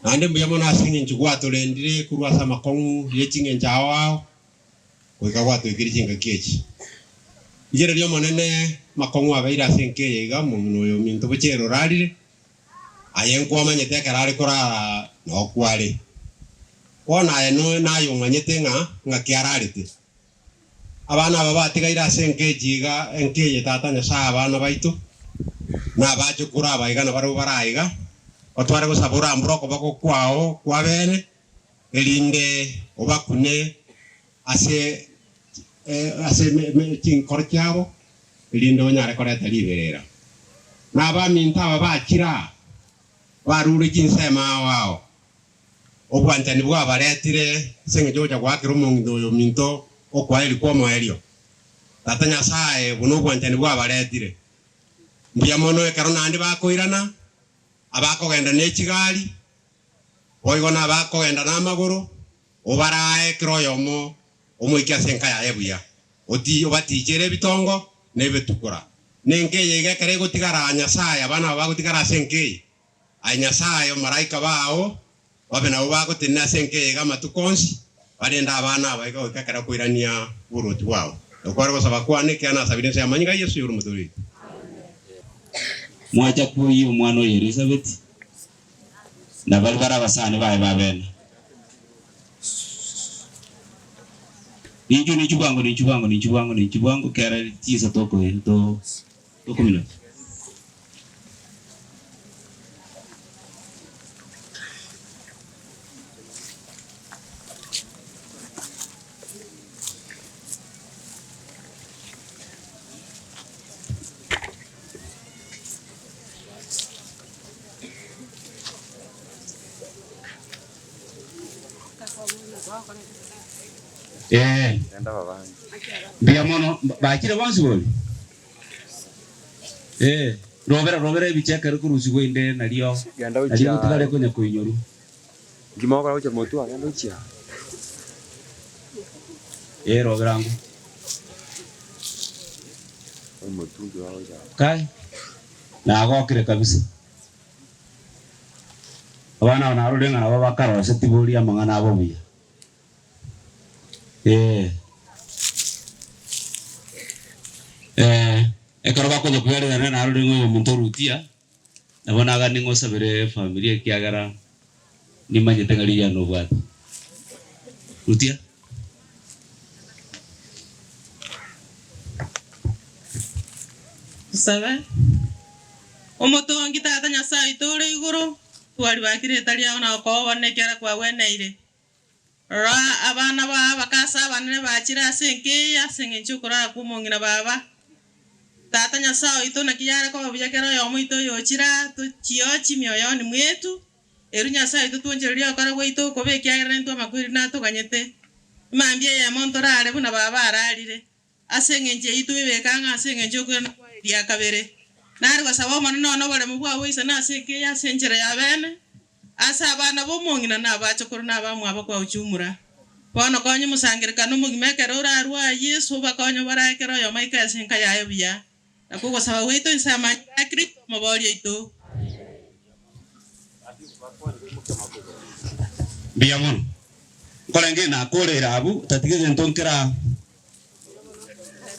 naende mbuya mono ase engencho gwatorendire korwa ase amakong'u ye ching'encho ao ao, goika gwatoikeire chingaki echi. Rigereria Omonene, amakong'u abeire ase enka eye iga, omong'ina oyo ominto bochere orarire, Aye nkwamanyete ekero are korara nokwo are. Bono aye naye omanyete ng'a ng'aki ararete. Abana aba batigaire ase enka echi iga, enka eye Tata Nyasae abana baito, na abachokoro aba iga nabarabwo bare aiga, otware gosaba orambore okoboko kwao kw'abeene, erinde obakune ase ase chinkoro chiabo, erinde onyare koreta riberera. Na abaminto aba bachire aa, barure chinsemo ao ao, obwanchani bwabaretire ase engencho y'ogocha goakera omong'ina oyo ominto okwaeri kw'omoerio. Tata Nyasae, buna obwanchani bwabaretire, mbuya mono ekero naende bakoirana, abakogenda ne chigari, boigo nabakogenda namagoro, Obaraae kera oyomo omoike ase enka yaye buya, oti obatichere ebitongo na ebitukora. Na enka eye iga ekero egotigara aa Nyasae, abana aba bagotigara ase enka eye, aye Nyasae, omomalaika bao babe nabwo bagotenena ase enka eye iga amatuko onsi, barende abana aba iga goika ekero okoirania oboruoti bwao. Okware gosaba kwane, ekiagera nasabire inse y'amanyinga a Yeso oyore Omotoori oito. Mwacha koyia omwana oyo Elisabeti, na baria bare abasani baye babene. Ninchu ninchu bwango ninchu bwango ninchu bwango ninchu bwango kera chinsa toko to tokominoka. Ee, mbuya mono, bachire bonsi bori? Ee, robera robera ebicha ekero ekorusigwa inde nario nario gotigare konya koinyorwa. Ee, robera ango. Kai, nagokire kabisa. Abana aba narorire ng'a nabo bakaroseti boria amang'ana abo buya. Ee. Eh, ekero bakonya koyarerana narorire ng'a oyominto Rutia, nabo naganie ng'a osabere efamiri ekiagera nimanyete ng'a riria nobwate. Rutia. Tosabe. Omotongi Tata Nyasae oito ore igoro, twaribakire erieta riao na gokoobana ekiagera kwagweneire. Rora, abana bao abakase abanene bachire ase enka eye ase engencho y'okorara kw'omong'ina baba. Tata Nyasae oito, naki yare koba buya kera oyomo oito oyochire aa, tochiochie mioyoni mwetu, Erio Nyasae oito twonchorerie ogokora gwaito okobe, ekiagera intwe amakweri natoganyete. Mambia eyemo ntorare buna baba ararire. Ase engencho eyio twebeke ang'e ase engencho y'okoirana kwaye eria kabere. Nare gosaba Omonene one oboremo bwao boisane ase enka eye ase enchera ya bene, ase abana b'omong'ina na abachokoro na abamwabo kwauchumura. Bono konya omosangererekano omogima ekero orarue aa Yeso, obakonye obarae kera oyomo aike ase enka yaye buya. Nakwo ogosaba gwaito inse amanyinga a Kristo Omobooria oito. Mbuya mono. Nkorenge nakoreire abwo, otatiga egento nkera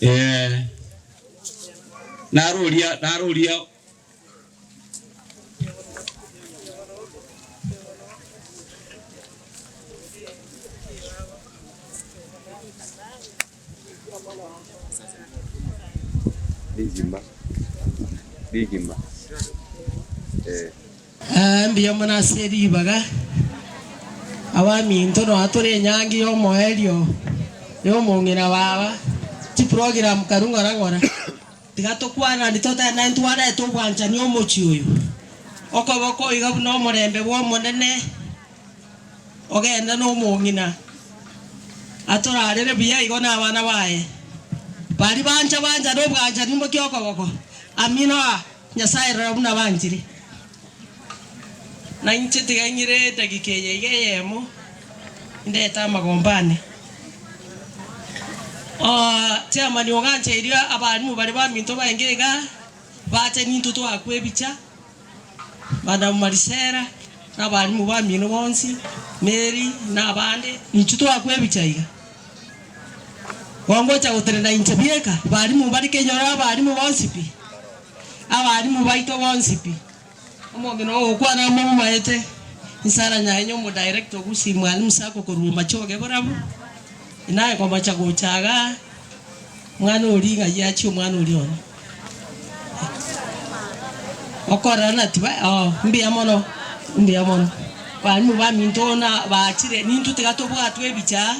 eh, naroria naroria Rigima, rigima, eh. Mbuya mono ase ribaga, abaminto nonya tore enyangi y'omoerio y'omong'ina baba, chiprogram karu ng'ora ng'ora, tiga tokwanani totebe naende ntwarete obwanchani omochie oyo, okoboko iga buna omorembe bw'Omonene. Ogende nomong'ina atorarere buya igo nabana baye. Baria bancha banchane obwanchani mbokia okoboko. Amina aa Nyasae rora buna banchire. Na inche tiga ng'ire edagika eye iga eyemo ndete amagombo ane. Chairman ogancheirie abalimu baria baminto baenge igaa bache nintwe twakwa ebicha. Madam Marisela, na abalimu bamino bonsi, Mary, na abande, inchuo twakwa ebicha iga. Bono ngocha gotenena inche bieka, balimu mbare kenyoro abalimu bonsi pi, abalimu baito bonsi pi. Omong'ina ogokwana momomaete, Sarah Nyaenye omodirector o Gusii Mwalimu Sacco korwa Machoge Borabu, naye komocha gocha igaa, mwana oria ng'ai achie omwana oria one. Okorora na tiba oo mbuya mono, mbuya mono. Balimu baminto na bachire nintwe tiga tobwatwe ebicha,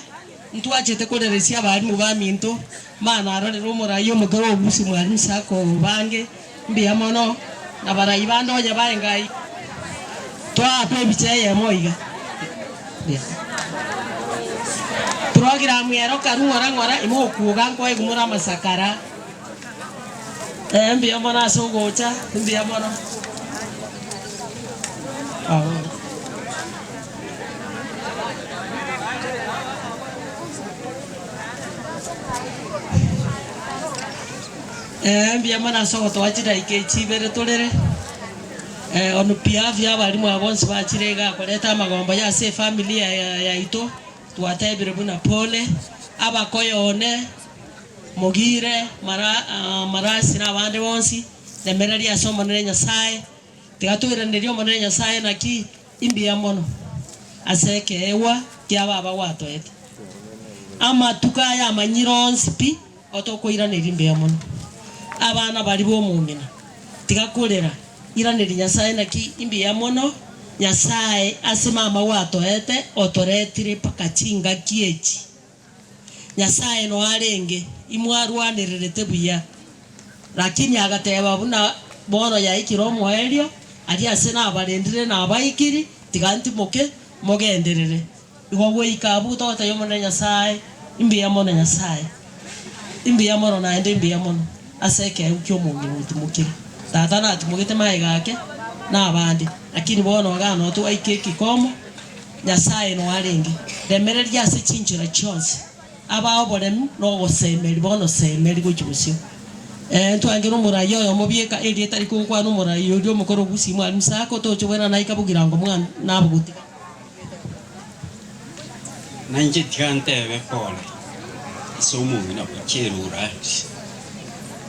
ntwachete koreresia abalimu baminto, mana arorere omorai omokere o Gusii Mwalimu Sacco bange, mbuya mono, na barai bande onye barenge aywo, twaakwa ebicha eyemo iga. Mbuya. Program ero karue ng'ora ng'ora, imokuoga nkoegwa more amasakara. Mbuya mono ase ogocha, mbuya mono. Mbuya mono ase ogotoa chidaika echi ibere torere. On behalf ya abalimu aba bonsi bachire igaa koreta amagombo ya ase efamiri yaito, twatebire buna pole, abakoyone. Mogire marasi na abande bonsi, remereria ase Omonene Nyasae. Tiga toiranerie Omonene Nyasae naki imbuya mono ase ekeegwa kia baba gwatoete. Amatuko aya amanyire onsi pi, otokoiraneria imbuya mono. Abana baria b'omong'ina, tiga korera, iraneria Nyasae naki imbuya mono, Nyasae ase mama gwatoete otoretire mpaka chingaki echi. Nyasae noarenge, imwarwanererete buya. Lakini agateba buna bono yaikire omoerio, aria ase nabarendire nabaikiri, tiga ntimoke, mogenderere. Igo goika abwo togotebia Omonene Nyasae, Imbuya mono Nyasae, imbuya mono naende imbuya mono ase ekeegwa ki'omong'ina otimokire. Tata natimogete magega ake nabande, lakini bono iga notwaika ekikomo. Nyasae noarenge, remereria ase chinchera chionsi, abae oboremu na ogosemeria, bono semeri gochia bosio. Ee, ntwangere omorai oyomo bieka, erieta rikogokwana omorai oria omokoro o Gusii Mwalimu Sako, toche bwena naika bogirango mwana nabogotiga. Nainche tiga ntebe pole ase omong'ina gochia erurati.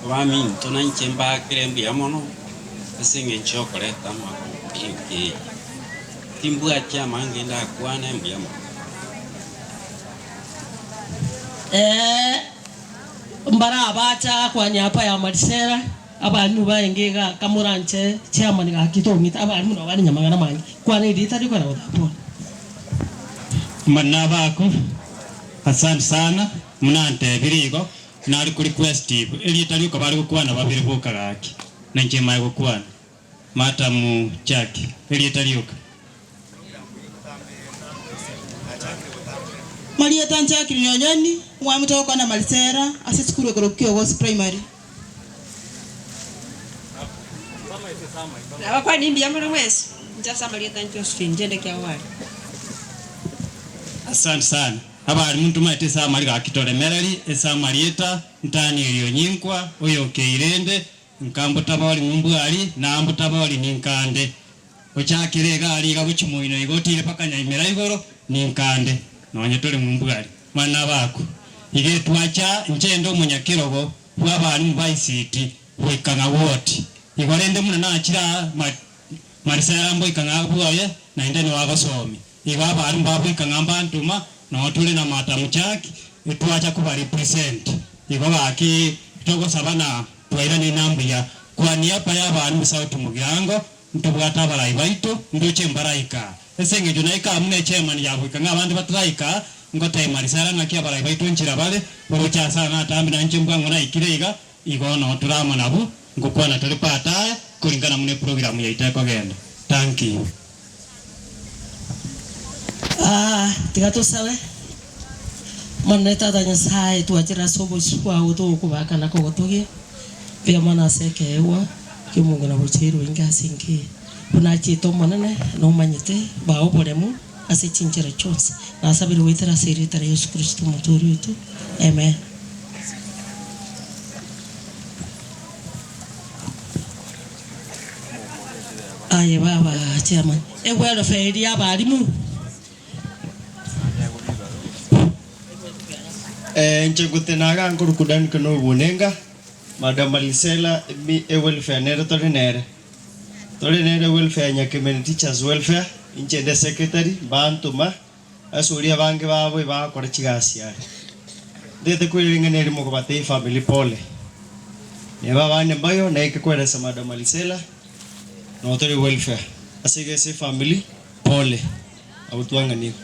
Abaminto nainche mbakere mbuya mono ase eng'encho yokoreta amagombo enka eye. Timbwati amange ndakwane mbuya mono. Ee, mbare abacha kwania apa ya Marisela, abalimu barenge iga kamoranche chairman gaki tong'ite, abalimu nabo bare nyamang'ana amange, kwana erieta rioka na goteba pole. Muna abaku, asante sana, buna antebirie igo, nare ko request erieta rioka bare gokwana babere boka gaki, na inche manye gokwana. Matamu Chaki, erieta rioka. Marieta Jacqueline Onyoni, omwami togokwana Marisera ase esukuru ekorokwa Kiogosi Primary. Nabakwani mbuya more mwensi, inche ase amarieta Josephine Njende Kiagware. Asante sana abalimu ntomaete ase amari gaki toremereri ase amarieta ntani onyinkwa oyokeire ende Nkambotabori ng'umbu aria, na ambotabori ninkande. Ochakire iga aria iga gochia moino iga otiire mpaka nyaimera igoro, ninkande. Nonye tore ng'umbu aria. Mana abaku. Iga etwacha inche inde omonyakerogo bw'abalimu ba ICT goika ng'a ward. Igo rende buna nachire aa ma Marisela mboika ng'a bwoye naende nigo agosomia. Igo abalimu bagoika ng'a mbantoma, noo tore na Madam Jack, etwacha koba represent. Igo gaki togosaba na twairane na mbuya. Kwa niaba y'abalimu Sauti Mugirango, ntobwate abarai baito, ndoche mbaraika. Ase eng'encho naika amo ne chairman ya goika ng'a abande bataraika, ngotebia Marisela ng'aki abarai baito nchera bare, oroche ase aa natambe nainche mbwango naikire iga, igo noo tore amo nabwo, ngokwana tore baadaye, koringana buna eprogram yaito ekogenda. Thank you. Ah, tiga tosabe. Omonene Tata Nyasae, twachire ase obosio bwao togokobaka na kogotogia mbuya mono ase ekeegwa ki'omong'ina gocheirwe inke ase enka eye. Buna achiete Omonene, nomanyete, baa oboremu ase chinchera chionsi. Nasabire goetera ase erieta ria Yeso Kristo Omotoori oito. Amen. Aye baba chairman, ewelfare eria y'abalimu. Inche ngotenaga nkoruku Duncan Obunenga, Madam Marisela emi ewelfare nere tore nere. Tore nere welfare Nyakemeni Teachers Welfare, inche nde secretary, mbantoma ase oria abange babo ebagokora chigasi are. Ntagete koirera ring'ana eri mokobatebia efamily pole. Neba abande mbayo naike koeresa Madam Marisela, nabo tore welfare. Ase igo ase efamily pole. Abwo twang'anigwe.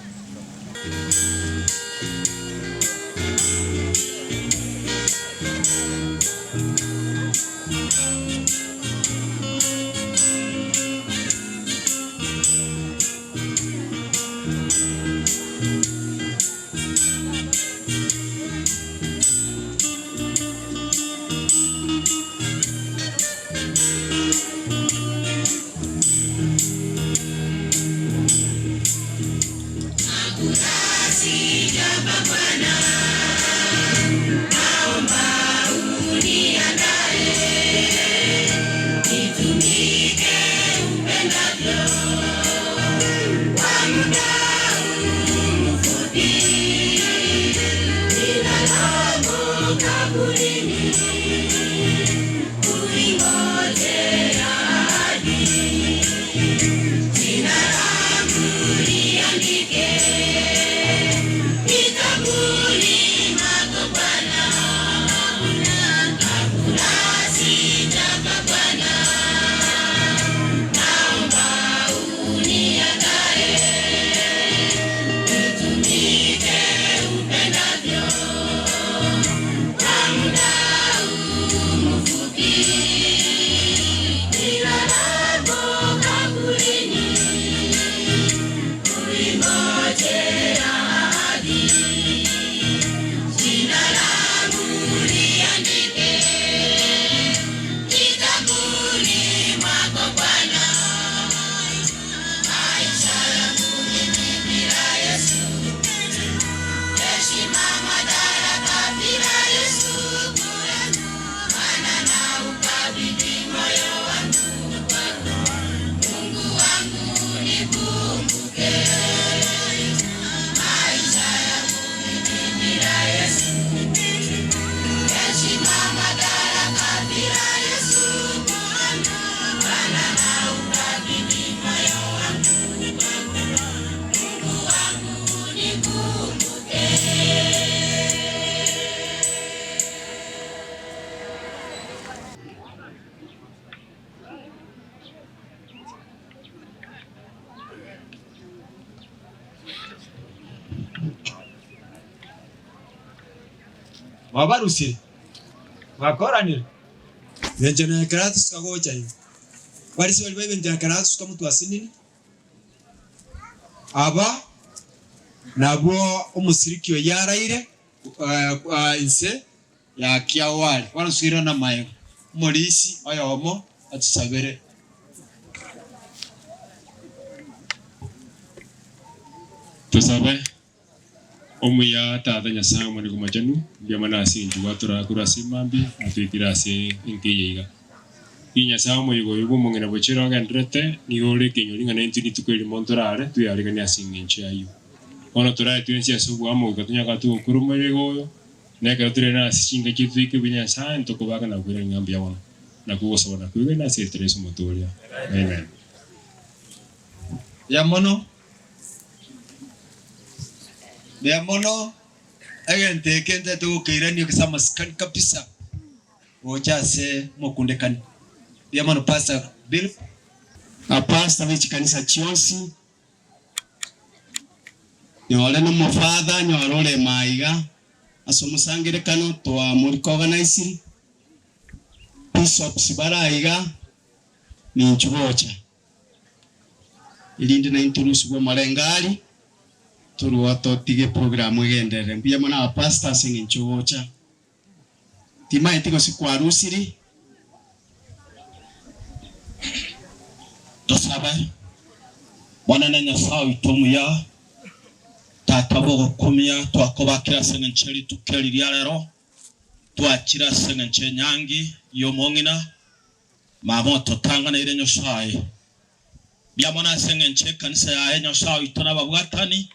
Mwabarusire, mwakoranire, enchera na ekero atusuka gocha iga. Abarisia baria ba enchera ekero atusuka motwe asinini, aba nabwo omosiriki oyio araire inse ya kiagware. Bono suira namaego, omorisia oyomo atusabere. Tosabe. Omuya Tata Nyasae Omonene Omochenu, mbuya mono ase engencho gwatorora korwa ase mambia na toikire ase enka eye iga. Rigia Nyasae omoyega oyo bw'omong'ina bochere ogendererete, nigo ore ekenyori ng'a naintwe rituko erimo ntorare tweareganie ase engencho y'ayio. Bono torae twensi ase oboamo goika tonyare koba togokora omoyega oyo, na ekero tore nase chinka chiaito toike buya Nyasae, ntokobaka na koirania ng'a mbuya mono. Nakwo ogosaba na kwegena ase erieta ria Yeso Omotoria. Amen. Mbuya mono. Mbuya mono, egento eke ntete gokeirania gose amasikani kabisa gocha ase omokundekani. Mbuya mono Pastor Bill. Abapastor be chikanisa chionsi, nyore nomofather, nyore ore maiga ase omosangerekano twamorikoganisiri, bishops bare aiga, ninchu gocha. Erinde naintwe rusigwe omorengari. Torwa totige eprogram egenderere. Mbuya mono aba pastor ase eng'encho ogocha. Timaeti gose kwarusiri. Tosabe. Monene Nyasae oito omuya, Tata bw'ogokumia, twakobakire ase engencho ye rituko eri ria rero, twachire ase engencho y'enyangi y'omong'ina, mama ototanganeire Nyasae. Mbuya mono ase engencho y'ekanisa yaye Nyasae oito na ababwatani,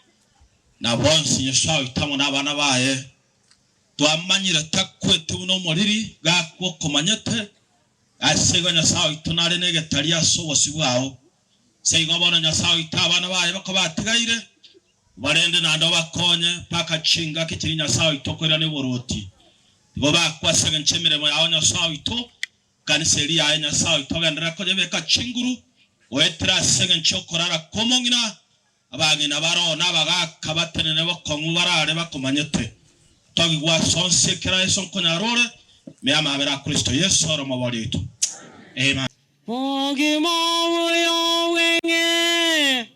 na bonsi Nyasae oito amo nabana baye. Twamanyire takwete buna omoriri, gakwa okomanyete, ase igo Nyasae oito nare negetari ase obosio bwao. Ase igo bono Nyasae oito abana baye bakoba batigaire, obarende naende obakonye mpaka chingaki chiria Nyasae oito okoirania oboruoti. Igo bakwe ase engencho y'emeremo yao Nyasae oito, Ekanisa eria yaye Nyasae oito ogenderere koyebeka chinguru goetera ase engencho y'okorara kw'omong'ina, abang'ina baroo na abagaaka batenene bokong'u barare bakomanyete. Togigwe ase onsi ekero Yeso nkonyara ore, ime y'amabera a Kristo Yeso ore Omobori oito. Amen. Bogima obuya obweng'e.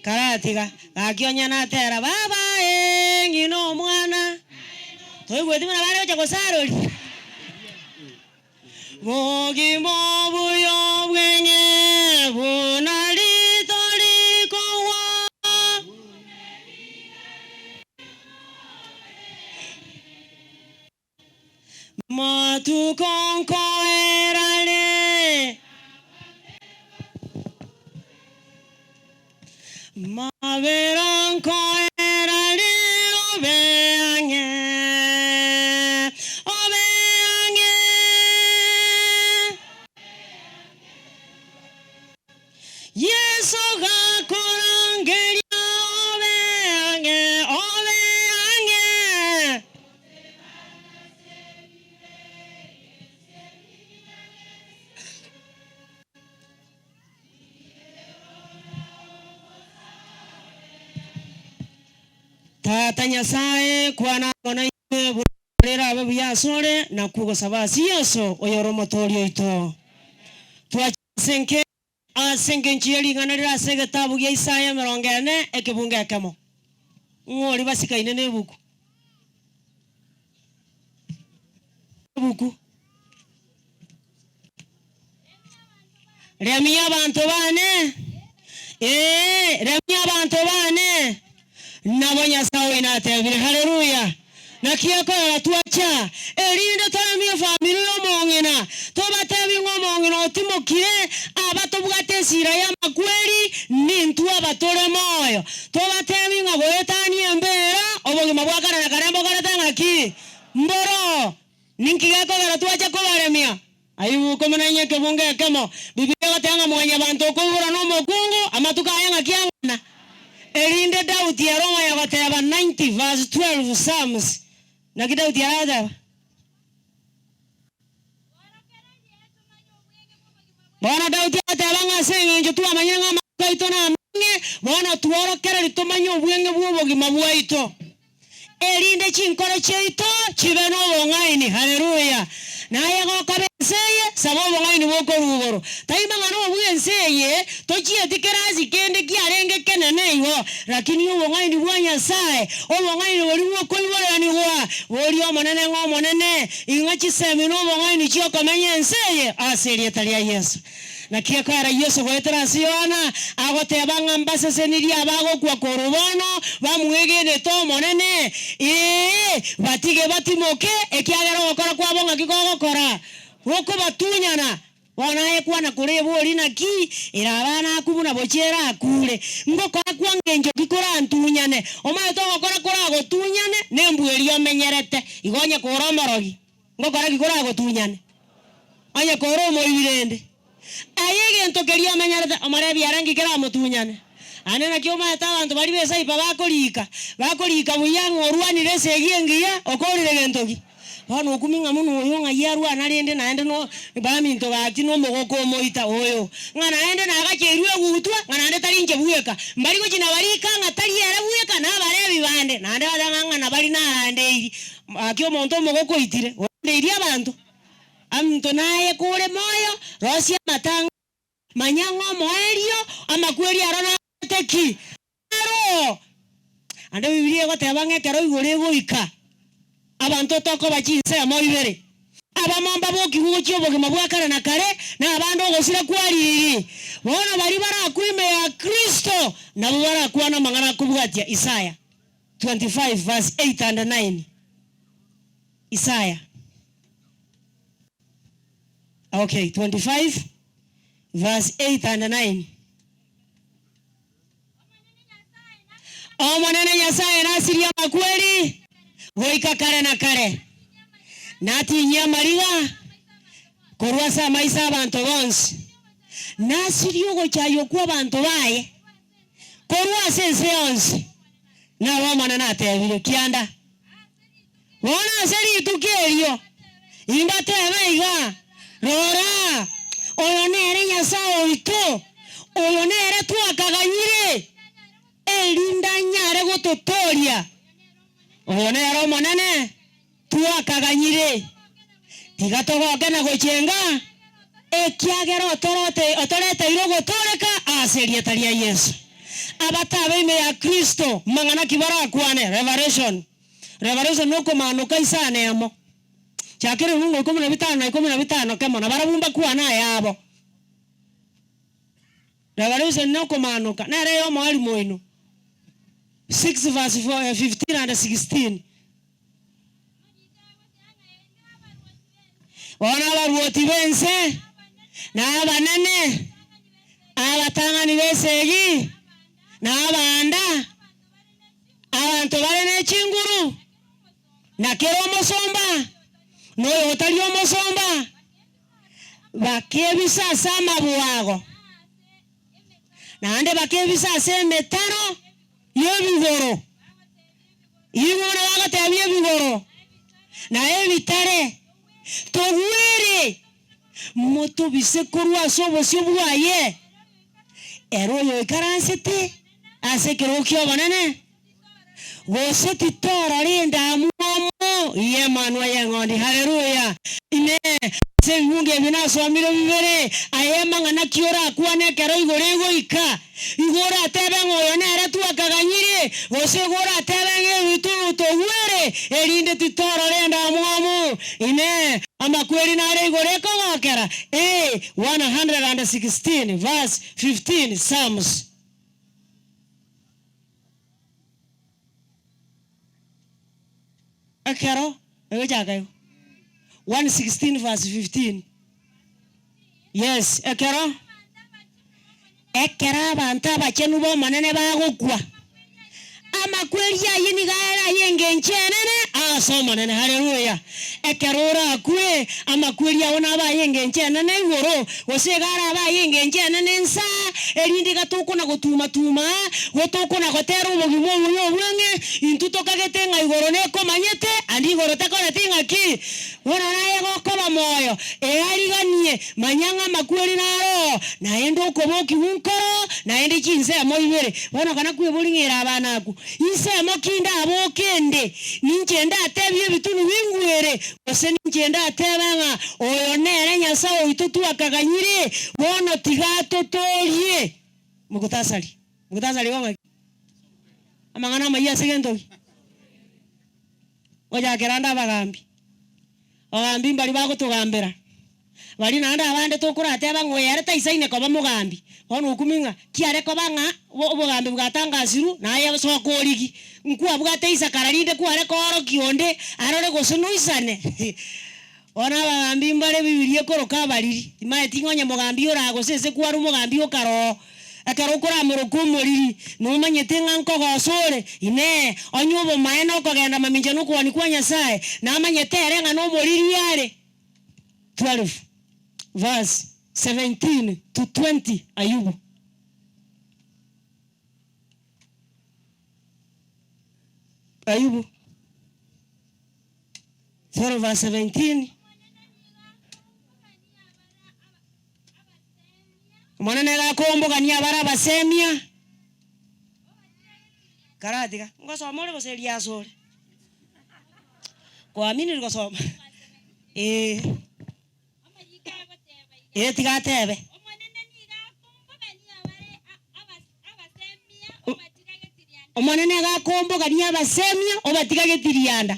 Karatiga, gaki onye natera, Baba ee, ng'ina omwana. Toigweti buna bare gocha gosaroria. Bogima obuya obweng'e buna rito rikogwa. Matuko nkoerare. Mabera nkoerare obe ang'e, obe ang'e. Yeso gakorangeria obe ang'e, obe ang'e. Tata Nyasae, kwana amo naintwe buna rerabe buya asore, nakwo ogosaba ase Yeso, oyore Omotooria oito. Twachia ase enke ase engencho ye ring'ana rire ase egetabu gia Isaya 40, ekebungo ekemo. Ng'o oria basikaine nebuku? Ebuku. Remia abanto baane, ee, remia abanto baane. Nabo Nyasae oino atebire, Haleluya! Naki ekorora twacha, erinde toremie efamiri y'omong'ina, tobatebie ng'a omong'ina otimokire, aba tobwate esira y'amakweri, nintwe aba tore moyo. Tobatebie ng'a goetania embera, obogima bwa kare na kare mbokorete ng'aki? Mboro. Ninki gekogera twacha kobaremia? Ayubu komenainya ekebungo ekemo. Biblia egoteba ng'a Mwanyabanto okoibora nomokungu, amatuko aye ng'aki ang'ana? Erinde Daudi ere omanya goteba 90 verse 12 Psalms. Naki Daudi aragoteba? Bono Daudi agateba ng'a ase eng'encho twamanyire ng'a amatuko aito namang'e, bono tworokererie tomanye obweng'e bw'obogima bwaito. Erinde chinkoro chiaito chibe nobong'aini. Haleluya! Naye gokoba ense eye, saba obong'aini bokorwa igoro. Tai mang'ana obwo ense eye, tochieti kerasi kende kiarenge kenene igo, lakini obong'aini bwa Nyasae, obong'aini boria bw'okoiboreranigwa, boria Omonene ng'a Omonene, ing'a chisemi na obong'aini chi'okomenya ense eye ase erieta ria Yeso. Naki ekeera Yeso goetera ase Yohana agoteba ng'a mbasesenirie abagokwa korwa bono bamwegenete Omonene, ee, batige batimoke, ekiagera ogokora kwabo ng'aki kogokora? Gokobatunyana. Bono aye kwana kore ebori naki ere abana akwo buna bochie ere akure. Ngokora kwa ngencho ki korantunyane? Omanyete ogokora koragotunyane nembwa eria omenyerete. Igo onye kore omorogi, ngokora ki koragotunyane? Onye kore omoibi rende, aye egento keria omenyerete, omorebi are nki keramotunyane? Aande naki omanyete abanto baria b'esaipa bakoriika, bakoriika buya ng'a orwanire esegi engiya, okorire gento ki? Bono okumia ng'a buna oyo ng'ai arwana rende naende no baminto gaki nomogoko omoita oyo, ng'a naende nagacheirwe egutwa, ng'a naende tari inche bweka. Mbari gochia nabarika ng'a tari ere bweka, na abarebi bande, naende bateba ng'a ng'a nabari narandeiri. Gaki omonto omogoko oitire, orandeirie abanto. Aminto naye kore moyo, rosia amatanga, manya ng'a omoerio, amakweri aro narete ki? Nkeroo! Ande Bibilia egoteba ng'a ekero igoro egoika, abanto tokoba chinsemo ibere, abamo mbabokigwe gochia obogima bwa kare na kare, na abande ogosira kwa riiri. Bono baria barakwe ime ya Kristo nabwo barakwane amang'ana akobwatia Isaya 25 verse 8 and 9. Isaya. Okay, 25 verse 8 and 9. Omonene Nyasae nasirie amakweri goika kare na kare, natinyie amariga korwa ase amaiso 'abanto bonsi, nasirie ogochaywa kw'abanto baye korwa ase ense yonsi. Nabo Omonene atebire, Kianda bono ase rituko erio imbatebe iga, Rora, oyo nere Nyasae oito, oyo nere twakaganyire, erinde anyare gototooria. Oyo nere Omonene twakaganyire. Tiga togoke na gochenga, ekiagera otoreteire ogotooreka ase erieta ria Yeso. Abatabe ime ya Kristo, mang'ana ki barakwane? Revelation. Revelation nokomanoka isano emo. Chakera ebibungo ikomi na bitano na ikomi na bitano kemo, na barabwo mbakwane ayabo. Revelation nokomanoka, nere eyomoarimo oino. 6 verse 15 and 16. Bono abaruoti b'ense, na abanene, abatang'ani b'esegi, na abanda, abanto bare ne chinguru, na kera omosomba, na oyotari omosomba, bakebisa ase amabwago, naende bakebisa ase emetaro y'ebigoro. Igoro bagotebia ebigoro na ebitare, Togwere, motobise korwa ase obosio bwaye, ere oyoikaransete ase ekerogo ki'obonene, gose titorora endamwamu y'Emanwa y'Eng'ondi. Haleluya! Inee! Ase ebibungo ebi nasomire bibere, aye amang'ana ki orakwane ekero igoro egoika? Igo oratebe ng'a oyo nere twakaganyire, gose igo oratebe ng'a ebitunu togwere, erinde titorora endamwamu? Inee! Amakweri nare igoro ekogokera? Ee, 116 verse 15 Psalms. Ekero egochaka igo. 116 verse 15. Yes, ekero ekero abanto abachenu b'Omonene bagokwa, amakweri ayio nigo are ay'engencho enene ase Omonene. Haleluya! Ekero orakwe, amakweri ao nabe ay'engencho enene igoro, gose iga arabe ay'engencho enene inse, erinde iga tokona gotuma-tuma, gotokona gotera obogima obuya obweng'e, intwe tokagete ng'a igoro nekomanyete, ande igoro tekoreti ng'aki? Bono naye gokoba moyo, eariganie, manya ng'a amakweri naroo, naende okobokigwa nkoro, naende chinsemo ibere. Bono kana kweboring'era abana akwo, insemo ki ndaboke ende? Ninche ndatebie ebitunu bingwere, gose ninche ndatebe ng'a oyo nere Nyasae oito twakaganyire, bono tiga atotoorie? Mugutasari, mugutasari igo ng'aki? Amang'ana amayia ase gento ki? Gochakera ande abagambi, abagambi mbaria bagotogambera, baria naende abande tokorateba ng'a oyo ere taisaine koba mogambi, bono okumia ng'a kiare koba ng'a obogambi bwatangasirwe naye soka origie, nkwabwate isakara rinde kware koorokia onde arore gose noisane. Bono abagambi mbare Bibilia ekoroka abariri, timaeti ng'a onye mogambi ore aa gose ase kwarwa omogambi okare oo. Ekero okoramoroka omoriri, nomanyete ng'a nkogosa ore? Inee! Onye obomaene okogenda mamincha nokogania kwa Nyasae, namanyete ere ng'a nomoriri are? 12 verse 17 to 20 Ayubu. Ayubu. 12 verse 17. Omonene iga akombogania abare abasemia. Karatiga, ngosoma ore gose eriaso ore? Kwaminiri gosoma? Ee. Ee, tiga atebe. Omonene iga akombogania abasemia, obatiga getirianda.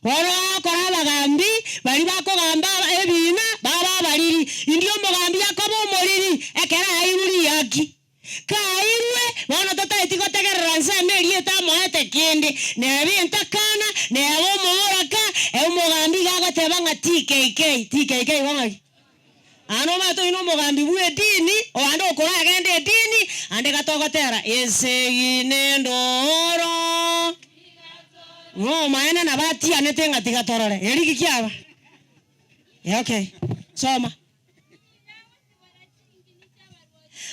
Bono agakora abagambi baria bakogamba ebiina babe abariri. Indio omogambi akoba omoriri ekero airwe riaki. Kairwe, bono totaeti gotegerera nsemo eria etamoete kende, neba entakana, neba omoboraka, omogambi iga agoteba ng'a TKK, TKK igo ng'aki? Aa nomanyete oyio nomogambi bw'edini, oande okoragenda edini, ande gatogotera, Esegi nendoro. Ng'omaene nabo atianete ng'a tiga torore. Eriki kiaba? Eh, okay. Soma.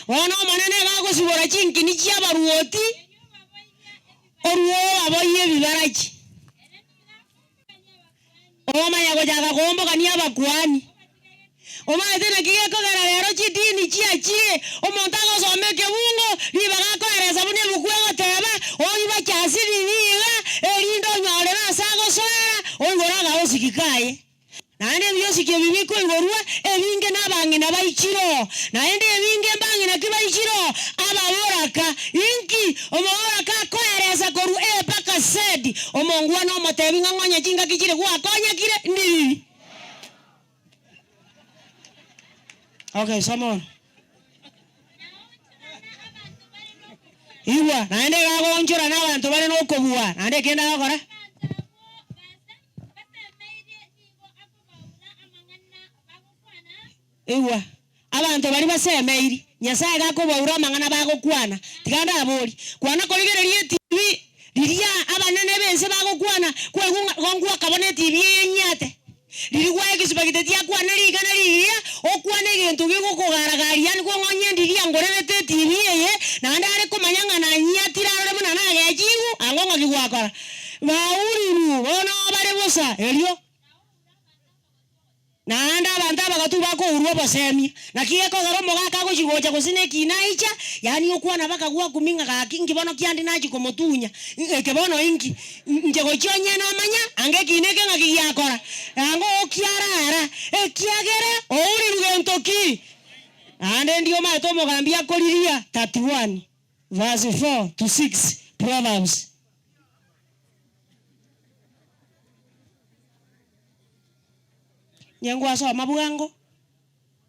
Bono Omonene iga agosibora chinkini chi'abaruoti, orue obaboyie ebibarachi. Omanya gochaka koombogania abakuani. Omanyete naki gekogera rero chidini chiachire, omonto agosoma ekebungo, ribaga akoeresa buna ebuku egoteba, oiba chiasiriri iga, erinde onyorere ase agosoera, oigore agaosiki kaye. Naende ebiosiki ebi bikoigorwa, ebinge nabang'ina baichire oo, naende ebinge mbang'ina ki baichire oo? Ababoraka. Inki omoboraka akoeresa korwa A mpaka Z? Omongwana omotebi ng'a ng'onye chingaki chire gwakonyekire, ndiriri. Okay, soma bono. Igwa, naende iga agoonchora nabanto bare nokobua, naende ekende agokora. Igwa, abanto baria basemeiri, Nyasae gakobaura amang'ana bagokwana. Tiga ndaborie, kwana korigereria etibi riria abanene b'ense bagokwana, kwaigwa ng'a igo ngwakabona etibi eye enyiate? Riria gwaye egesubagete tiakwana ring'ana rigiya, okwane egento gegokogaragaria, yaani kwang'onya endiria ngorerete etibi eye, naende are komanya ng'a nanyiatire arore buna nagechigwe, ango ng'aki gwakora? Baurirwe, bono bare bosa, erio. Naende abanto abagatu bakourwa obosemia. Naki gekogera omogaka agochia gocha gose nekina aicha, yaani okwana bakagwa akumi ng'a gaki inki bono kiande nachia komotunya, eke bono inki? Inche gochia onye namanya, anga ekina eke ng'aki giakora, anga okiarara, ekiagera ourirwe gento ki? Naende ndio omanyete omogambi akoriria 31 verse 4 to 6 Proverbs. Onye ngwasoma bwango,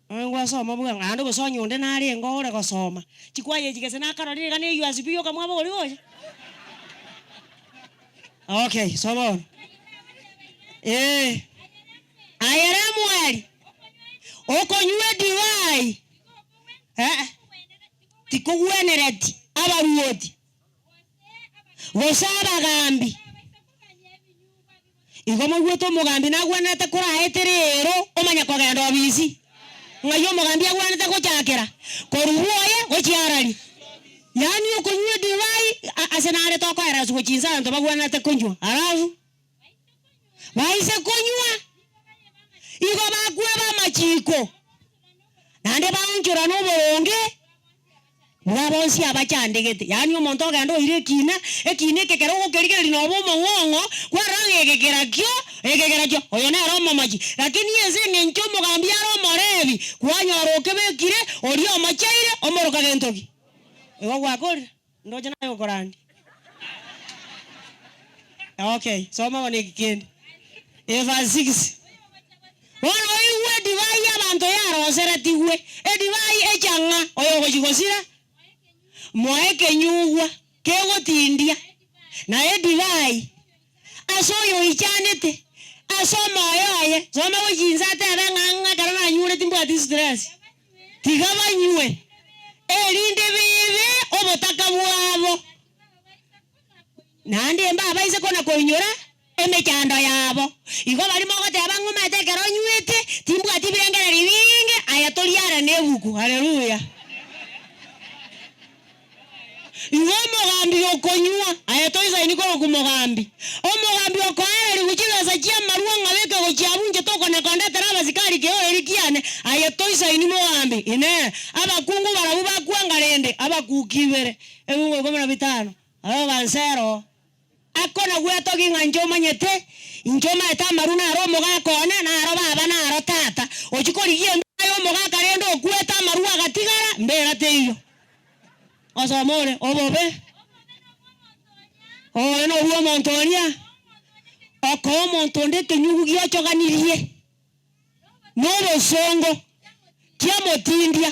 onye ngwasoma bwango, naende gose onye onde narenge ore gosoma, chikwaya echi gese nakarorire iga na USB yoka mwabogori gocha? Okay, soma bono. Eh, aye Lemueli, okonywa edivai, eh, tikogwenereti abaruoti, gose abagaambi. Igo moigwete omogambi nagwenerete koraetere ero omanye kogenda obisi. Ng'ai omogambi agwenerete gochakera? Korwa bwoye gochia arari. Yaani okonywa edivai ase nare tokoeresa gochia inse abanto bagwenerete konywa. Alafu baise konywa, igo bakweba amachiko, naende baonchorana oboronge. Buna bonsi abachandegete, yaani omonto ogenda oire ekiina, ekiina eke ekero ogokerigereria noba omong'ong'o, kwarora ng'a eke kerakio, eke kerakio, oyo nere omomochi. Lakini ase eng'encho omogambi are omorebi, kwanyora okebekire, oria omocheire, omoroka gento ki? Igo gwakorire, ndoche naye okorandia. Okay, soma bono eki kende. Verse 6. Bono oigwe edivai y'abanto yaroseretigwe, edivai echang'a, oyogochia gosira, moe ekenyugwa kegotindia, na edivai ase oyoichanete ase omoyo oye. Soma gochia inse atebe ng'a ng'a ekero nanyure timbwati stress. Tiga banywe, erinde bibe obotaka bwabo, naende mbabaise kona-koinyora emechando yabo. Igo baria mogoteba ng'a omanyete ekero onywete, timbwati ebirengererio binge, aye tori are nebuku. Haleluya! Igo omogambi okonywa, aye toisaini korokwa mogambi. Omogambi okoererigwa chibesa chi'amarwa ng'a beke gochia abwo inche tokona kondetera abasikari keoreri kiane, aye toisaini mogambi. Inee! Abakungu barabwo bakwanga rende? Abakuki ibere, ebungo ikomi na bitano, aba bansero. Ako nagwetogie ng'a inche omanyete, inche omanyete amaru naro omogaka one, naro baba, naro tata. Ochia korigia embura y'omogaka rende okwete amaru agatigara, mbera teiyo. Osome. Ngosoma ore, Obobe obobe nobw'omonto oria okoa omonto onde ekenyugu giochoganirie nobosongo kiamotindia,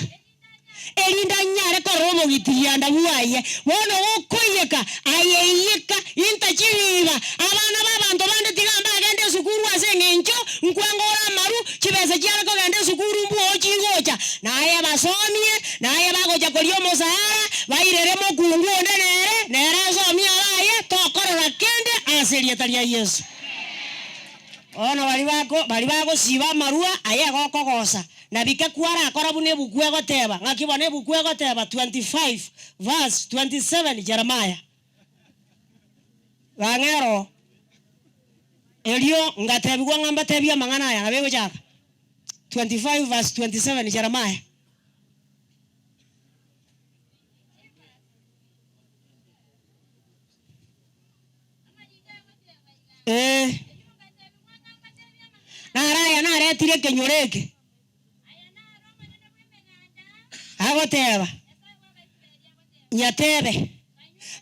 erinde anyare korora omogitirianda bwaye. Bono gokoiyeka, aye iyeka, intachi riiba. Abana b'abanto bande tiga mbagende esukuru ase eng'encho nkwengora amaru, chibesa chiare kogenda esukuru mbwoo chigocha. Naye basomie, naye bagocha koria omosara, bairere mokungu onde nere, nere asomie abaye, tokorora kende ase erieta ria Yeso. Bono baria bako baria bagosiba amarua aye egokogosa, na bike kwarakora buna ebuku egoteba. Ng'aki bono ebuku egoteba 25 verse 27 Jeremiah. Gang'ero erio ngatebigwa ng'a mbatebie amang'ana aya nabo egochaka 25 verse 27 Jeremiah. Ee, naro aya naretire ekenyoro eke, agoteba, Nyatebe,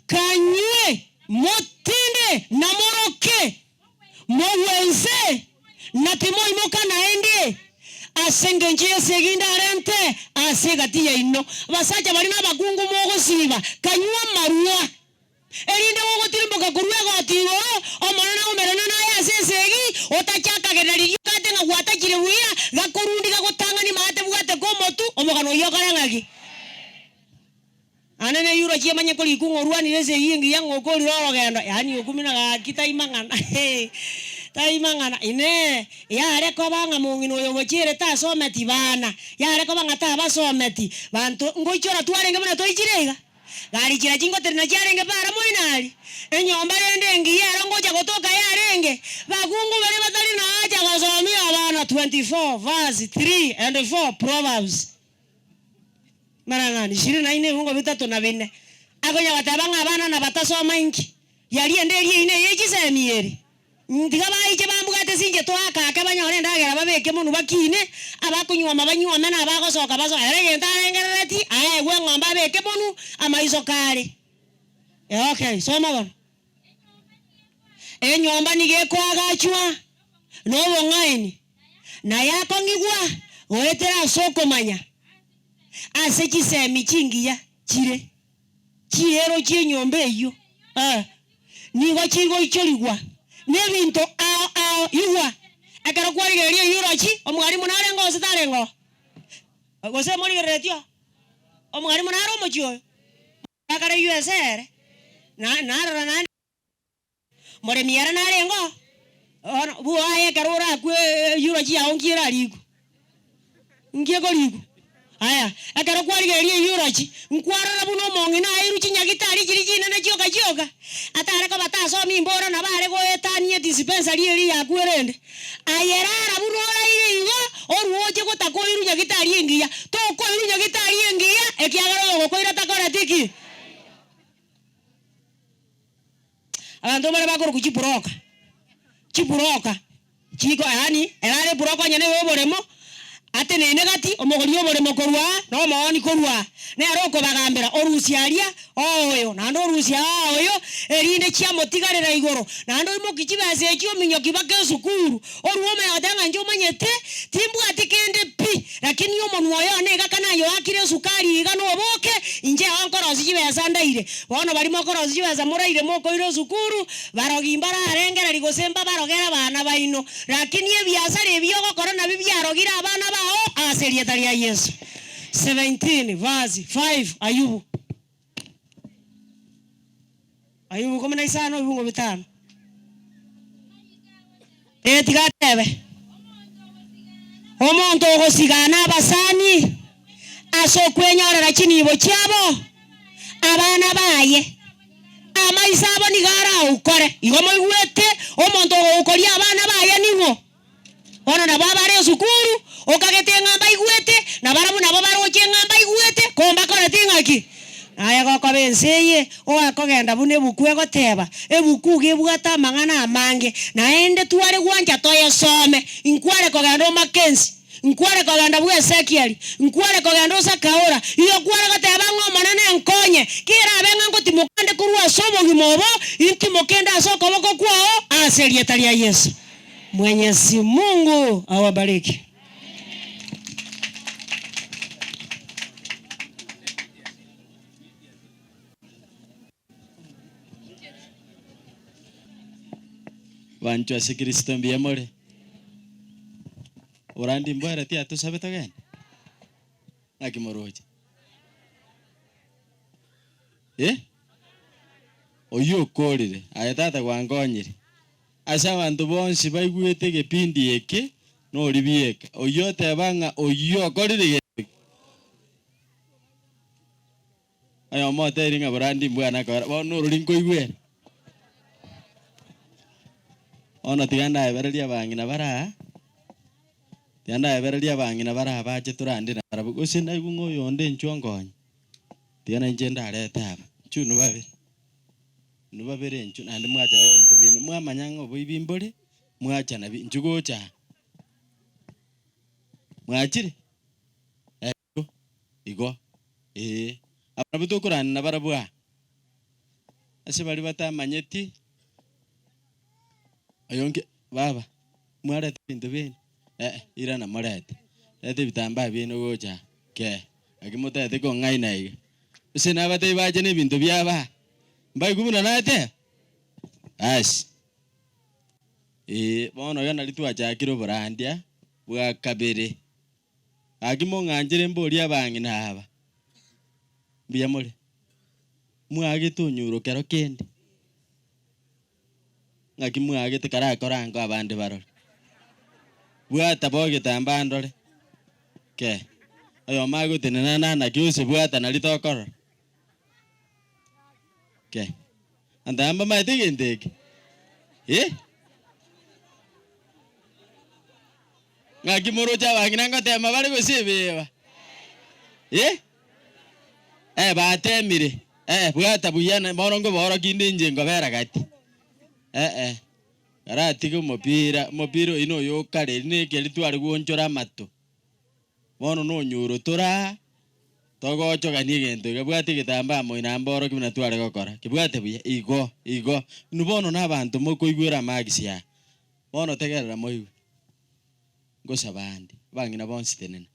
Kanywe, motinde na moroke, mogwe inse, na timoimoka naende, ase engencho y'esegi ndarente ase egati yaino. Abasacha baria na abakungu mogosiba, kanywe amarwa. Erinde gogotirimboka korwa egoti igoro, Omonene aumerane naye ase esegi, otachakagera riria okate ng'a gwatachire buya, gakorundi gagotang'ani maate bwateka omotu, omogano oyio okore ng'aki? Naende neyuro chiemanye korikwa ng'a orwanire esegi engiya ng'a okorire orogendo, yaani okumina gaki tai mang'ana tai mang'ana. Inee! Yare koba ng'a mong'ina oyo ogochiire tasometi bana? Yare koba ng'a tabasometi banto ngoichora twarenge buna toichire iga? Gari chiria chingoterina chiarenge para moino aria, enyomba rende engiya ero ngocha gotoka yarenge, bakungu baria batari na haja gosomia abana 24 verse 3 and 4 Proverbs marang'ani ishirini na ine ebungo bitato na bine. Akonya goteba ng'a abana nabatasoma inki? Yaria ende eria eine eye chisemi ere. Tiga baiche bambwate sinche toake ake banyore endagera babeke monwe bakine, abakonyuoma banyuome na abagosoka basoke. Ere egento arengerereti, aegwe eng'ombe abeke monwe, amaiso kare. Okay, soma bono. Enyomba nigo ekoagachwa nobong'aini, na yakong'igwa goetera ase okomanya ase chisemi chingiya chire. Chiero chi'enyomba eyio nigo chigoichorigwa nebinto ao ao. Igwa, ekero kwarigereria eyio orochi, omwalimu narenge gose tarenge oo? Gose morigereretie oo? Omwalimu nare omochie oyo? Akare USA ere, narora naende. Moremi ere narenge oo? Bono bwoye aye ekero orakwe eyuro chiao nki erarikwe? Nki ekorikwa? Aya, ekero kwarigereria eyurochi, nkwarora buna omong'ina airwe chinyagitari chiria chinene chioka chioka, atare koba tasomi imbora nabo are goetania edispensary eria yakwe erende. Aye rara buna oraire igo, orue oche gotaka oirwe nyagitari engiya. Tokoirwa nyagitari engiya, ekiagera oyogokoira takoreti ki? Abanto mbare bakorokwa chiburoka, chiburoka chiko yaani erare eburoka onye neye oboremo, atenene gati omogori oboremo korwa aa na omooni korwa aa, nere okobagambera orusia aria oo oyo naende orusia aa oyo, erinde chiamotigarera igoro, naende oimoki chibesa echio ominyoki baka esukuru, orue omanye goteba ng'a inche omanyete timbwati kende pi, Lakini omonwa oye one iga kanayoakire esukari iga noboke, inche ao nkorosia chibesa ndaire. Bono baria mokorosia chibesa moraire mokoira esukuru, barogi mbararengereria gose mbabarogere abana baino. Lakini ebiasara ebi ogokora nabio biarogire abana bao ase erieta ria Yeso. 17 verse 5 Ayubu. Ayubu ikomi na isano ebibungo bitano. Ee, tiga atebe, Omonto ogosigana abasani ase okwenyorera chinibo chiabo, abana baye, amaiso abo nigo araukore. Igo moigwete, omonto ogoukoria abana baye ning'o? Bono nabo abare esukuru, okagete ng'a mbaigwete, na barabwo nabo baroche ng'a mbaigwete, ko mbakoreti ng'aki? Naye gokoba ense eye, oakogenda buna ebuku egoteba, ebuku iga ebwate amang'ana amange, naende tware gwancha toyesome, inkware kogenda omake ense. Nkware kogenda bwa Ezekieli, nkware kogenda ase Kaora, igo kware goteba ng'a Omonene nkonye, kerabe ng'a ngotimoka nde korwa ase obogima obo, intimoke nde ase okoboko kwao ase erieta ria Yeso. Mwenyezi Mungu awabariki. Banchwa ase Kristo mbuya more? Orandi mbwereti atosabe togende? Naki moroche? Eh? Oyio okorire, aye tata gwankonyire. Ase abanto bonsi baigwete egepindi eke, nori bieka. Oyio oteba ng'a oyio okorire gento eke. Oyomo otebirie ng'a borandi mbwana kora, bono norori nkoigwera. Bono tiga ndaebererie abang'ina bare aa, tiga ndaebererie abang'ina bare aa bache torande nabarabwo, gose naigwe ng'a oyonde inchuo nkonye, tiga nainche ndarete aba, inchuo inwe babere, inwe babere inchuo naende mwachana ebinto binde, mwamanya ng'a oboibi mbore, mwachana bi, inchuo gocha aa. Mwachire? Igo, ee, aba nabwo tokorana nabarabwo aa. Ase baria batamanyeti, oyonge, baba, mwareta ebinto biaino? Eh, irana morete, reta ebitambaa biaino gocha aa, kee, naki motagete kong'aina iga? Gose nabatebi bache na ebinto biabo aa, mbaigwe buna nateba? Basi, ee, bono iga nario twachakire oborandia bwa kabere. Gaki mong'anchere mborie abang'ina aba, Mbuya more? Mwagete onyuro kero kende? Ng'aki mwagete karakore ango abande barore? Bwata bo egetambaa ndore, kee, oyomo agotenena nanaki ose bwata nari tokorora, kee. Abanto aba mbamaete egento eke? Eh? Ng'aki moroche abang'ina ngoteema bare gose ebeeba? Eh? Eh, bateemire. Eh, bwata buya na bono nkoborokia inde inche nkobera gati. Eh eh. Karatige omopira, omopira oyio noyo okare, eri nekeri tware goonchora amato. Bono nonyoro tore aa, togochogania egento iga, bwata egetambaa moino mborokie buna tware gokora. Kebwate buya, igo, igo. Inwe bono nabanto mokoigwera amagisi aya. Bono tegerera moigwe, ngosaba ande, abang'ina bonsi tenena,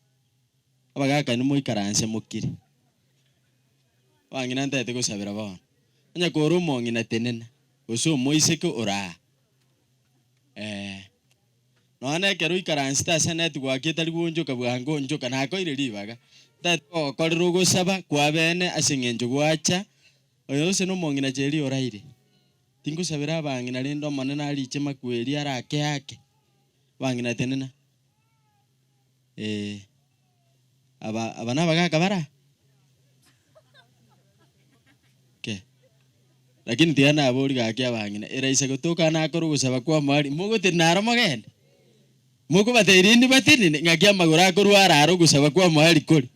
abagaaka inwe moikaranse mokire. Abang'ina ntagete gosabera bono, onye kore omong'ina tenena, gose omoiseke ore aa, eh, nonya na ekero oikaransete ase network etari goonchoka bwango onchoka, nakoire ribaga, ntagete gogokorera ogosaba kwa bene ase eng'encho gwacha, oyo gose na omong'ina cheri oraire. Tingosabera abang'ina rende Omonene ariche makweri arake ake. Abang'ina tenena. Ee. Aba aba nabagaka bare aa? Ke. Lakini tiga nabori gaki abang'ina, eraisa gotoka nakore ogosaba kwa omwari, mogotenena aro mogende? Mokobatebia rende batenene, ng'aki amagoro akorwara aro ogosaba kwa omwari kore?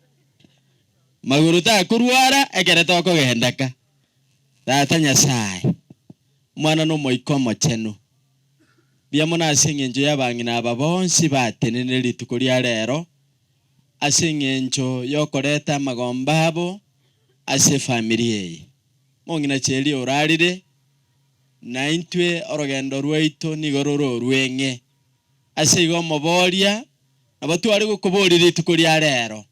Magoro takorwara ekere tokogenda ka. Tata Nyasae, Omwana na Omoika Omochenu, mbuya mono ase engencho y'abang'ina aba bonsi batenenire rituko ria rero, ase engencho y'okoreta amagomba abo ase efamiri eye. Mong'ina Cheria orarire, na intwe orogendo rwaito nigo rore orweng'e. Ase igo omoboria, nabo tware gokoboria rituko ria rero,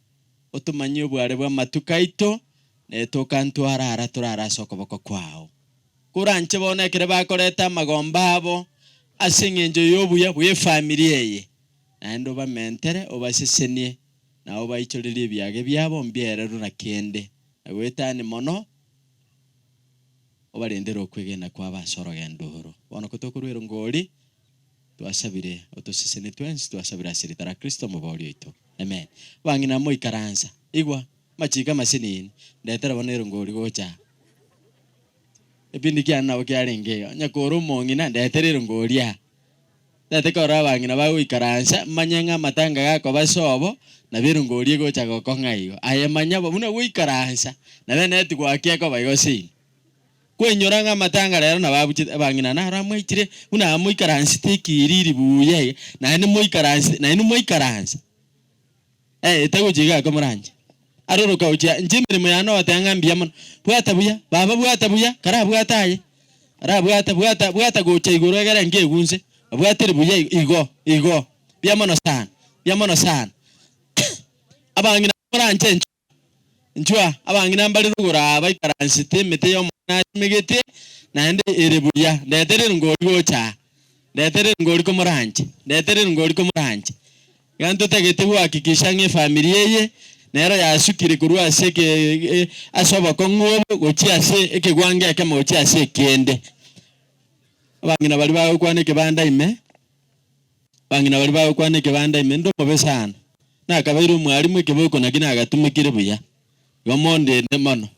otomanyie obware bw'amatuko aito, na tokantwara ara torare ase okoboko kwao. Koranche bono ekero bakoreta amagomba abo ase engencho y'obuya bw'efamiri eye, naende obamentere, obasesenie, na obaichorerie ebiage biabo mbiererwe na kende, na goetania mono obarendere okwegena kwabo ase orogendo oro. Bono kotokorwa erongori, twasabire otosesenie twensi, twasabire ase erieta ria Kristo Omobooria oito. Amen. Abang'ina moikaransa, igwa! Amachiko amasinini, ndetera bono erongori gocha aa. Ebindi kiane nabo kiarenge iga, onye kore omong'ina ndetera erongori aa. Ntagete korora abang'ina bagoikaransa, manye ng'a amatanga gakoba ase obo, nabo erongori egocha gokong'a igo. Aye manya bo buna gwaikaransa, nabo enetwork ekoba igo seino. Kwainyora ng'a amatanga rero nabo abuchete, abang'ina naro amwaichire, buna aa moikaransete ekiriri buya iga, naende moikaransete, nainwe mwaikaransa. Eh, etagochia iga komoranche. Aroroka gochia inche emeremo yane ogoteba ng'a mbuya mono. Bwata buya, baba bwata buya, karabwate aye, karabwate bwata bwata gocha igoro egere nkegunse, babwatere buya igo igo, mbuya mono sana, mbuya mono sana. Abang'ina moranche inchuo, inchuo abang'ina mbare rogoro aa baikaransete emete ya Omonene asimegete, naende ere buya, ndetere erongori gocha aa, ndetere erongori komoranche, ndetere erongori komoranche. Iga ntotagete gohakikisha ng'a efamiri eye nero yasukire korwa ase eke ase obokong'u obo gochia ase ekegwango ekemo gochia ase ekende. Abang'ina baria bagokwana ekebanda ime, abang'ina baria bagokwana ekebanda ime nde omobe sana, nakabeire omwalimu ekeboko naki nagatumekire buya, igo mondende mono.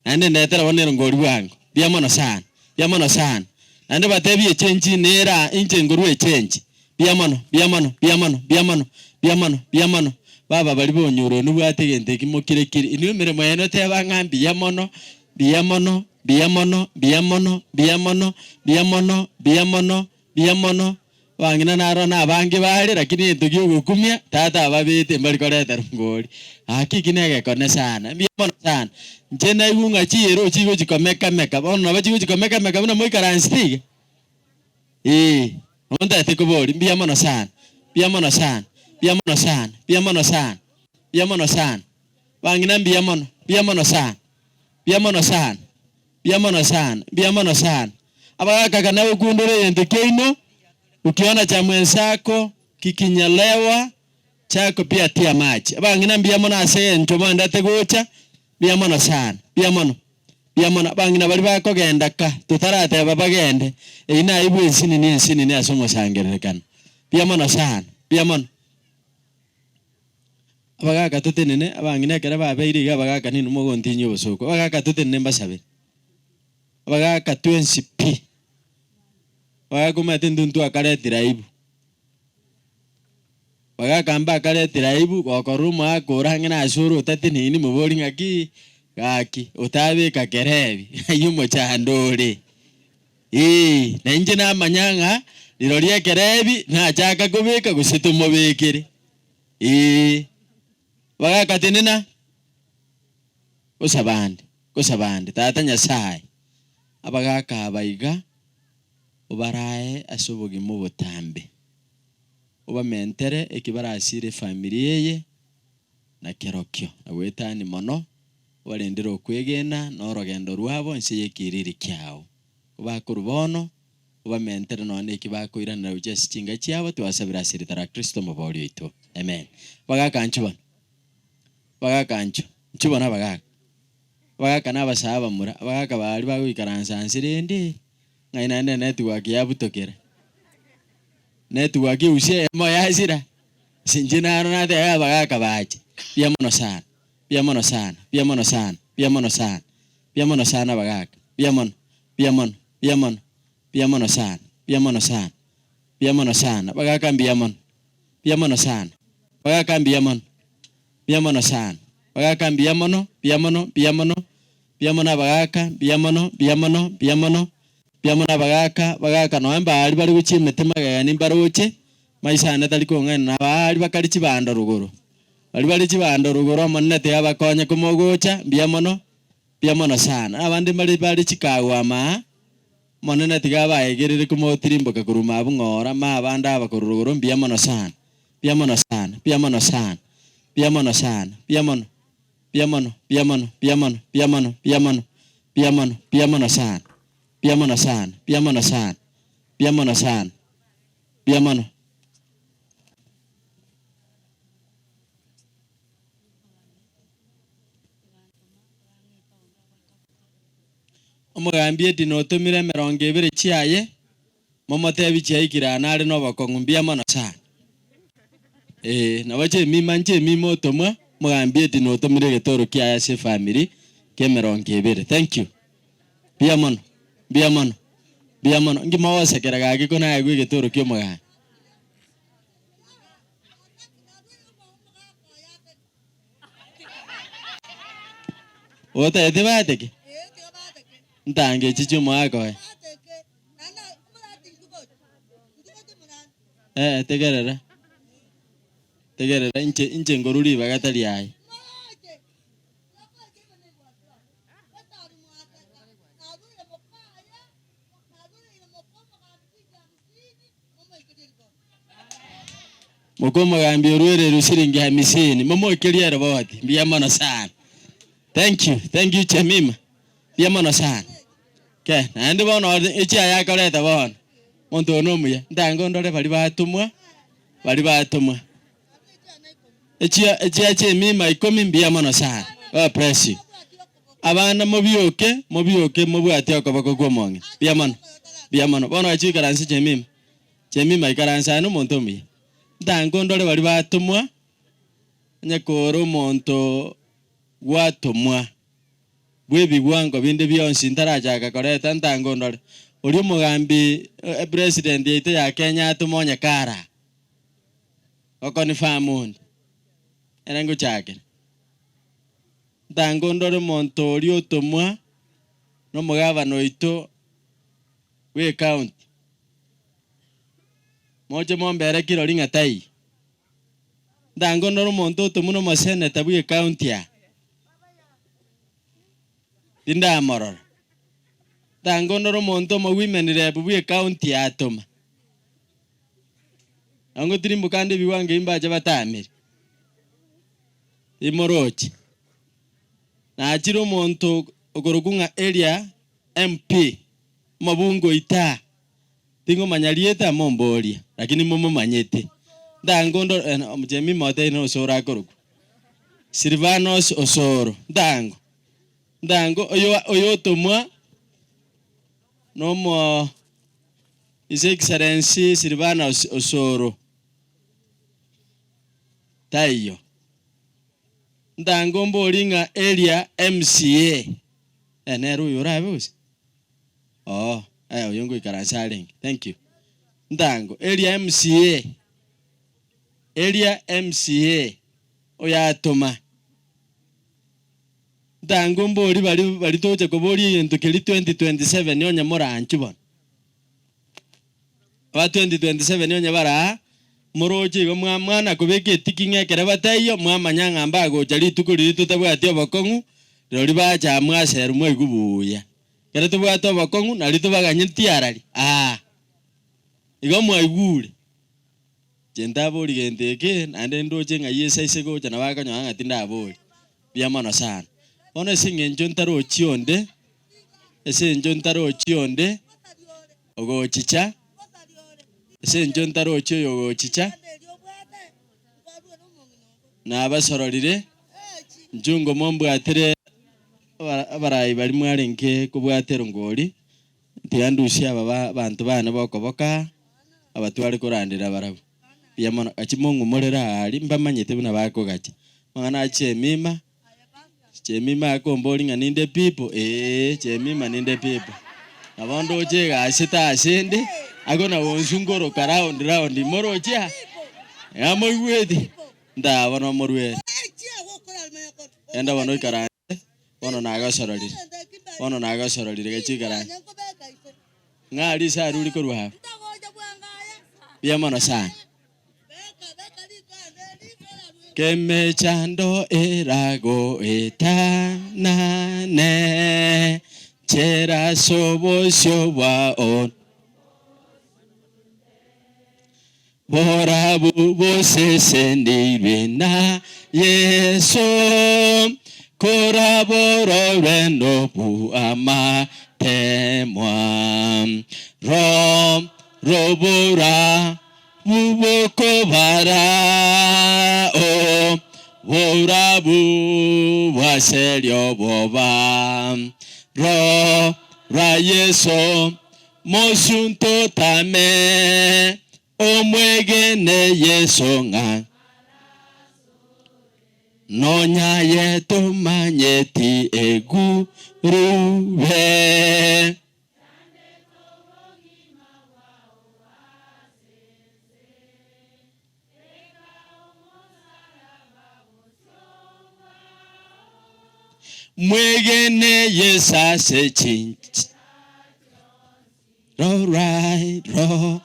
Naende ndetera bono erongori bwango, mbuya mono sana, mbuya mono sana. Naende batebie echenchi nere aa, inche nkorua echenchi, mbuya mono, mbuya mono, mbuya mono, mbuya mono, mbuya mono, mbuya mono. Baba baria bonyora onwe bwate egento eki mokire kiri, inwe emeremo yaino teba ng'a mbuya mono, mbuya mono, mbuya mono, mbuya mono, mbuya mono, mbuya mono, mbuya mono, Mbuya mono, abang'ina naro nabange bare, lakini egento gi'ogokumia, tata ababete mbari koreta rongori. Gaki eki negekone sana, mbuya mono sana. Inche naigwe ng'a chiiro chigochi komeka meka, bono nabo chigochi komeka meka buna moikaransete iga? Eeh, nabo ntagete koboria, mbuya mono sana, mbuya mono sana, mbuya mono sana, mbuya mono sana, mbuya mono sana. Bang'ina mbuya mono, mbuya mono sana, mbuya mono sana. Mbuya mono sana, mbuya mono sana. Abagaka na gokundora egento kiaino, ukiona cha mwenzako kikinyelewa chako pia tia maji. Abang'ina mbuya mono ase egento mwendete gocha, mbuya mono sana, mbuya mono, mbuya mono. Abang'ina baria bakogenda ka, totarateba bagende, eyio naye ensinini ensinini ase omosangererekano. Mbuya mono sana, mbuya mono. Abagaka totenene, abang'ina ekero babeire iga abagaka ninwe mogontinyia obosooku. Abagaka totenene mbasabere. Abagaka twensi pi. Abagaka omanyete intwe ntwakaretire aibu. Abagaka mbakaretire aibu gokorora omogaka ore ang'e nase ore otateneini mobori ng'aki gaki otabeka kerebi ng'ai omochando ore. Ee, na inche namanya ng'a rirorio ekerebi nachaka kobeka gose tomobekere. Ee, bagakatenena gosaba ande, gosaba ande, Tata Nyasae, abagaaka aba iga obarae ase obogima obotambe, obamentere eki barasire efamiri eye na kerokio, na goetania mono, obarendere okwegena na orogendo rwabo inse y'ekiriri kiao. Kobakorwa bono, Obamentere nonya neki bakoiranera gochia ase chinga chiabo, twasabire ase erieta ra Kristo Omoboori oito. Amen. Abagaka inchuo bono. Abagaka inchuo. Inchuo bono abagaka. Abagaka na abasae abamura, abagaka baria bagoikaransa nse rende, ng'ai naende enetwork yabutokera. Network eusi eyemo yasira, ase inche naro nateba abagaka bache, mbuya mono sana, mbuya mono sana, mbuya mono sana, mbuya mono sana, mbuya mono sana abagaka, mbuya mono. Mbuya mono, mbuya mono, mbuya mono sana, mbuya mono sana, mbuya mono sana, bagaka mbuya mono, mbuya mono sana, bagaka mbuya mono, mbuya mono sana, bagaka mbuya mono, mbuya mono, mbuya mono, mbuya mono abagaka, mbuya mono, mbuya mono, mbuya mono, mbuya mono abagaka, bagaka nonya mbaria bare gochia emete magega nimbaroche, maiso ane tari kong'aina na abaria bakare chibando rogoro, baria bare chibando rogoro Omonene tiga abakonye komogocha, mbuya mono. Mbuya mono sana. Abande mbare bare chikagwa maa, Omonene tiga abaegerere komotirimboka korwa mabu ng'ora, ma abande aba korwa rogoro mbuya mono sana, mbuya mono sana, mbuya mono sana, mbuya mono sana, mbuya mono, mbuya mono, mbuya mono, mbuya mono, mbuya mono, mbuya mono, mbuya mono, mbuya mono sana, mbuya mono sana, mbuya mono sana, mbuya mono sana, mbuya mono. Omogambi Edina otomire emerongo ebere chiaye, momotebie chiaikire aa nare nobokong'u mbuya mono sana. Ee, nabo chemima nchemima otomwa, omogambi Edina otomire egetoro kiaye ase efamiri ki'emerongo ebere. Thank you. Mbuya mono, mbuya mono, mbuya mono. Nki mogosekera gaki ko naegwe egetoro ki'omogambi? Otagete bateke? Ntange echi chi'omogaka oye. Eh, tegerera. Tegerera inche inche nkorwa ribaga tari aye. Moka omogambi orwererwe shilingi hamisini, momoikerie eroboti, mbuya mono sana. Thank you, thank you Jemimah, mbuya mono sana. Ke, naende bono ore echiaye akoreta bono, omonto oyo nomuya, ntange ondore baria batomwa, baria batomwa. Echia echia Jemimah ikomi mbuya mono sana, God bless you. Abana mobioke, mobioke mobwate okoboko kw'omong'ina, mbuya mono, mbuya mono. Bono gachia goikaransa Jemimah. Jemima ikaransa aye nomonto omuya. Ntange ondore baria batomwa, onye kore omonto gwatomwa bw'ebigwango binde bionsi ntarachaka koreta ntange ondore. Oria omogambi epresident yaito ya Kenya atome onye kara goconfirm onde, ere ngochakera. Ntange ondore omonto oria otomwa nomogavana oito bw'ecounty. Moche mombere kirori ng'a taiyo. Ntange onore omonto otomwa na omoseneta bw'ecounty aa. Tindamorora. Ntange onore omonto omo women rep bw'ecounty aa atoma. Nabo ngotirimboka ande ebiwango ebi mbache batamere. Timorochi. Nachire omonto okorokwa ng'a area MP, omobunge oito aa. Tingomanya rieta momboria, lakini momomanyete. Ntango ndo Jemima otebire na Osoro akorokwa. Silvanos Osoro, ntango. Ntango oyo oyotomwa nomo His Excellency Silvanos Osoro. Taiyo. Ntango mbori ng'a area MCA, eh nere oyo orabe gose? Oo, eh oyo ngoikaransa arenge. Thank you. Ntango, eria MCA, eria MCA oyatoma. Ntango mbori baria baria togocha koboria egento keria 2027 onye moranchwe bono. Aba 2027 onye bare aa, moroche igo mwa mwana kobeka etiki ng'a ekere bataiyo, mwamanya ng'a mbagocha rituko riria totabwati obokong'u, rirorio bacha aa mwaserwa mwaigwa buya. Ekero tobwate obokong'u nario tobaganyeti arari aa. Igo mwaigure. Inche ntabori gento eke, naende ndoche ng'ai ase aise gocha nabo akonyora ng'a tindabori. Mbuya mono sana. Bono ase eng'encho ntarochi onde, ase eng'encho ntarochi onde, ogochicha, ase eng'encho ntarochi oyo ogochicha, nabasororire, inchungo mombwatire abarai baria mwarenge kobwata erongori, tiga ndusie aba ba abanto bane bokoboka aa, abatware korandera barabwo. Mbuya mono, gachia mong'umorere aa aria, mbamanyete buna bakogacha. Amang'ana a Jemima, Jemima akomboria ng'a ninde pipo, eeh Jemima ninde pipo. Nabo ndoche egasi ase ende, akona gonsunguruka round round, moroche aa? Ng'a moigweti? Ntaa bono omorwere. Genda bono oikaranse, bono nagosororire, bono nagosororire gachia oikaranse. Ng'a risaru rikorwa abwo. Mbuya mono sana. Kemechando eragoetanane, nchera as'obosio bwao. Borabu bosesenirwe na Yeso, korabororwe nobuamatemwa. Ro robora bubokobara o borabu bwaseria oboba. Ro rwa Yeso Mosunte otame, omwegene Yeso ng'a nonya aye tomanyeti egurube. Mwegene Yeso ase chinch rorai ro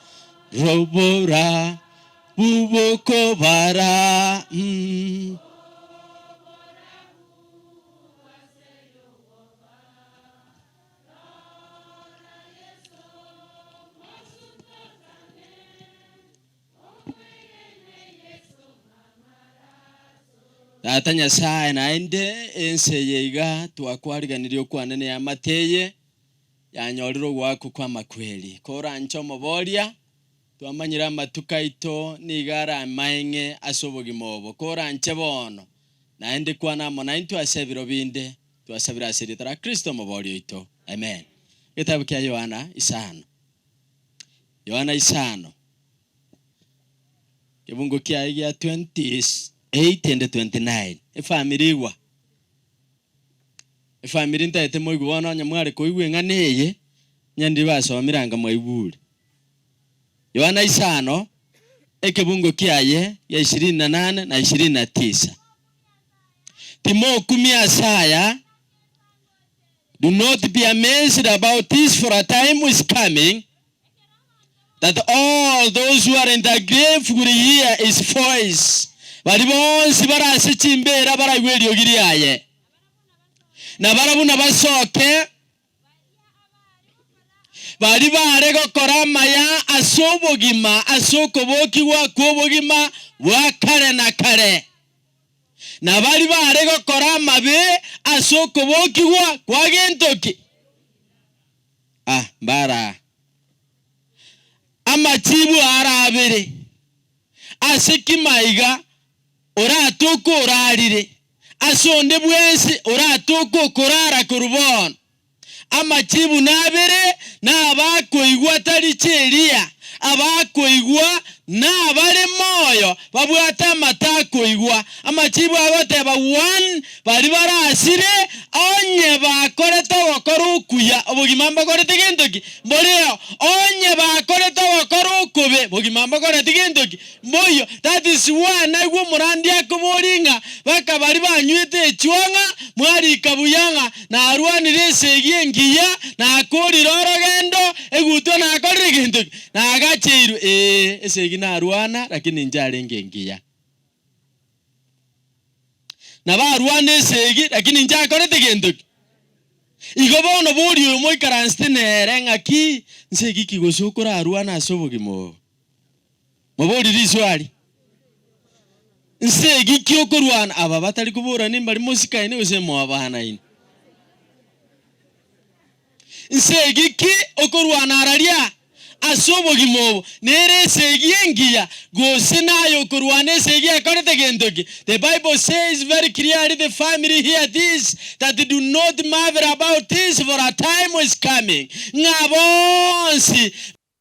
robora. Bubokobara mm. Tata Nyasae, naende ense eye iga twakwariganirie okwane neamate eye yanyorire ogoakwa kw'amakweri. Koranche omoboria, twamanyire amatuko aito nigo are amaeng'e ase obogima obo. Koranche bono, naende kwana amo naintwe ase ebiro binde, twasabire ase erieta ra Kristo omoboria oito. Amen. Egetabu kia Yohana isano. Yohana isano. Kebungo kiaye gia 28 and 29. Efamiri igwa. Efamiri ntaete moigwe bono onye mware koigwa eng'ana eye, onye ndiri basomire anga mwaigure. Yohana isano, ekebungo kiaye gia ishirini na nane na ishirini na tisa. Timokumia ase aya, Do not be amazed about this for a time is coming that all those who are in the grave will hear his voice, baria bonsi bare ase chimbeera baraigwe eriogi riaye, na barabwo nabasoke, baria bare gokora amaya ase obogima, ase okobokigwa kw'obogima bwa kare na kare, na baria bare gokora amabe ase okobokigwa kwa gento ki? Ah, mbara. Amachibu ara abere, ase ki maiga oratoke orarire, ase onde bwensi oratoke okorara korwa bono? Amachibu nabere nabakoigwa tari chi'Elia, abakoigwa nabare moyo babwate amato akoigwa. Amachibu agoteba one, baria barasire, onye bakorete ogokora okuya, obogima mbokorete gento ki? Mboreo. Onye bakorete ogokora okobe, bogima mbokoreti gento ki? Mboiyo. That is why naigwa omorandia akoboria ng'a baka baria banywete echwang'a, mwarika buya ng'a narwanire esegi engiya, nakorire orogendo, egutwa nakorire gento ki? Nagacheirwe. Ee, esegi narwana, lakini inche arenge engiya. Nabo arwana esegi, lakini inche akorete gento ki? Igo bono boria oyo moikaransete nere ng'aki, nsegi ki gose okorarwane ase obogima obo? Moborie riswali, Nsegi ki okorwana? Aba batari koborania mbari mosikaine gose mwabanaine. Nsegi ki okorwana araria ase obogima obo? Nere esegi engiya gose naye okorwana esegi ekorete gento ki? The Bible says very clearly the family hear this that do not marvel about this for a time is coming ng'a bonsi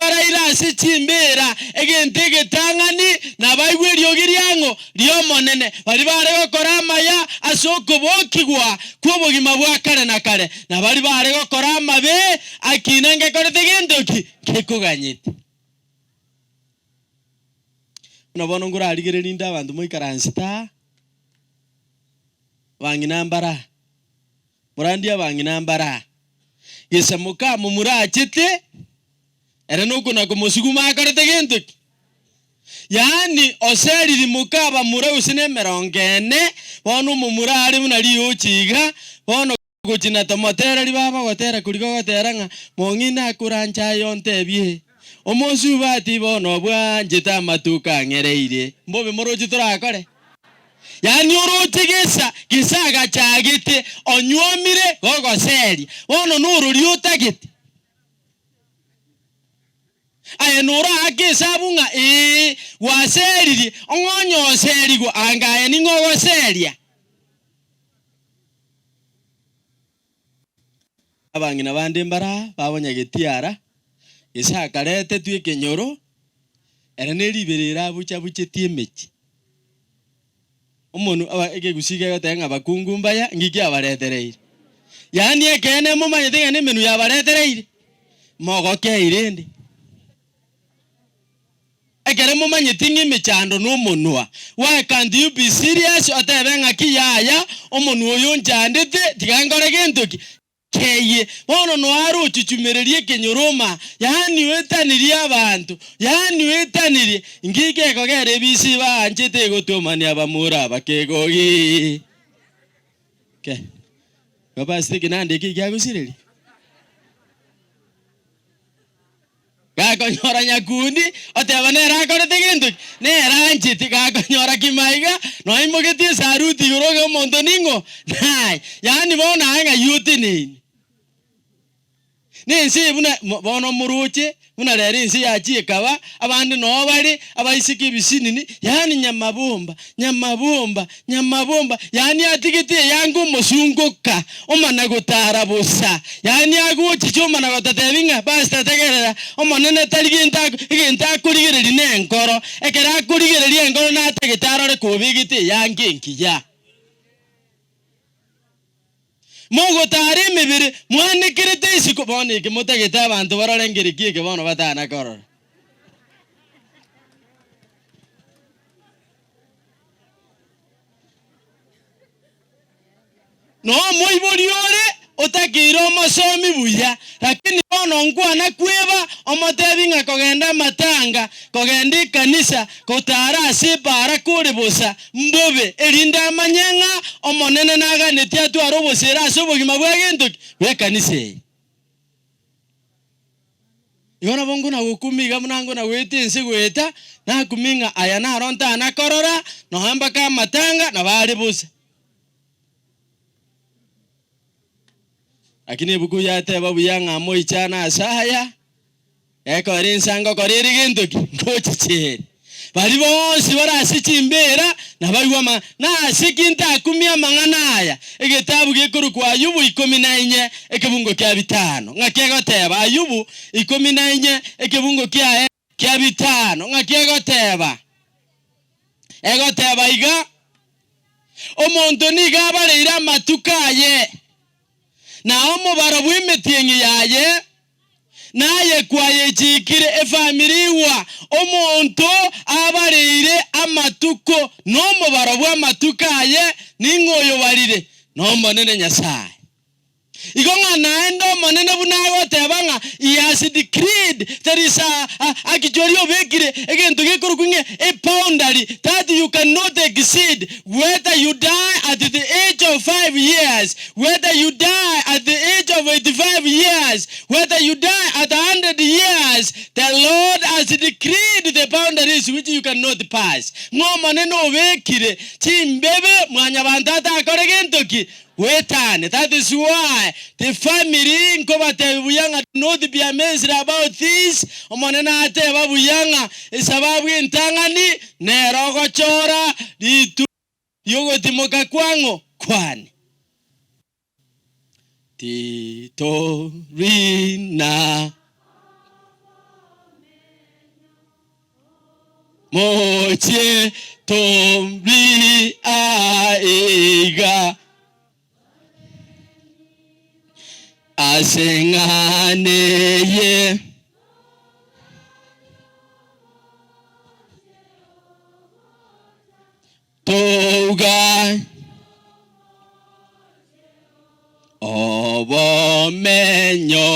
Baraire ase chimbeera egento egetang'ani, na baigwe eriogi riang'o ri'Omonene, baria baare gokora amaya ase okobokigwa kw'obogima bwa kare na kare, na baria baare gokora amabe, akina ngekorete gento ki gekoganyete. Buna bono nkorarigererie inde abanto moikaransete aa, abang'ina mbare aa, morandie abang'ina mbare aa, gese mokamomura achete, Ere nokona komosuguma akorete gento ki? Yaani oseriri moka abamura gose nemerongo ene, bono omomura are buna rioche iga, bono gochi na tomotereri baba ogotera koria gogotera ng'a mong'ina akoranche aye ontebie omosubati bono bwanchete amatuko ang'ereire, mbobe moroche torakore? Yaani oroche gesa, gesa agachagete, onywomire gogoseria, bono norori otagete. Aye noraake esabu ng'a ee, gwaseririe, ong'onye oserigwe, anga aye ning'o ogoseria? Abang'ina bande mbara babonyagetiara, gese akaretetwe ekenyoro, ere ne riberera abucha-buchetie emechie. Omonwe aba ekegusii kegoteba ng'a abakungu mbaya, nki kiabaretereire? Yaani ekeene momanyete ng'a nemenwa yabaretereire? Mogokei rende. Ekere momanyeti ng'a emechando nomonwa, why can't you be serious otebe ng'aki yaya, omonwa oyo onchandete, tiga nkore gento ki? Keye, bono noare ochuchumererie ekenyoroma, yaani oetanirie abanto, yaani oetanirie, inki gekogera ebisi baanchete egotomania abamura abakegogi? Ke, igo pastor ekenanda eke ekiagosireria? Gakonyora nyakundi, oteba nere akorete gento ki? Nere ancheti. Gakonyora kimaiga, noimogetie esaruti igoro ng'a omonto ning'o? Naye. Yaani bono aye ng'ai oteneine? Nense eye buna bono moroche, buna rero ense yachia ekaba, abande noo bare, abaiseke ebisinini, yaani nyamabomba, nyamabomba, Nyamabomba, yaani atigete eyanga omosungoka, omana gotara bosa, yaani agochicha omana gototebi ng'a pastor tegerera, Omonene tari gento ako egento akorigereria nenkoro, ekero akorigereria enkoro natagete arore kobegete eyanga engiya. Mogotara emebere, mwanekerete isiko, bono eke motagete abanto barore ngereki eke bono batana korora. Nomoibori ore otakeire omosomi buya, lakini bono nkwana kweba omotebi ng'a kogenda amatanga, kogenda ekanisa, gotara ase ebaara kore bosa, mbobe, erinde amanye ng'a Omonene naganetie atware obosera ase obogima bwa gento ki? Bw'ekanisa eye. Igo nabo nkona-gokumia iga buna nkona-goeta ense goeta, nakumia ng'a aya naro ntana korora, nonya mpaka amatanga nabo are bosa. Lakini ebuku yateba buya ng'a moichane ase aya, Ekero inse ngokora ere gento ki? Ngochicha ere. Baria bonsi bare ase chimbeera nabaigwe amang'ana. Nase ki ntakumie amang'ana aya? Egetabu gekorokwa Ayubu ikomi na inye, ekebungo kia bitano. Ng'aki egoteba? Ayubu ikomi na inye, ekebungo kiaye kia bitano. Ng'aki egoteba? Egoteba iga, Omonto nigo abareire amatuko aye, na omobaro bw'emetieng'i yaye, Naye kwayechiikire efamiri igwa, omonto abareire amatuko nomobaro bw'amatuko aye, ning'o oyobarire? N'Omonene Nyasae. Igo ng'a naende Omonene buna agoteba ng'a he has decreed, there is a, a, actually obekire egento gekorokwa ng'a a boundary that you cannot exceed, whether you die at the age of 5 years, Whether you die at the age of 85 years, whether you die at 100 years, the Lord has decreed the boundaries which you cannot pass. Ng'a Omonene obekire chimbebe mwanyabanto atakore gento ki? Goetania. That is why the family nkobatebi buya ng'a do not be amazed about this, Omonene ateba buya ng'a esababu entang'ani nere ogochora rituko Ri'ogotimoka kwang'o kwane. Titori na mochie tori aiga ase ng'ana eye. Touga obomenyo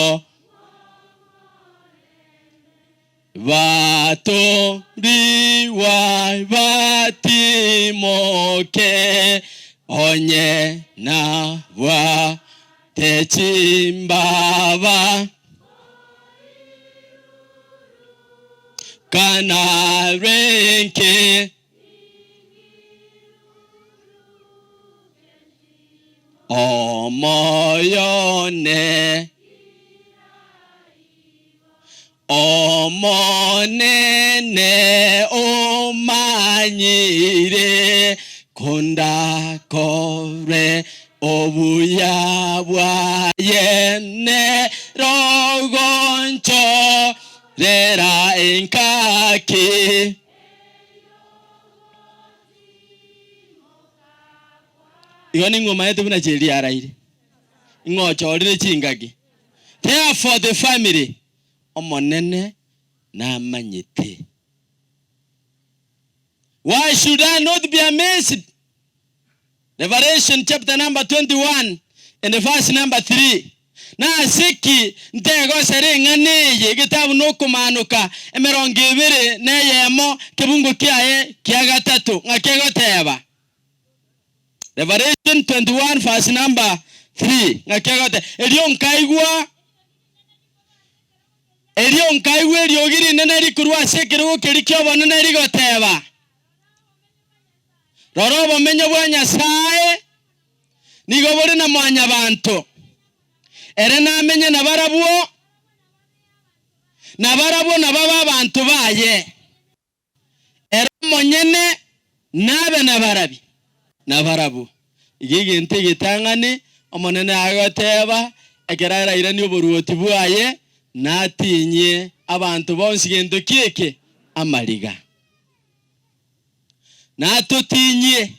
batorigwa batimoke onye nabwate chimbaba kanarenke. Omoyo one, Omonene omanyire kondakore obuya bwaye nerogonchorera engaki. Igo ning'o omanyete buna chieri araire? Ing'o ochorire chingaki? Therefore the family, Omonene namanyete. Why should I not be amazed? Revelation chapter number 21 and verse number 3. Nase ki ntegosera eng'ana eye egetabu nokomaanoka emerongo ebere na eyemo kebungo kiaye kia gatato ng'aki egoteba? Revelation 21 verse number 3 ng'aki egoteba? Erio nkaigwa Erio nkaigwa eriogi rinene rikorwa ase ekerogo keria ki'obonene rigoteba, Rora obomenyo bwa Nyasae nigo bore na mwanyabanto, ere namenye nabarabwo, na barabwo nababe abanto baye. Ere omonyene nabe nabarabi? Nabarabwo. Iga egento egetang'ani Omonene agoteba, ekero arairanie oboruoti bwaye, natinyie abanto bonsi gento ki eke? Amariga. Natotinyie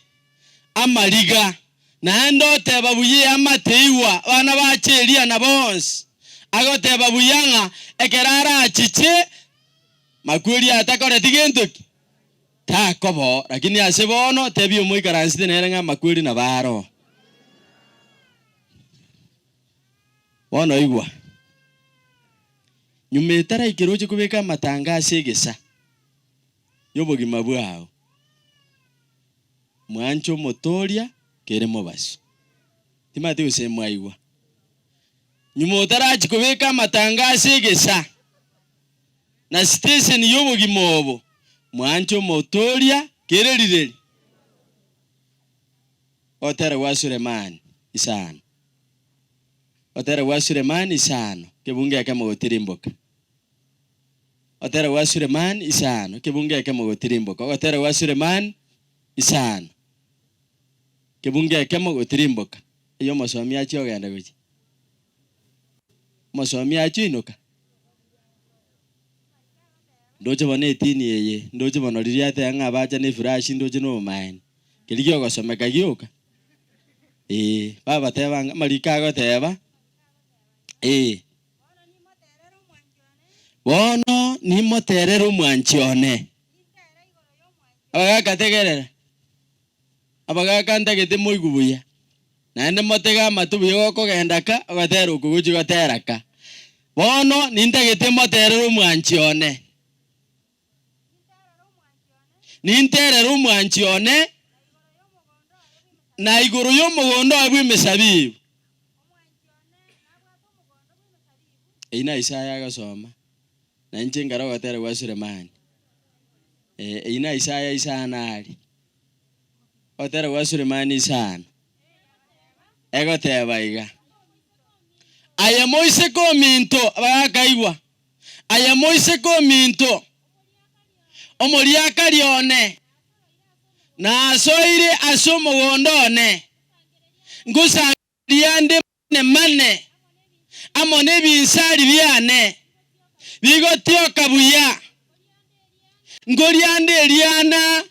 amariga, naende oteba buya eamate igwa abana bache Elia na bonsi, agoteba buya ng'a ekero arachiche Makweri atakoreti gento ki? Takobo, lakini ase bono tebia omoikaransete nere ng'a amakweri nabo aro. Bono igwa, nyuma etaraikera oche kobeka amatanga ase egesa y'obogima bwao, mwanche omotoria kere mobaso. Timanyeti gose mwaigwa. Nyuma otarachia kobeka amatanga ase egesa. Na sitesheni y'obogima obo, mwanche omotooria kere rireri. Ogotera gwa Sulemani, isano. Ogotera gwa Sulemani, isano, kebungo ekemo gotirimboka. Ogotera gwa Sulemani, isano, kebungo ekemo gotirimboka. Ogotera gwa Sulemani, isano, kebungo ekemo gotirimboka. Eyio omosomi achia ogenda gochia. Omosomi achia oinoka. Ndoche bono etini eye, ndoche bono riria ateba ng'a abacha ne efurashi ndoche nobomaene. Keria giogosomeka gioka, ee, babateba ng'a amariko agoteba, ee. Bono nimoterere omwanchi one. Abagaka tegerera, abagaka ntagete moigwe buya, naende motege amato buya gokogenda ka, ogotera oko gochia gotera ka. Bono nintagete moterere omwanchi one. Ninterere omwanchi one na igoro y'omogondo oye bw'emesabibu. Eyio na Isaya agosoma, na inche nkare ogotera gwa Sulemani. Ee, eyio na Isaya isano aria. Ogotera gwa Sulemani isano. Egoteba iga, Aye moiseke ominto, abagakaigwa, aye moiseke ominto, omoriakari one, nasoire ase omogondo one, ngosangereria nde mane mane amo nebinsari biane bigotioka buya, nkoria nde eriana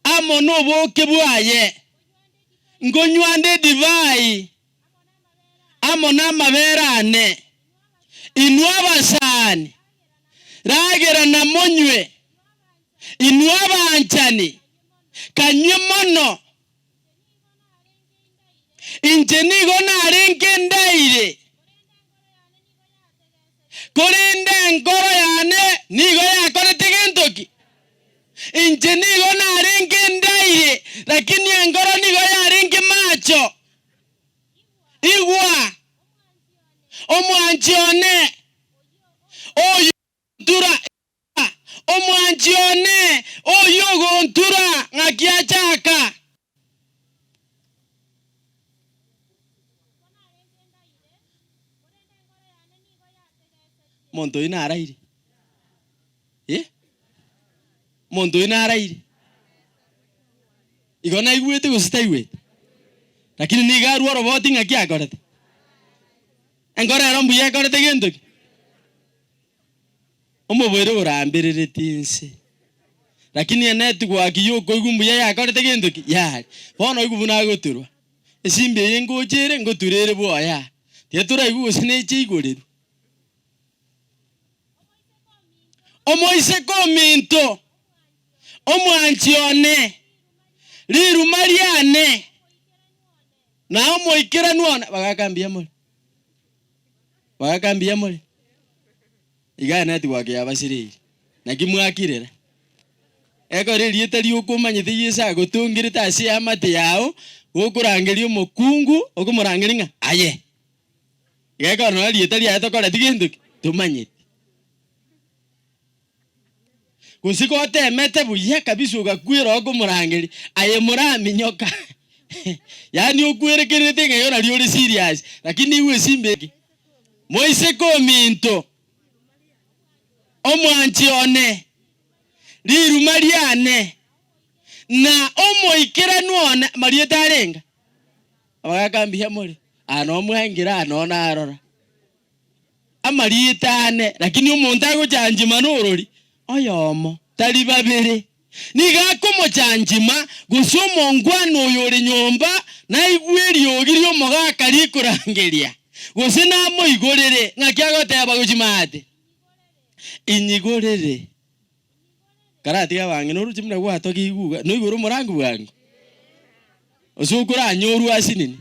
amo noboke bwaye, nkonywa nde edivai amo namabere ane. Inwe abasani, ragera na monywe, inwe abanchani, kanywe mono. Inche nigo narenge ndaire, korende enkoro yane nigo yakorete gento ki? Inche nigo narenge ndaire, lakini enkoro nigo yarenge macho. Igwa, omwanchi one, oyio ogontura, igwa, omwanchi one, oyio ogontura, ng'aki achaka. Omonto oyio naraire? Eh? Omonto oyio naraire? Igo naigwete gose taigwete? Lakini nigo arua oroboti ng'aki akorete? Enkoro ero mbuya ekorete gento ki? Omobere oramberereti inse. Lakini enetwork yokoigwa mbuya yakorete gento ki? Yare. Bono oigwe buna agoturwa. Esimba eye ngocha ere, ngotura ere bwoye aa. Tiga toraigwe gose neche igorerwe. Omoiseke ominto, omwanchi one, riruma riane, na omoikeranu one. Bagaka mbuya more. Bagaka mbuya more? Iga network yabasireiri. Naki mwakirera? Ekero erieta rioka omanyete Yeso agotongerete ase eamate yao, gokorangeria omokungu, okomorangeria ng'a aye. Iga ekero nonya erieta riaye tokoreti gento ki? Tomanyeti. Gose gotemete buya kabisa ogakwera okomorangeria, aye moraminyoka. Yaani okwerekererete ng'a igo nario ore serious, lakini igwe esimba eke. Moiseke ominto, omwanchi one, riruma riane, na omoikeranu one, amarieta arenga? Abagaka mbuya more? Aa nomwengire aa noo narora. Amarieta ane, lakini omonto agochanchima norori? Oyomo, tari babere. Nigo akomochanchima, gose omongwana oyo ore nyomba naigwe eriogi ri'omogaka rikorangeria, gose namoigorere, ng'aki agoteba gochia maate? Inyigorere. Karatiga abang'ina oroche buna gwatogia iguga, noigore omorango bwango? Gose okoranyorwa asinini?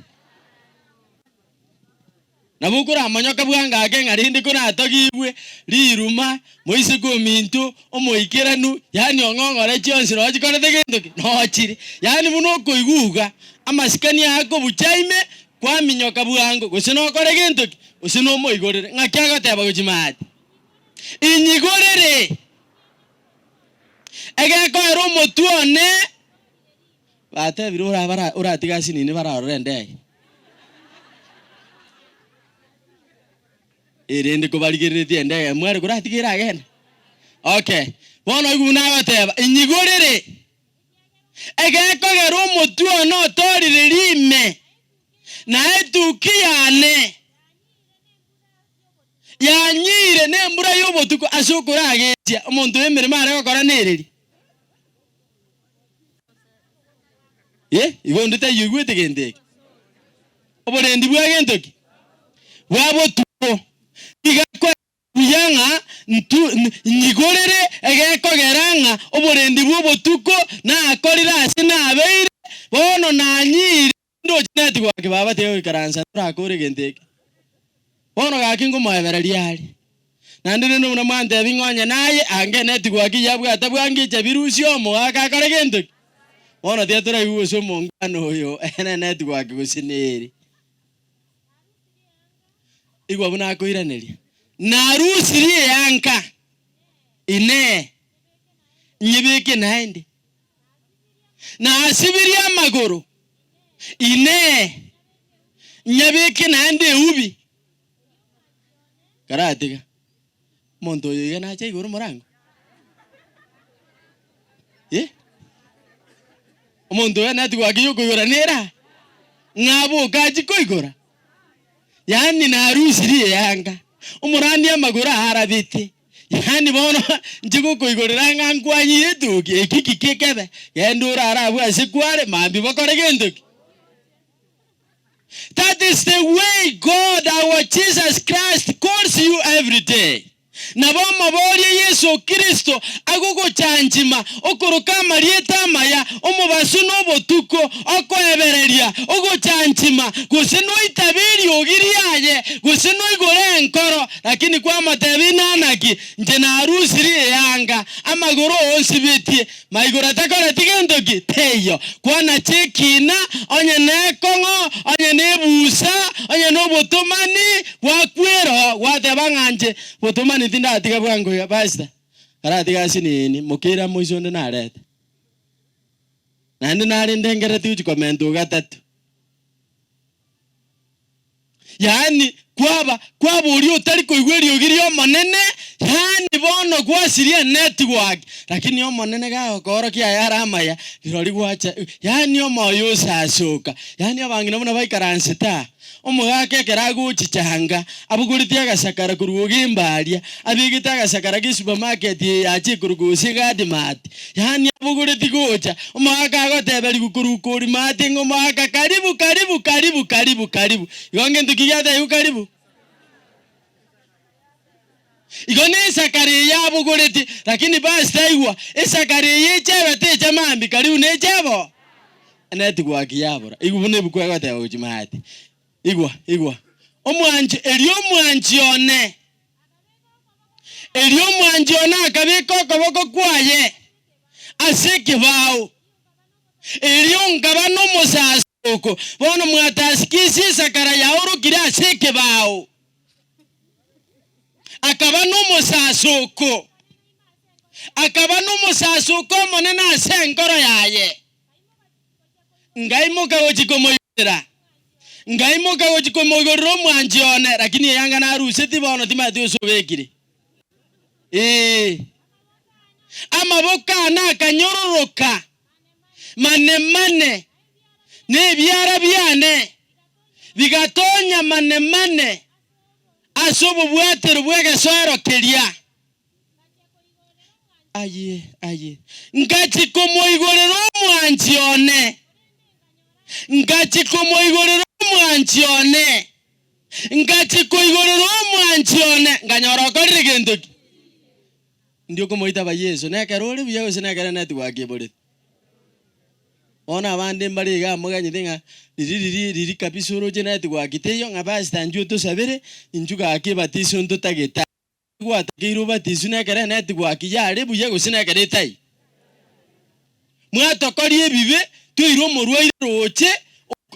Nabo okoramonyoka bwango ake ng'a rende koratogigwe riruma, moiseke ominto, omoikeranu, yaani ong'ong'ore chionsi noo chikorete gento ki? Noo chire. Yaani buna okoigwa iga, amasikani aya akobucha ime, kwaminyoka bwango, gose nokore gento ki? Gose nomoigorere. Ng'aki agoteba gochia maate? Inyigorere! Egekoera omotwe one, Batebire ora oratiga asinini bararore endege. Erende kobarigereretie endege mware koratiga eragende. Okay, bono oigwe buna agoteba, inyigorere egekogera omotwe one otorire rime, na etuki yane yanyiire nembura y'obotuko ase okoragetia omonto oyo emeremo are gokora nereri. Eh, igo onde taiyo oigwete gento eke. Oborendi bwa gento ki? Bwa botuko. Nigo akoe buya ng'a ntu nyigorere egekogera ng'a oborendi bw'obotuko nakorire ase nabeire, bono nanyire ndoche natigwa gaki baba tiga goikaransa torakore egento eke. Bono gaki nkomoebereria aria. Naende rende buna mwantebia ng'a onye naye, ange netigwa ki yabwate bwangicha birusie omogaka akore gento ki? Bono tiga toraigwe gose omongwana oyo ere netigwa ki gose neri. Igwa buna akoiraneria, Narusirie eanka, Inee, nyebeke naende? Nasibirie amagoro, Inee, nyabeke naende eubi? Karatiga, omonto oyo iga nache igoro morango? Eh? Omonto oyo natigwa ake yokoigora nera? Ng'a aboke achie koigora? Yaani narusirie eanga, omorandi amagoro aarabete, yaani bono inche gokoigorera ng'a nkwanyire etuki, eki ki kekebe, genda orare abwo ase kware, mambia bokore gento ki? That is the way God our Jesus Christ calls you every day. Nabo omoborie Yeso Kristo agogochanchima, okoroka amarieta amaya, omobaso na obotuko, okoebereria, ogochanchima, gose noitabe eriogi riaye, gose noigore enkoro, lakini kwamotebia inanaki, Inche narusirie eanga, amagoro onsibetie, Maigoro atakoreti gento ki? Teiyo. Kwanacha ekiina, onye nekong'o, onye nebusa, onye nobotomani, gwakwera oo, gwateba ng'a inche botomani tindatiga bwango iga. Pastor, karatiga asinini, mokeire amoise onde narete. Naende nare ndengereti gochia komenta ogatato. Yaani kwaba kwaba oria otari koigwa eriogi ri'Omonene, yaani bono gwasiria enetwork, lakini Omonene gagokoorokia ayare amaya, rirorio gwacha yaani omoyo osasoka, yaani abang'ina buna baikaransete aa, omogaka ekero agochichanga, abogoretie agasakara korwa ogemba aria, abegete agasakara g'esupermarket eye yacha ekorokwa gose egadmart, Yaani abogoreti gocha, omogaka agoteberigwa korwa korimati ng'a omogaka karibu, karibu, karibu, karibu, karibu. Igo ngento ki giatebiwa karibu? Igo nesakara eye abogoreti, lakini pastor aigwa, esakara eye echebe techa mambia, karibu neche bo? Network yabora. Igwa buna ebuku egoteba gochia maate. Igwa, igwa. Omwanchi, erio omwanchi one, erio omwanchi one akabeka okoboko kwaye ase ekebao, erio nkaba nomosasoko. Bono mwatasikisia esakara yaorokire ase ekebao, akaba nomosasoko, akaba nomosasoko omonene ase enkoro yaye. Ngaimoka gochia komoigorera, ngaimoka gochia komoigorera omwanchi one, lakini eyanga naruseti bono timanyeti gose obekire. Ee. Amaboko ane akanyororoka mane mane, na ebiara biane bigatonya mane mane ase obobwatero bw'egesoero keria. Aye, aye. Ngachia komoigorera omwanchi one, ngachia komoigorera omwanchi one, ngachia koigorera omwanchi one, nkanyora okorire gento ki? Ndi okomoitaba Yeso, nekero ore buya gose nekero network eborete? Bono abande mbare iga amoganyete ng'a riri riri riri kabisa oroche network teiyo ng'a pastor inchuo tosabere, inchuo gaki ebatiso ntotagete. Gwatakeire obatiswe nekero eneti gwaki yare buya gose nekero etai. Mwatokoria ebibe, toire omorwaire roche,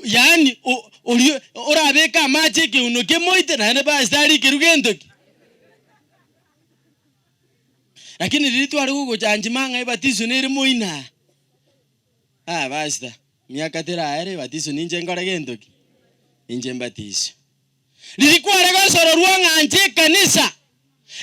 yaani oria orabeke amache ekeuno kemoite naende pastor arikerwe gento ki? Lakini riria tware gogochanchima ng'a ebatiso nere moino aa, ah pastor, miaka teraere ebatiso ninche nkore gento ki? Ninche mbatiswe. Riria kware gosororwa ng'a nche ekanisa,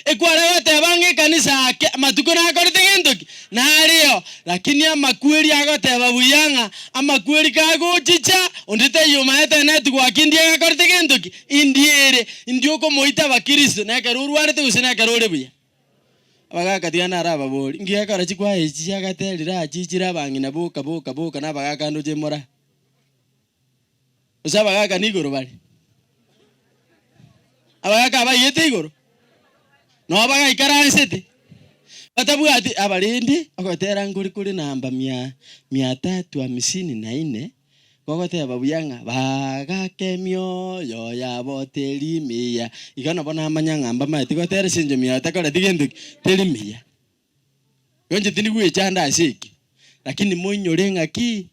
ekware goteba ng'a ekanisa ake amatuko nakorete gento ki? Nareo. Lakini amakweri agoteba buya ng'a amakweri kagochicha, onde taiyo omaete eneti gwaki ndie gakorete gento ki? Indiere. Indie okomoita abakristo, nekero orwarete gose nekero ore buya. Abagaka tiga narababori, nki gekora chikwaya echi chiagaterire aa chichire abang'ina boka boka boka na abagaka ndoche mora. Gose abagaaka nigoro bare? Abagaaka abaiyete igoro? Noo bagaikaransete, batabwati abarendi, ogotera nkori kore namba mia mia tatu hamsini na ine, gogoteba buya ng'a bagaka emioyo yabo teri miya. Iga nabo namanya ng'a mbamaeti gotera ase enchera mioyo takoreti gento ki? Teri miya. Igo inche tindi gwechanda ase eki, lakini moinyore ng'aki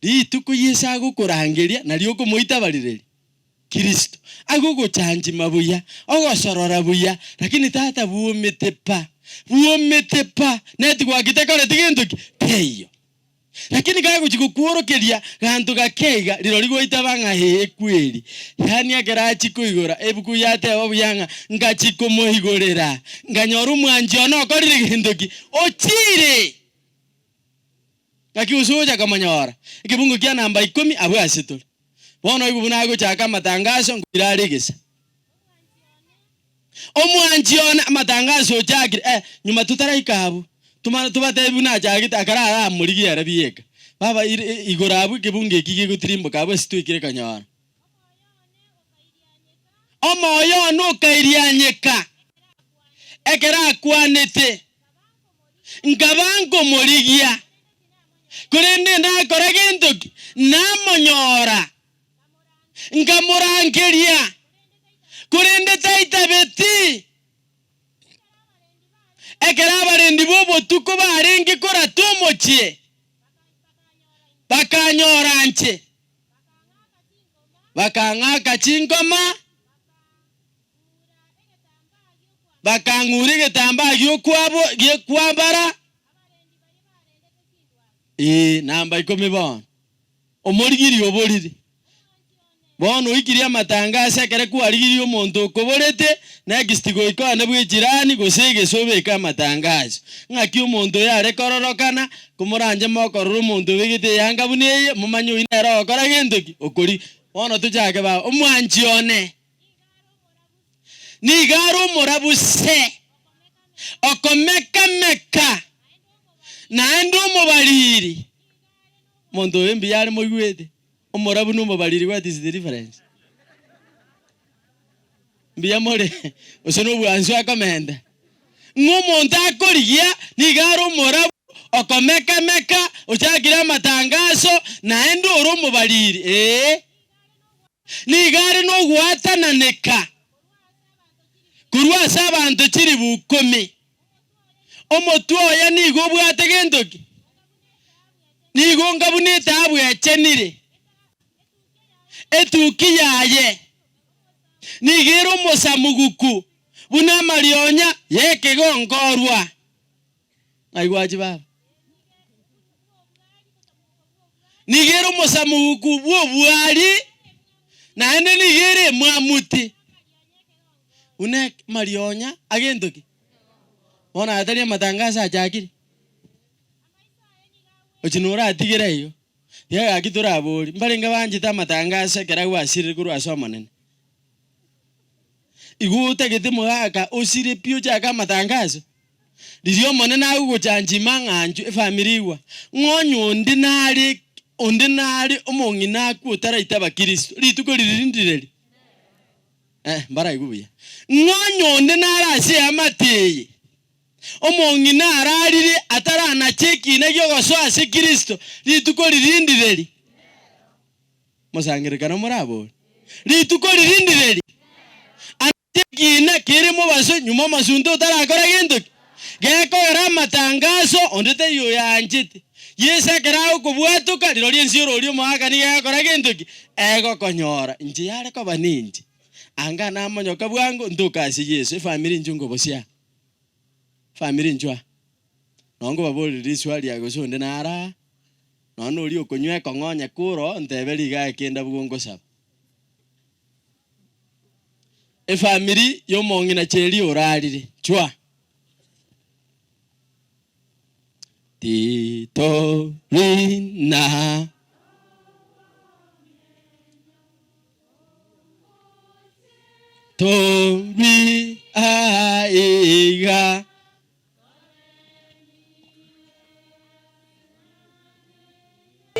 Rituko Yeso agokorangeria, nario okomoitabarereria Kristo. Agogochanchima buya, ogosorora buya, lakini tata bwomete pa, bwomete pa, neti gwaki takoreti gento ki? Teiyo. Lakini kagochia gokworokeria ganto gake iga, rirorio gwaitaba ng'a ee kweri. Yaani ekero achia koigora, ebuku yateba buya ng'a ngachia komoigorera, nkanyora omwanchi one okorire gento ki? Ochiire! Naki gose ogocha komonyora ekebungo kia namba ikomi abwo ase tore. Bono oigwe buna agochaka amatangaso nkoira are egesa. Omwanchi one amatangaso ochakire eh, nyuma totaraika abwo, tumane tobatebi buna achagete akarara amorigie ere bieka. Baba ire igoro abwo ekebungo eki gegotirimboka abwo ase twaikire konyora. Omoyo one okairianyeka ekero akwanete. Nkaba nkomorigia, korende ndakora gento ki? Namonyora. Nkamorangeria, korende taitabeti. Ekero abarendi b'obotuko barenge korata omochie, bakanyora inche, bakang'aka chinkoma. Bakang'ura egetambaa gi'okwabo gi'okwambara, ee, namba ikomi bono. Omorigirie oboriri. Bono oikirie amatangaso ekere kwarigirie omonto okoborete, next goika one bw'echirani gose egese obeke amatangaso. Ng'aki omonto oyo are kororokana, komoranche mokorora omonto obegete eyanga buna eye, momanye oyio nere ogokora gento ki? Okori. Bono tochake baba, omwanchi one. Nigo are omorabu se, okomeka-meka, naende omobariri. Omonto oyo mbuya are moigwete, omorabu na omobariri what is the difference? Mbuya more, gose na obwansu akomenta. Ng'a omonto akorigia nigo are omorabu, okomeka-meka, ochakire amatangaso, naende ore omobariri, ee. Nigo are nogwatananeka korwa ase abanto chilifu ikomi. Omotwe oye nigo obwate gento ki? Nigo onga buna etaabu echenire. Etuki yaye nigo ere omosamuguku buna amarionya y'ekegonkorwa. Ng'ai gwachi baba? Nigo ere omosamuguku bw'obwari, naende nigo ere emwamuti buna amarionya agento ki? Bono aya tari amatangaso achakire? Ochia noratigere igo, tiga gaki torabori, mbarenge banchete amatangaso ekero agwasirire korwa ase Omonene. Igo otagete mogaka osire pi ochake amatangaso? Riria Omonene agogochancha ime ang'anchwe efamiri igwa, ng'a onye onde nare onde nare omong'ina akwe otaraita Kristo, rituko riria ndireri? Eh, mbaraigwe buya. Ng'a onye onde nare ase eamate eye, omong'ina ararire ataranacha ekiina gi'ogosoa ase Kristo, rituko riria ndireri? Mosangererekano morabore, rituko riria ndireri? Anache ekiina kere mobaso nyuma omosunte otarakora gento ki? Gekogera amatangaso onde taiyo oyaanchete. Yeso ekero agokobwatoka, rirorio ense y'ororia omoaka nigo egokora gento ki? Egokonyora. Inche yare koba ninche, anga namonyoka bwango ntoke ase Yeso. Efamiri inche nkobosia aa, efamiri inchwe aa, nonye nkobaborire riswali aa gose onde nare aa, nonye noria okonywa ekong'onye kuro, ntebe riga ekende abwo ngosaba. Efamiri y'omong'ina Cheria orarire, chwa. Titorina. Tori aiga.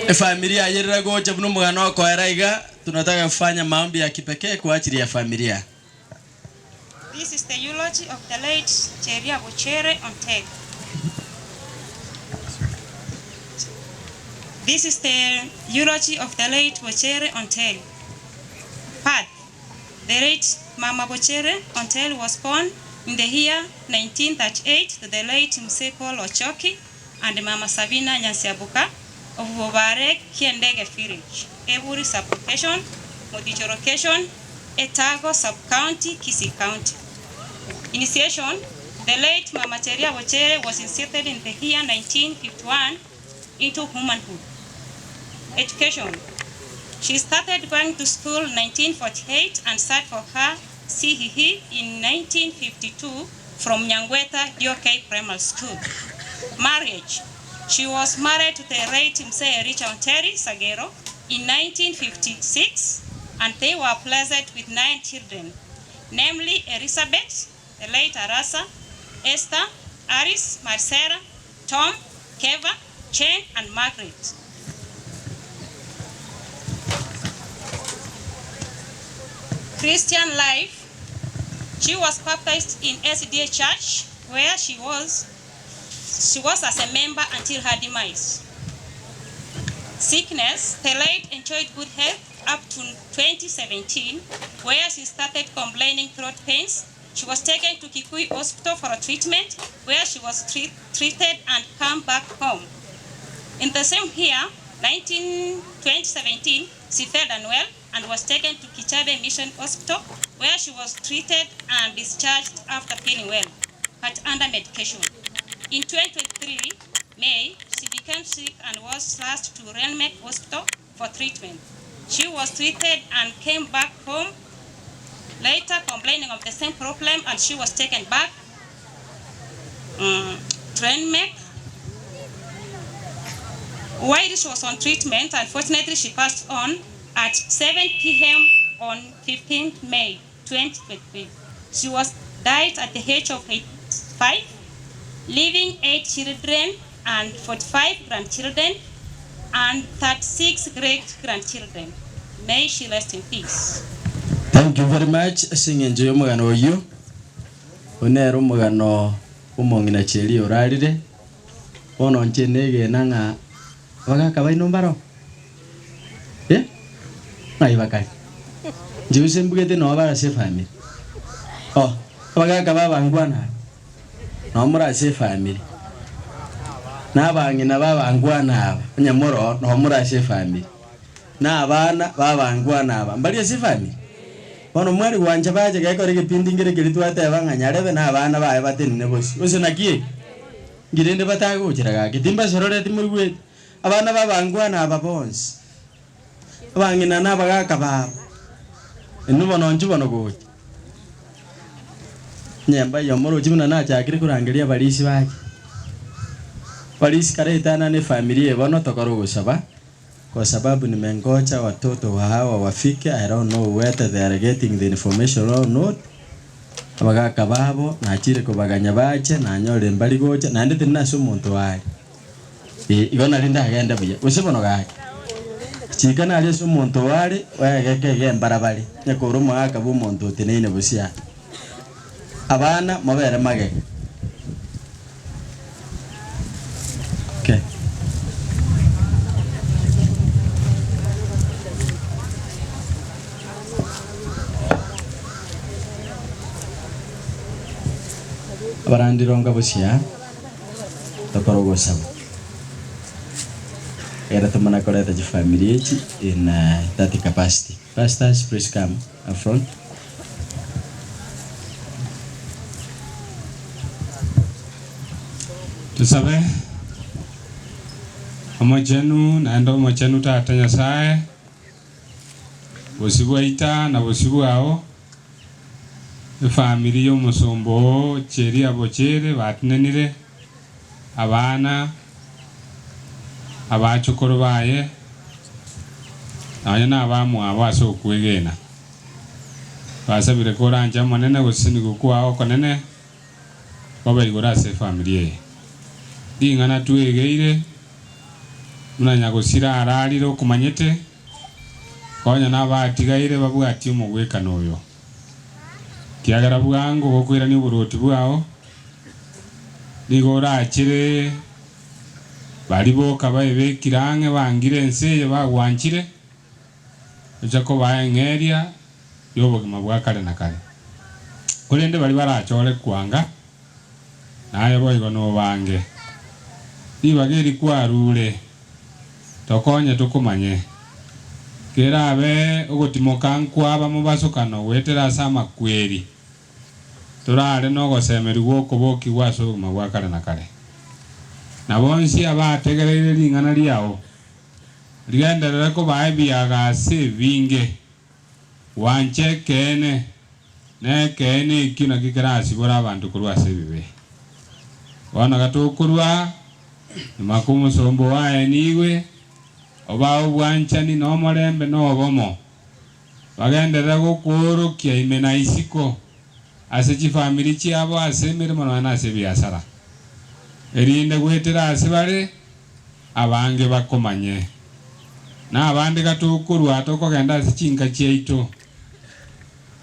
Efamilia ayerera gocha buna omogano okoera iga, tunataka kufanya maombi ya kipekee kwa ajili ya familia. This is the eulogy of the late Cheria Bochere Ontel. This is the eulogy of the late Bochere Ontel. Birth. The late Mama Bochere Ontel was born in the year 1938 to the late Mzee Paul Ochoki and Mama Sabina Nyansiabuka of Bobare Kiendege Village, Eburi Sub-location, Modicho Location, Etago Sub-county, Kisii County. Initiation The late Mama Cheria Bochere was initiated in the year 1951 into womanhood. Education She started going to school in 1948 and sat for her CEE in 1952 from Nyangweta DOK Primary School. Marriage She was married to the late Mzee Richard Terry Sagero in 1956 and they were blessed with nine children, namely Elizabeth, the late Arasa, Esther, Alice, Marcela, Tom, Keva, Jane and Margaret. Christian life She was baptized in SDA Church where she was she was as a member until her demise. Sickness, the late enjoyed good health up to 2017 where she started complaining throat pains. She was taken to Kikuyu Hospital for a treatment where she was treat, treated and come back home. In the same year, 19, 2017, she fell unwell and was taken to Kichabe Mission Hospital where she was treated and discharged after feeling well, but under medication. In 2023, May, she became sick and was rushed to Renmek Hospital for treatment. She was treated and came back home later complaining of the same problem and she was taken back um, to Renmek. While she was on treatment, unfortunately she passed on at 7 p.m. on 15th May 2023. She was died at the age of 85, leaving 8 children and 45 grandchildren and 36 great-grandchildren. May she rest in peace. Thank you very much ase eng'encho y'omogano oyio. Oyio nere omogano bw'omong'ina Cheria orarire. Bono inche negena ng'a abagaka baino mbaroo? Eh? Ng'ai bakare? Inche gose mbugete noo bare ase efamiri. Oh, abagaka b'abangwana aba, noo more ase efamiri. Na abang'ina b'abangwana aba, onye more oo, noo more ase efamiri. Na abana b'abangwana aba, mbari ase efamiri? Bono mwari gwancha bache gekora egepindi nkere keria twateba ng'a nyarebe na abana baye batenene bosio. Gose naki eke? Nki rende batagochera gaki? Timbasororeti moigwete? Abana b'abangwana aba bonsi, abang'ina na abagaaka babo, inwe bono inchuo bono gocha. Nyemba eyio omorochi buna nachakire korangeria abarisia bache. Abarisia kare etanana efamiri eye bono tokore ogosaba, kwa sababu nimengoja watoto wa hawa wafike, I don't know whether they are getting the information or not, abagaka babo nachire kobaganya bache, nanyorire mbari gocha, naende tindi nase omonto are. Ee, igo nario ndagende buya. Gose bono gaki, chika nario ase omonto oo are oegeke iga embarabare, onye kore omoaka bw'omonto oteneine bosio aa. Abana, mobere magega. Okay. Abarandi ronga bosio aa. Tokore ogosaba, ekero tomana koreta chifamiri echi in that capacity. Pastors please come up front. Tosabe. Omochenu naende omochenu Tata Nyasae, bosio bwaita na bosio bwao, Efamiri y'omosomba oo Cheria Bochere batenenire, abana, abachokoro baye, nonya nabamwabo ase okwegena. Basabire koranche Omonene gosesenigwa kwao okonene kobe igoro ase efamiri eye. Ring'ana twegeire, buna nyagosira ararire okomanyete, Konya nabatigaire babwatie omogwekano oyo, ekiagera bwango gokoirania oboruoti bwao, nigo orachere baria boka baebekire ang'e bangire ense eye bagwanchire, ocha kobaa eng'eria y'obogima bwa kare na kare. Korende baria barachore kwanga, naye boigo nobange. Ribaga eri kwarure, Tokonye tokomanye. Kerabe ogotimoka nkwaba mobasokano goetera ase amakweri, torare nogosemeria gw'okobokigwa ase obogima bwa kare na kare. Na bonsi abategereire ring'ana riao, rigenderere kobaa ebiaga ase ebinge, gwancha ekeene, na ekeene ekio nakio kerasibore abanto korwa ase ebibe. Bono gatokorua Nyuma k'omosomba oo aenigwe, obae obwanchani na omorembe na obomo, bagenderere gokoorokia ime na isiko, ase chifamiri chiabo, ase emeremo nonya nase ebiasara, erinde goetera ase bare abange bakomanye. Na abande gatokorua tokogenda ase chinka chiaito.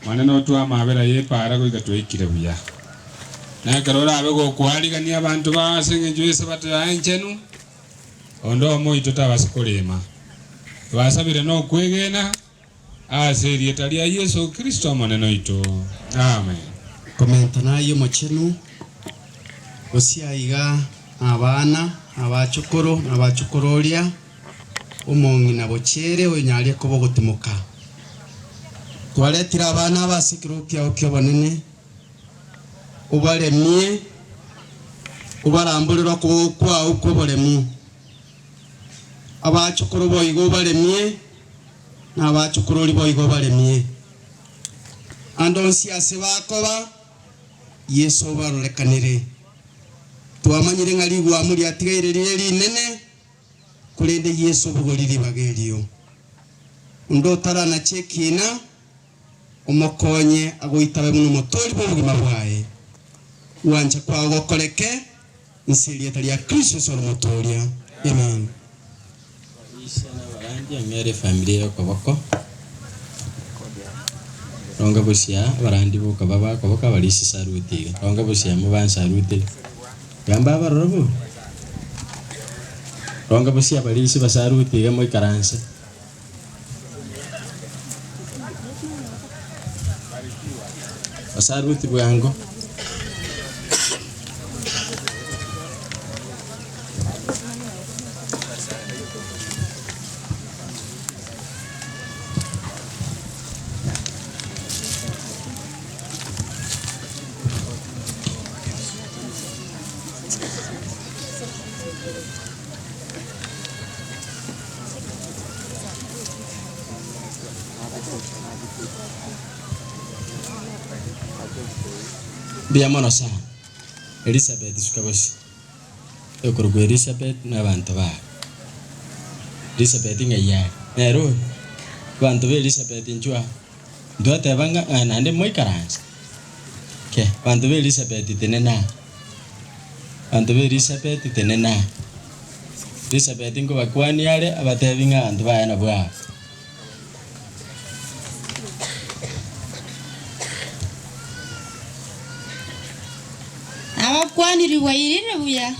Monene otwe amabera y'epaara goika twaikire buya. Na ekero orabe gokoarigania abanto bao ase engencho y'Esabato yaye enchenu, onde omo oito tabasa korema. Twasabire nokwegena ase erieta ria Yeso Kristo Omonene oito. Amen. Komenta nayio Omochenu, gose aiga nabana, na abachokoro, na abachokororia. Omong'ina bochere oyonyaria koba ogotimoka. Twaretire abana aba ase ekerogo kiao ki'obonene, obaremie, obaramborere okoboko kwao kw'oboremu. Abachokoro boigo obaremie, na abachokorori boigo obaremie. Ande onsi ase bakoba, Yeso obarorekanere. Twamanyire ng'a rigwamu riatigaire rire rinene. Korende Yeso obogorie ribaga erio. Onde otaranache ekiina, omokonye agoitabe buna omotoori bw'obogima bwaye. Gwancha kwao gokoreke inse erieta ria Kristo Yeso ore Omotooria. Amen. Abaisia na abarandia ng'ere efamiri eye okoboko, ronga bosia abarandi boka baba koboko abarisia saruti iga, ronga bosia mobansarutire. Gamba abaroro bobe. Ronga bosio abarisia basaruti iga moikaranse. Basaruti bwango. Mbuya mono sana. Elizabeth suka bosio. Okorokwa Elizabeth na abanto baye. Elizabeth ng'ai are? Nere oyo. Abanto ba Elizabeth inchuo aa. Ntwateba ng'a ng'a naende moikaranse. Ke, abanto ba Elizabeth tenena aa. Abanto ba Elizabeth tenena aa. Elizabeth nkobakwania are abatebi ng'a abanto baye nabwo aba. Nabakwaniri bwairire buya.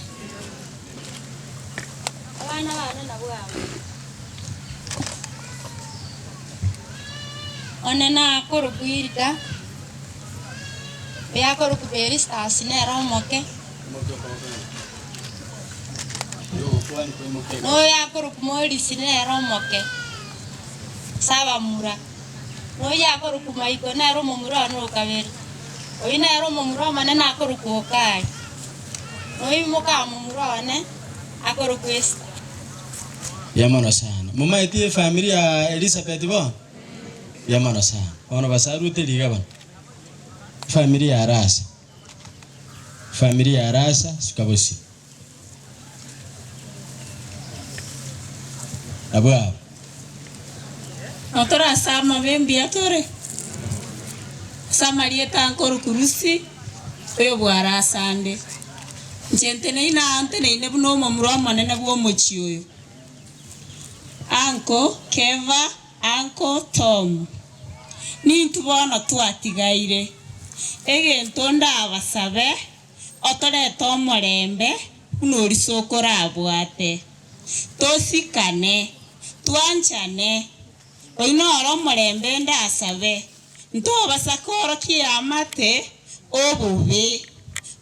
Abana bane nabwo aba. One nakorokwa Hilda, oyo akorokwa Belistas nere omoke, na oyo akorokwa Morris nere omoke, ase abamura, na oyo akorokwa Michael nere omomura one o kabere, oyio nere omomura omonene akorokwa Okari, na oyio mokamomura one akorokwa Esther. Mbuya mono sana. Momaeti efamiri ya Elizabeth bono? Mbuya mono sana. Bono basarute riga bono. Efamiri ya Arasa. Efamiri ya Arasa suka bosio. Nabwo aba. Notore ase amabe mbuya tore, ase amarieta nkoruku Rusi, oyo bw'Arasande. Inche nteneine aa nteneine buna omomura omonene bw'omochie oyo. Uncle Keva, Uncle Tom, nintwe bono twatigaire. Egento ndabasabe, otorete omorembe buna orisoko orabwate. Tosikane, twanchane, oyio noro omorembe ndasabe. Ntobasa koorokia eamate obobe,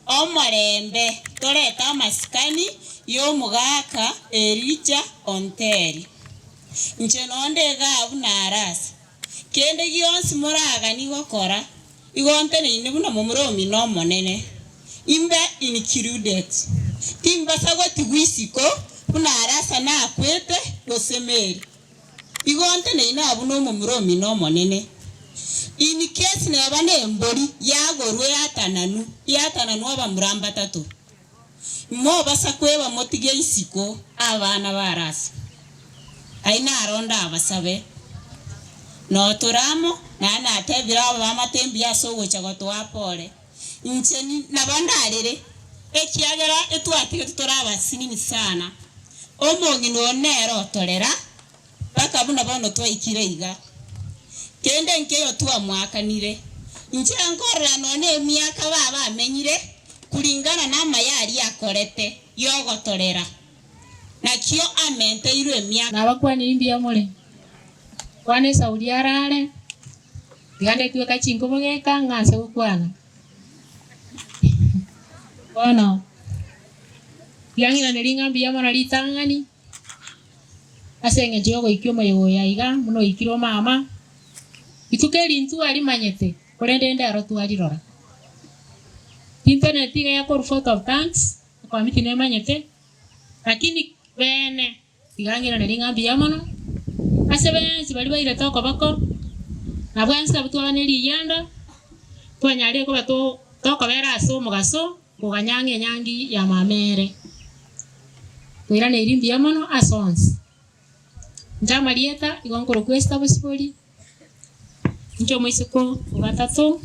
omorembe, torete amasikani y'omogaka Elija Onteri. Inche nonde igaa buna Arasa. Kende gionsi moraganie gokora, igo nteneine buna momura omino omonene, imbe included. Timbasa gotigwa isiko buna Arasa nakwete gose Mary. Igo nteneine abwo nomomura omino omonene. In case neba nembori yagorwa eatananwu, eatananwu abamura mbatato. Mobasa kweba motige isiko abana ba Arasa. Ayio naro ndabasabe. Notore amo, naende natebire aba bamate mbuya ase ogocha gotoa pore. Inche nabo ndarere, ekiagera etwatigetwe tore abasinini sana. Omong'ina oo nere otorera, mpaka buna bono twaikire iga. Kende nkeiyo twamwakanire. Inche nkorora nonya emiaka baba amenyire kulingana namaya aria akorete yogotorera. Nakio amenteirwe emiaka. Nabakwanire mbuya more. Kwana esauri arare, tiga ndetweka chinkobo geka ng'anse gokwana. Bono, tiga ng'iranerie ng'a mbuya mono ritang'ani, ase eng'encho y'ogoikia omoyega oyo aiga, buna oikire omama, rituko eri ntwarimanyete, korende ndero twarirora. Tinteneti iga yakorwa vote of thanks, ekomiti nemanyete, lakini beene tiga ng'iranerie ng'a mbuya mono, ase bensi baria bairete okoboko, na bwensi abwo twaba ne riyianda, twanyarire koba to tokobera ase omogaso, koganya ng'a enyangi ya mama ere. Toiraneiri mbuya mono ase onsi. Inche amarieta igo nkorokwa Esther Bosibori, inche omoiseke o gatato,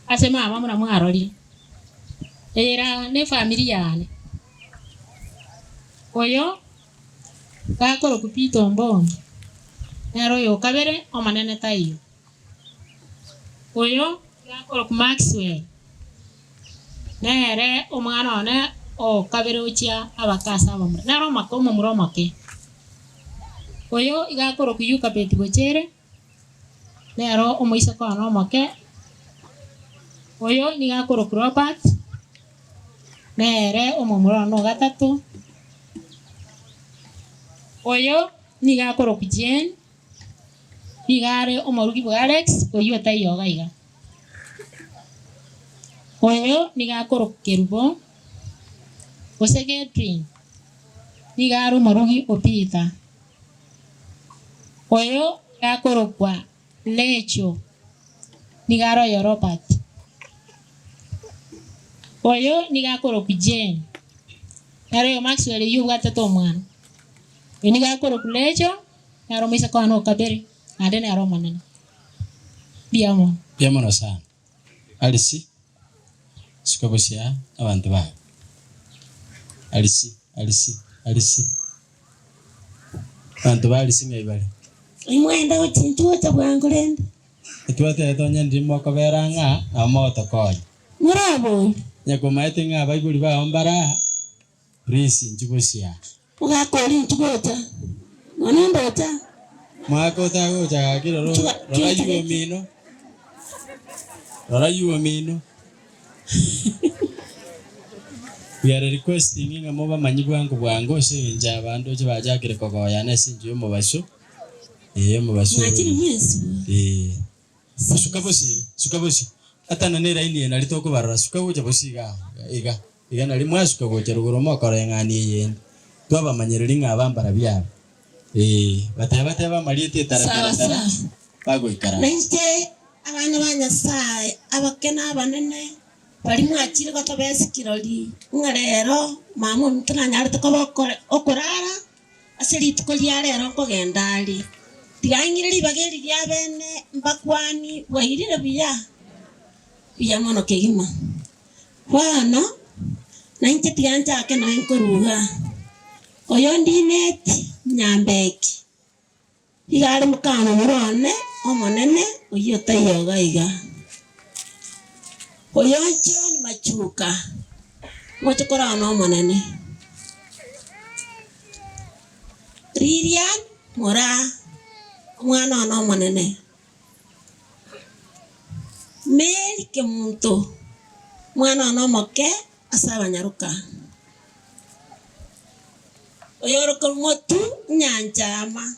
ase mama buna mwarorire. Eyera ne efamiri yane. Oyo gakorokwa Peter Ombongi, nere oyo o kabere omonene taiyo. Oyo gakorokwa Maxwell, nere omwana one o kabere ochia abake ase abamura, nere omoke omomura omoke. Oyo iga akorokwa Yukabeti Bochere, nere omoiseke one omoke. Oyo nigo akorokwa Robert, nere omomura one o gatato. Oyo nigo akorokwa Jane, nigo are omorugi bwa Alex, oyio otaiyo iga iga. Oyo nigo akorokwa Kerubo, gose Gedwin, nigo are omorugi o Peter. Oyo nigo akorokwa Rachel, nigo are oyo Robert. Oyo nigo akorokwa Jane, nere oyo Maxwell oyio obwatete omwana. Oyo nigo akorokwa Rachel, nere omoiseke one o kabere, naende nere omonene. Mbuya mono. Mbuya mono sana. Alisi, suka bosio aa abanto baye. Alisi, Alisi, Alisi. Abanto ba Alisi ng'ai bare? Imwende gochia inchuo gocha bwango rende. Etwatebete onye ndiri mokobera ng'a nabo mogotokonya. Morabori. Onye komaete ng'a abaibori bao mbare aa, please inchuo bosio aa. Mogaka oria inchuo gocha, nonya ndocha. Mwaka otagocha gaki rora rora yuo omino, rora yuo omino. We are requesting ng'a mobamanyi bwango bwango ase eng'encho abanto oche bachakire kogoyana ase enchera y'omobaso, eh omobaso oyo. Mwachire mwensi bo. Eh. Suka bosio iga, suka bosio. Atana ne line eye nari tokobarora, suka gocha bosio igaa, iga, iga nari mwasuka gocha rogoro mokoreng'ania eyende. Twabamanyereri ng'a aba mbarabwo aba. Eh, bateba teba amarieta etara Sawa tara tara, sawa. bagoikaransa. Nainche abana ba Nyasae, abake na abanene, baria mwachire gotoba ase kirori, ng'a rero mama ominto nanyarete koba okore okorara Ase rituko ria rero nkogenda are, tiga ng'ire ribaga eri ria bene mbakwani bwairire buya, buya mono kegima. Bono nainche tiga nchake noe nkoruga, oyo ndineti nyambeki, iga are mokamomura one omonene oyio otaiyo iga iga. Oyo John Machuka, moche korora n'Omonene. Lilian Moraa, omwana one omonene. Mary Kemunto, omwana one omoke ase abanyaroka. Oyorokwa Motu Nyanchama,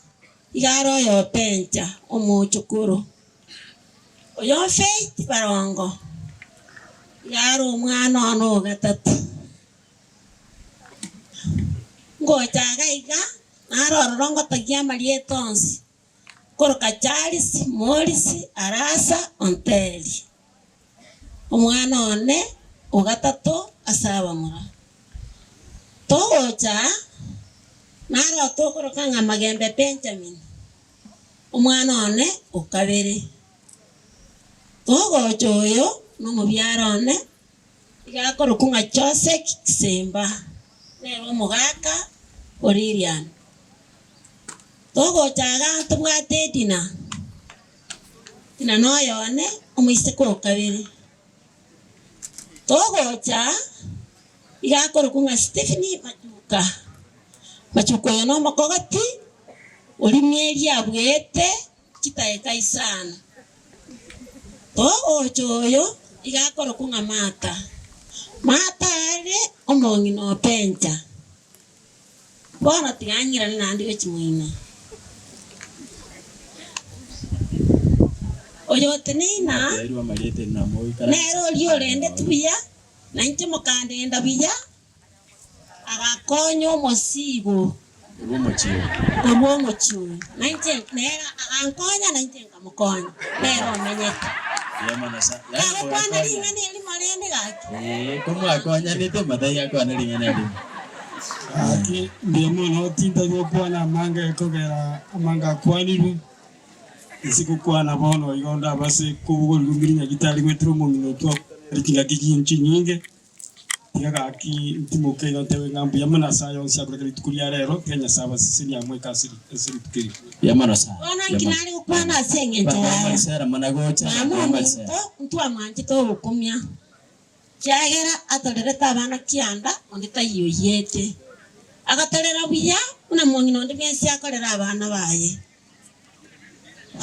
iga are oyopencha omochokoro. Oyo Faith Barongo, iga are omwana one o gatato. Ngocha iga iga, naro ororo ngotogia amarieta onsi, nkoroka Charles Morris Arasa Onteri, omwana one o gatato ase abamura. Togocha aa, naro tokoroka ng'a Magembe Benjamin, omwana one o kabere. Togocha oyo nomobiare one. Iga akorokwa ng'a Joseph Kisemba, nere omogaka o Lilian. Togocha iga tobwate Edina, Edina noyo one omoiseke o kabere. Togocha iga akorokwa ng'a Stephen Machuka, Machuka oyo nomokogoti oria mieri abuete chidakika isano. Togocha oyo iga akorokwa ng'a Martha. Martha are omong'ina o Pencha. Bono tiga ang'irane naende gochia moino. Oyo oteneine aa, nere oria orendeti buya, na inche mokandenda buya. Agakonya omosiibo korwa omochie oyo, na inche nere agankonya, na inche nkamokonya, nere omenyete. Kagokwana ring'ana erimo rende gaki. Gaki mbuya mono tintari gokwana amange ekogera amange akwanirwe, inse gokwana bono igo ndabase kobogorigwa rinyagitari goetera omong'ina otwo chingaki chinyinge. Tiga gaki ntimoke iga ntebe ng'a mbuya mono ase aya onsi akorekire rituko ria rero, tiga Nyasae abasesenie amo ase rituko eri. Mbuya mono sana. Bono inki nare gokwana ase engencho yaye? Mama ominto ntwamwanchete ogokumia, ekiagera atorerete abana kianda onde taiyo oyiete. Agatorera buya buna mong'ina onde bwensi akorera abana baye.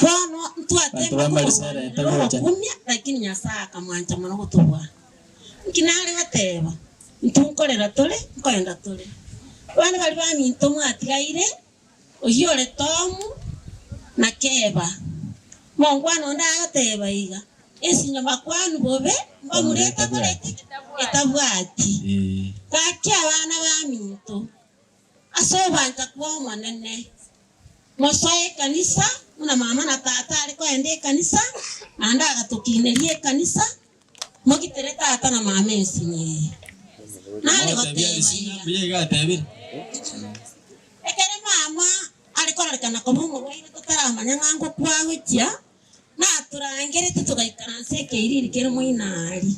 Bono Banto ntwatema ba Marisela komorwanerera etagocha. ogokumia, lakini Nyasae akamwancha mono gotobua. Nki nare goteba? Intwe nkorera tore, nkoenda tore. Abana baria baminto mwatigaire, oyio ore Tomu na Keba. Mongwana onde agoteba iga, Ensinyo makwanu bobe, mbamura etakoreti etabwati. Gaki abana baminto, ase ogwancha kw'Omonene, mosoe ekanisa, buna mama na tata are koenda ekanisa, naende agatokineria ekanisa, Mogitere tata na mama ensinyo eye. Nare goteba iga, Ekero mama are kororekana koba omorwaire totaramanya ng'a ngokwa agochia, naturangerete togaikaransa ekeiriri kere moino aria.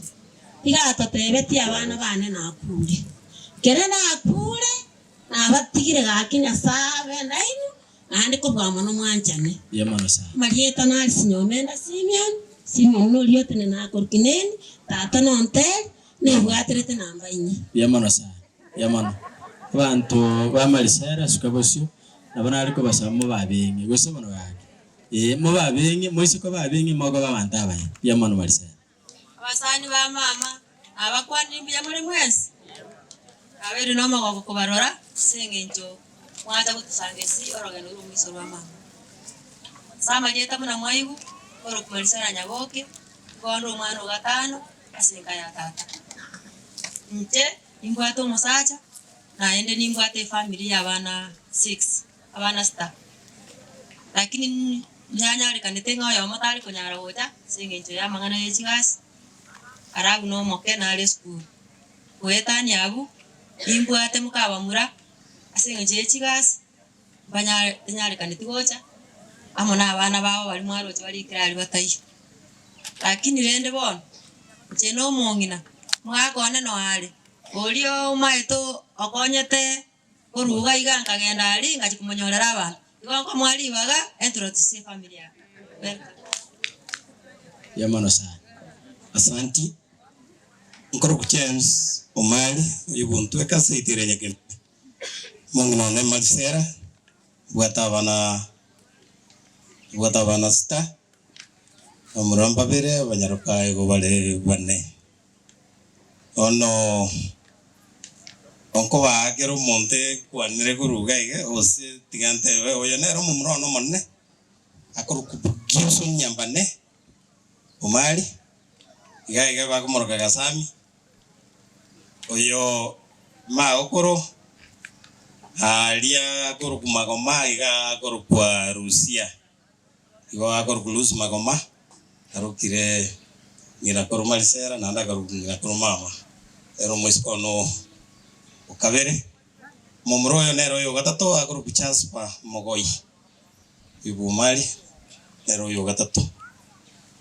Iga atotebetie abana bane nakure. Kere nakure, nabatigire gaki Nyasae abe nainwe, Naende kobua mono mwanchane. Amarieta nare Sinyomenda Simion, Simion noria otenena akorwa Kineni, tata nonteri, nebwaterete namba inye. Mbuya mono sana, mbuya mono. Abanto ba Marisela suka bosio, nabo nare kobasaba mobabeng'e, gose bono gaki? Ee, mobabeng'e, moise kobabeng'e mokoba abanto abaya. Mbuya mono Marisela. Abasani ba mama, nabakwanire mbuya more mwensi? Nabeire nomogoko kobarora ase engencho mwacha gotosanga ase orogendo rw'omoiso rwa mama. Ase amarieta buna mwaigwa, korokwa Marisela Nyaboke, nigo onde omwana o gatano ase enka ya tata. Inche nimbwate omosacha, naende nimbwate efamiri ya abana six, abana sita. Lakini nyanyarekanete ng'a oyomo tari konyara gocha ase eng'encho y'amang'ana ye chigasi, arabu na omoke nare esukuru. Goetania abwo, nimbwate mokabamura ase eng'encho ye chigasi, mbanyare tinyarekaneti gocha, amo na abana babo baria mwaroche barikire aria bataiyo. Lakini rende bono, inche na omong'ina, omogaka one noyo are, oria omaete okonyete. Korwa iga iga nkagenda aria ngachia komonyorera abanto. Igo nkomoa ribaga introduce efamiri yane. Welcome. Mbuya mono sana. Asanti. Nkorokwa James Omari, oyo bwontwe ekase yaito ere Nyakembe. Omong'ina one Marisela, mbwate abana mbwate abana sita, abamura mbabere, abanyaroka igo bare bane. Bono onkobaakera omonto ekwanire korwa iga iga, gose tiga ntebe, oyo nere omomura one omonene, akorokwa Gibson Nyambane Omari, iga iga bakomoroka Gasami, oyo magokoro aria akorokwa Magoma iga akorokwa Rusia. Igo akorokwa Lusi Magoma, arokire ng'ina korwa Marisela, naende akarokwa ng'ina korwa mama. Ere omoiseke one o kabere. Momura oyo nere oyo o gatato, akorokwa Jasper Mogoi Ibumari, nere oyo o gatato.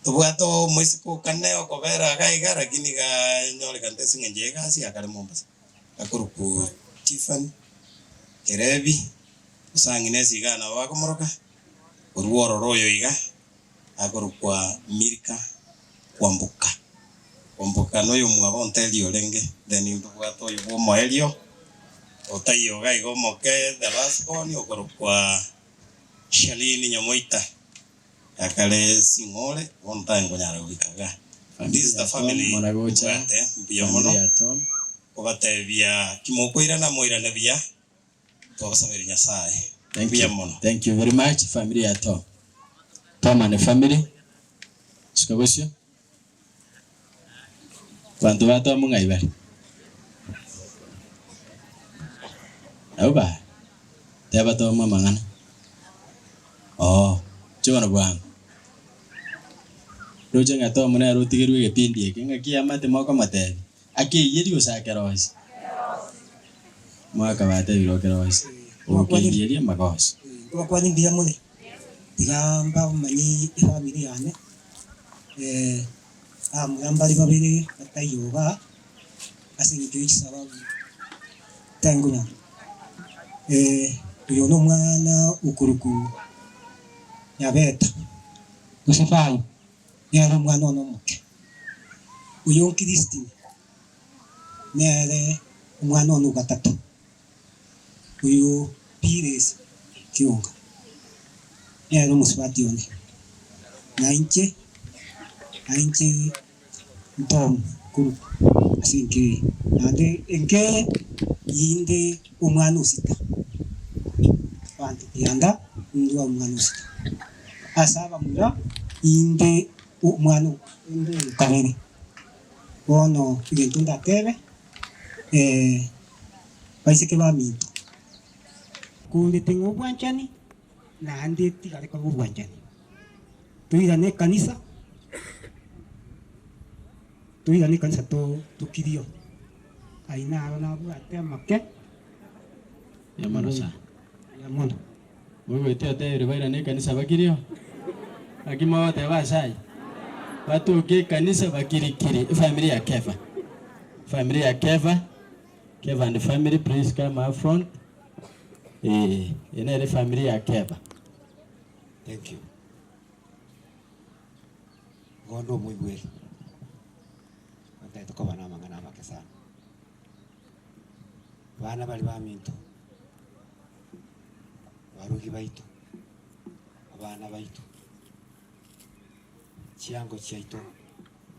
Tobwate omoiseke o kane okobera iga iga, lakini iga anyorekanete ase eng'encho y'egasi akare Mombasa, akorokwa Tiffany Kerebi, gose ang'ina ase iga nabo bakomoroka. Korwa ororo oyo iga akorokwa Milka Kwamboka. Kwamboka noyomwabo onteri orenge, then ntobwate oyo bw'omoerio otaiyo iga iga omoke the last born okorokwa Shalini Nyamoita akare Sing'ore bono tari nkonyara goika igaa. This is the family Muna gocha mbwate mbuya mono family ya Tom. kobatebia kimokoirana moirane buya. Twagosabeire Nyasae. Thank Mbuya you. mono. Thank you very much family ya Tom. Tom and family. Suka bosio. Banto ba Tom ng'ai bare? Nabo ba. Teba Tom amang'ana. Oo, inche bono bwango. Roche ng'a Tom nere otigerwe egepindi eke ng'aki eamate mokomotebia. Akeiyeria gose akerosie? Omogaka batebire okerosie, ogokeiyeria magoso. Nkobakwanie mbuya more, tiga mbamanyie efamiri yane, abamura mbare babere bataiyo igaa, ase eng'encho ye chisababu tari nkonyara. Oyo na omwana okorokwa Nyabeta, gose Fayo. Nere omwana one omoke, oyo Christine, nere omwana one ogatato, oyo Pires Kionga, nere omosubati one. Na inche, na inche ntomu korwa ase enka eye, naende enka eye inde omwana o sita, abanto kianda nindwe omwana o sita. Ase abamura inde omwana inde oyo kabere. Bono egento ndatebe, baiseke baminto, kondete ng'a obwanchani naende tigare koba obwanchani. Toirane ekanisa, toirane ekanisa to tokirio, ayio naro nabwate amake. Mbuya mono sana. Mbuya mono. Moigwete otebire bairane ekanisa bakirio? Naki mogoteba ase ayio? Batoke ekanisa bakirikiri, efamiri ya Kefa, efamiri ya Kefa, Kefa and family please come up front, eh, eye nere efamiri ya Kefa. Thank you. Igo onde omoigweri, otagete koba na amang'ana amake sana. Abana baria baminto, abarugi baito, abana baito, chiango chiaito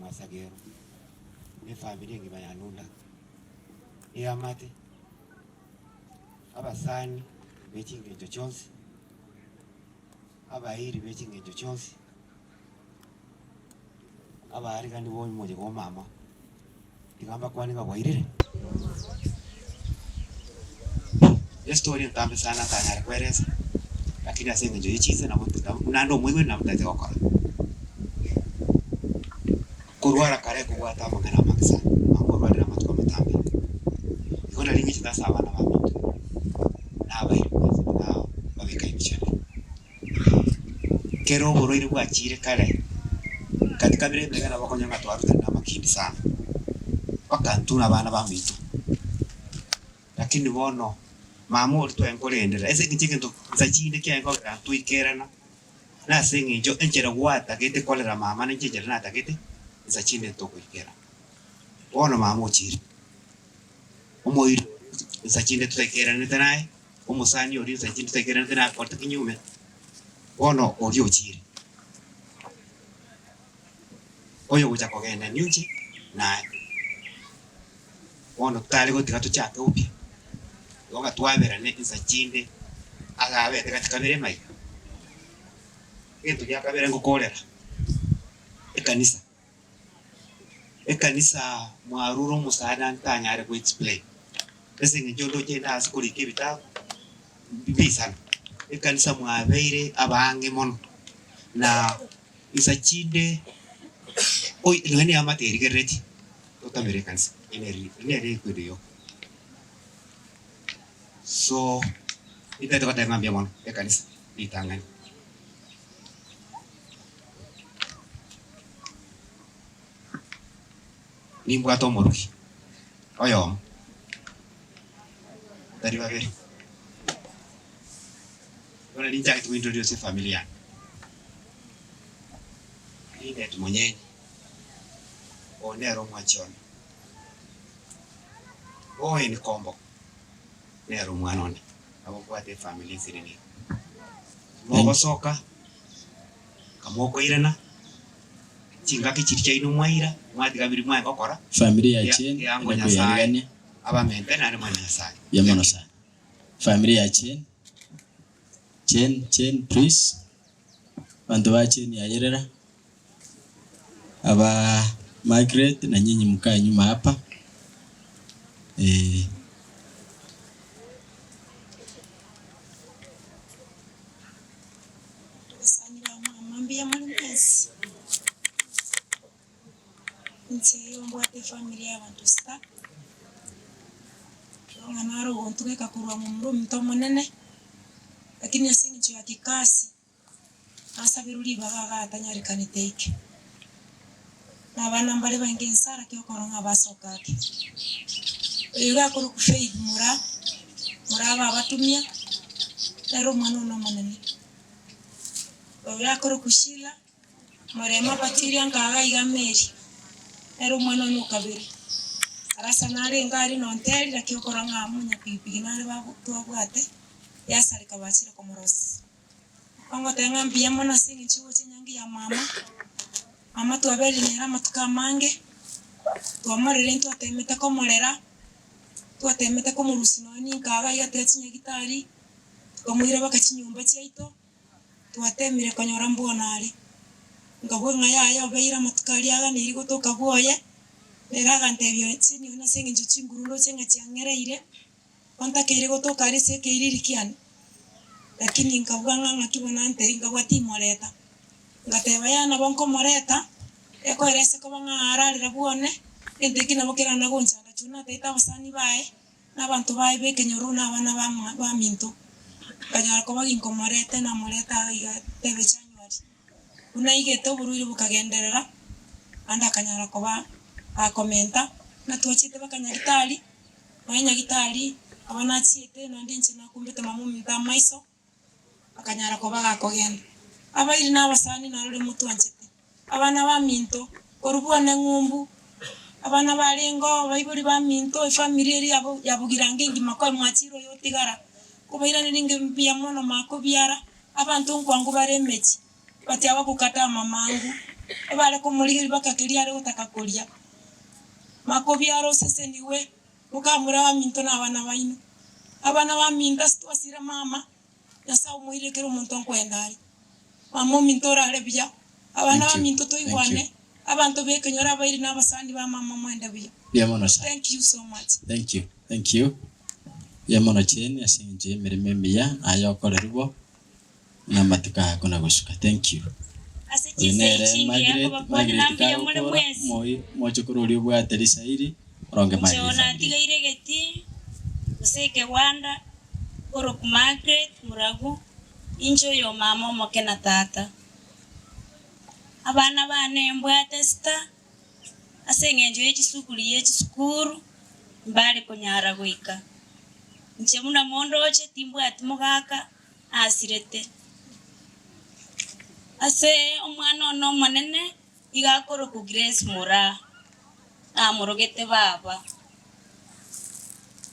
mwasagero, na efamiri engima ya Nunda, eamate, abasani be chingencho chionsi, abairi be chingencho chionsi, abaarigani b'omoyega o mama, tiga mbakwane ng'a bwairire. Estory entambe sana ntanyare koeresa, lakini ase eng'encho ye chinse nabo naende omoigweri nabo ntagete gokora. Korwara kare kobwate amang'ana amange sana, mama orwarire amatuko amatambe. Igo nari ng'echete ase abana baminto, nabaire mwensi buna babeka emechando. Kera oborwaire bwachire kare, katika bire emegano bakonyora ng'a twarutire namakindi sana, mpaka intwe na abana baminto. Lakini bono, mama oria twaenkorendera ase eng'encho egento nsa chinde kiaye kogera ntwaikerana, nase eng'encho enchera gwatagete korera mama na inche enchera natagete, nsa chinde ntogoikera. Bono mama ochire, omoiri oria nsa chinde totaikeranete naye, omosani oria nsa chinde totaikeranete naye akorete kinyume, bono oria ochire. Oyogocha kogenda ninche naye. Bono totare gotiga tochake upya, igo ng'a twaberane insa chinde agabete gati kabere maiga. Egento gia kabere ngokorera, ekanisa, ekanisa mwarure omosaada ntanyare go explain, ase eng'encho ndoche inde ase korika ebitabu, mbiisana. Ekanisa mwabeire abaang'e mono, na insa chinde oi nonya na eamate erigerereti. Totamere ekanisa, ere nere ekwendo yoka. So, intagete goteba ng'a mbuya mono ekanisa ritang'ani. Nimbwate omorugi oyomo, tari babere. Bono ninchagete gointroduce efamiri yane, Linet Monyenye. Oyo nere omwanchi one, Owen Kombo nere omwana one, nabo mbwate efamiri ensinini iga. Mogosoka, kamokoirana, chingaki chiria chiaino mwaira, mwatiga biria mwaye gokora, Familia ya Jane eango ere Nyasaye koyarigania. abamente naende mwana Nyasaye. Mbuya mono sana. Familia ya Jane, Jane, Jane please, abanto ba Jane ayerera. Aba Margaret na nyinyi mkae nyuma hapa eh. Abasani ba mama mbuya more mwensi? Inche mbwate efamiri y'abanto sita, ng'a naro ogontugeka korwa momura ominto omonene, lakini ase eng'encho ya kikasi. Nasabirwe ribaga iga atanyarekanete aike. Na abana mbare bainge inse arake okora ng'a basoke ake. Oyo iga akorokwa Faith Moraa, Moraa babatumia, nere omwana one omonene. Oyo akorokwa Sheila, Moremo abatiria nkaga iga Mary, nere omwana one o kabere. Arasa narenge aria nonteri naki okora ng'a omonyapigipigi nare babu twabwate, yasareka bachire komorosia. Ogoteba ng'a mbuya mono ase eng'encho y'ogocha enyangi ya. mama, mama twaberire nere amatuko amange, twamorerire ntwatemete komorera, twatemete komorusia nonye ninka iga iga tiga chinyagitari, tokamoira mpaka chinyomba chiaito, twatemire konyora mbono are. Nkabua ng'a yaya obeire amatuko aria aganeirie gotoka bwoye, nere agantebia chini one ase eng'encho chinguru ndoche ng'a chiang'ereire, Ontakeire gotoka aria ase ekeiriri kiane, lakini nkabua ng'a ng'aki bono antebie, nkabua timoreta. Ngateba yaya nabo nkomoreta, ekoera ase koba ng'a ararera bwone, egento eki nabo kerana gonchanda chuni natagete abasani baye, na abanto baye b'ekenyoro na abana bamwa baminto. Nkanyora koba ginkomoreta namoreta iga iga tebe January. Buna aigete oborwaire bokagenderera, naende akanyara koba akomenta, ng'a twachete mpaka nyagitari, Nonya nyagitari aba nachiete, naende inche nakumbete mama ominto amaiso, akanyara koba gakogenda. Abairi na abasani narore motwanchete, abana baminto, korwa bwane ng'umbu, abana barenge oo, abaibori baminto, efamiri eria yabo ya bogirango engima koe mwachire oyo otigara, nkobairaneria nge mbuya mono makobiara, abanto nkwango bare emechie, but abagokata amamangu, ebare komorigereria mpaka keria are gotaka koria. Makobiara osesenigwe, mokamura abaminto na abana baino. Abana baminto ase twasira mama, Nyasae omoirire kera omonto nkoenda are. Mama ominto orare buya, abana Thank you. baminto Thank you. toigwane, abanto bekenyoro abairi na abasani ba mama moende buya. Mbuya mono sana. Thank you so much. Thank you. Thank you. Mbuya mono Jane ase eng'encho y'emeremo emiya naye okorerwa bo. Na amatuko aya kona gosuka. Thank you. Ase Oyo chinsa nere echi ngiya Margaret, kobakwanera Margaret mbuya more kagokora mwensi. moi mochokoro oria obwate risairi oronge Inche Margaret family. natigaire egetii gose ekegwanda korokwa Margaret Muragu, inche oyo omama omoke na tata. Abana bane mbwate sita, ase eng'encho ye chisukuru ye chisukuru mbare konyara goika. Inche buna mondoche timbwati mogaka. asirete. Ase omwana one omonene iga akorokwa Grace Moraa, namorogete baba.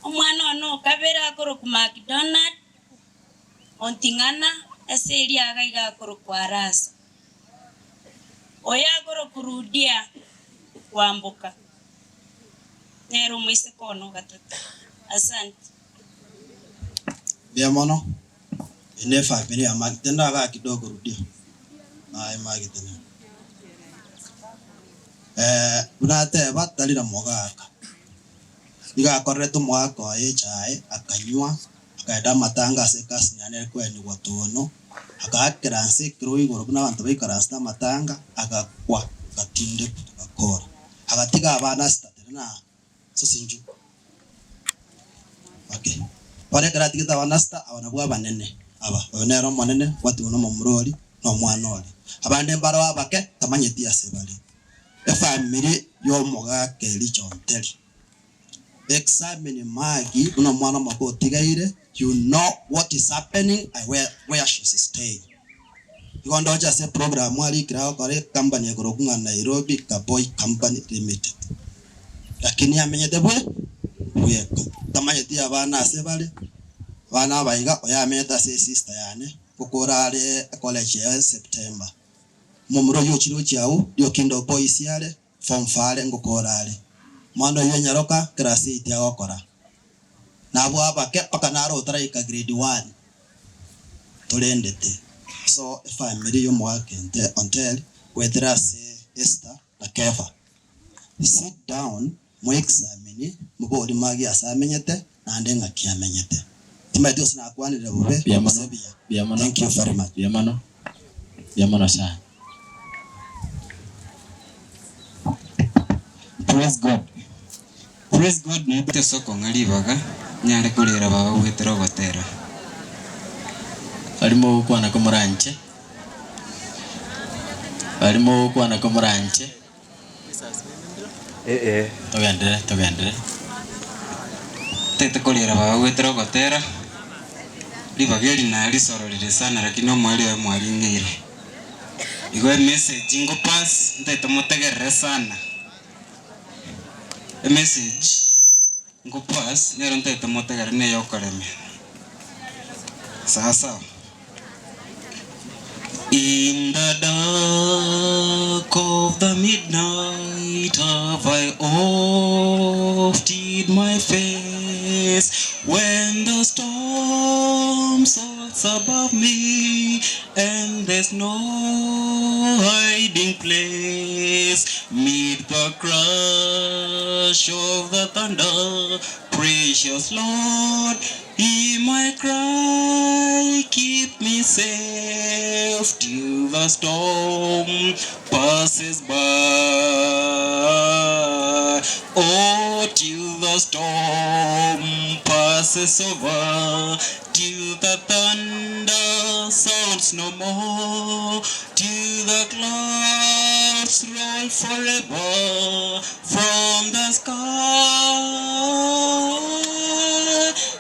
Omwana one o kabere akorokwa McDonald Onting'ana, ase eriaga iga akorokwa Arasa. Oyo akorokwa Rudia Kwamboka, nere omoiseke one o gatato. Asante. Mbuya mono, eye ne efamiri ya Maggie, tenda igaa kidogo rudia, aye Maggie tenena. Buna ateba tari na mogaka, nigo akorerete omogaka oye echae akanywa, akaenda amatanga ase ecousin yane ere koenigwa tono, akaakera nse ekerogo igoro buna abanto baikaransete amatanga, agakwa agatindekwa togakora, agatiga abana sita tenena. Sosinchu. Okay. Bono ekero atigete abana sita, aba nabwo abanene aba. Oyo nere omonene, gwatigwa na omomura oria, na omwana oria. Abande mbaro abake, tamanyeti ase bare. Efamiri y'omogaka Elija Onteri. Examine Maggie buna omwana omoke otigaire, you know what is happening and where, where she's staying. Igo ndoche ase eprogram arikire agokora ecompany ekorokwa ng'a Nairobi Kaboi Company Limited. Lakini amenyete bwe bweka, tamanyeti abana ase bare, abana aba iga oyo amenyete ase esister yane, gokora are ecollege yaye September. Momura oyio ochire gochia agwo, riokindo boys are, form four are ngokora are. Omwana oyio enyaroka class eight agokora. Nabwo abake mpaka naro otaraika grade one torendete. So efamiri y'omogaka Onteri goetera ase Esther na Kefa. Sit down mo examine mobori magi ase amenyete naende ng'aki amenyete. Timanyeti gose nakwanire bobe Mbuya gose mono, buya. mbuya mono, Thank you very much. mbuya mono, mbuya mono sana. Praise God Praise God naende ase okong'a ribaga nyare korera baba goetera ogotera. Baria mogokwana komoranche, baria mogokwana komoranche. Togenderere, togenderere. Ntagete korera baba goetera ogotera, ribaga eri narisororire sana lakini omoerio oye mwaring'eire. Igo emessage ngopass ntagete motegerere sana, emessage ngopass nero ntagete motegerere neya okoremia. Sawa sawa. In the dark of the midnight have I oft hid my face When the storm soars above me And there's no hiding place Mid the crash of the thunder Precious Lord Hear my cry, keep me safe till the storm passes by. Oh, till the storm passes over, till the thunder sounds no more, till the clouds roll forever from the sky.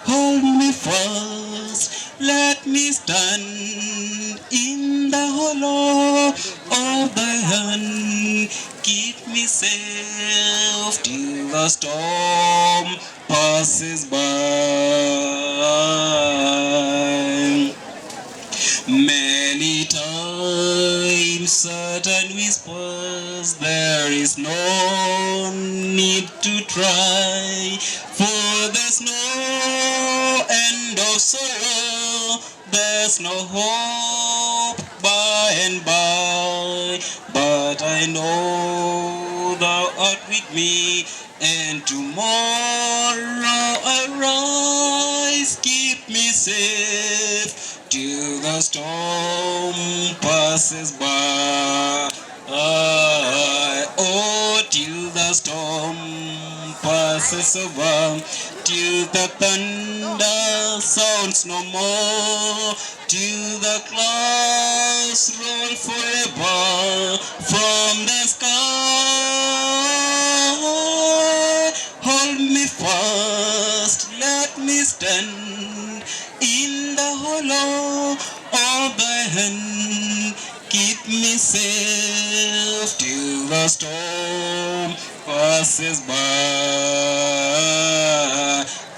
Hold me fast, let me stand in the hollow of thy hand. Keep me safe till the storm passes by. Many times Satan whispers there is no need to try, for there's no end of sorrow, there's no hope by and by. But I know thou art with me, and tomorrow I rise. Keep me safe till the storm passes by. Oh, till the storm passes over, till the thunder sounds no more, till the clouds roll forever from the sky. Hold me fast, let me stand in the hollow of thy hand. Keep me safe till the storm passes by.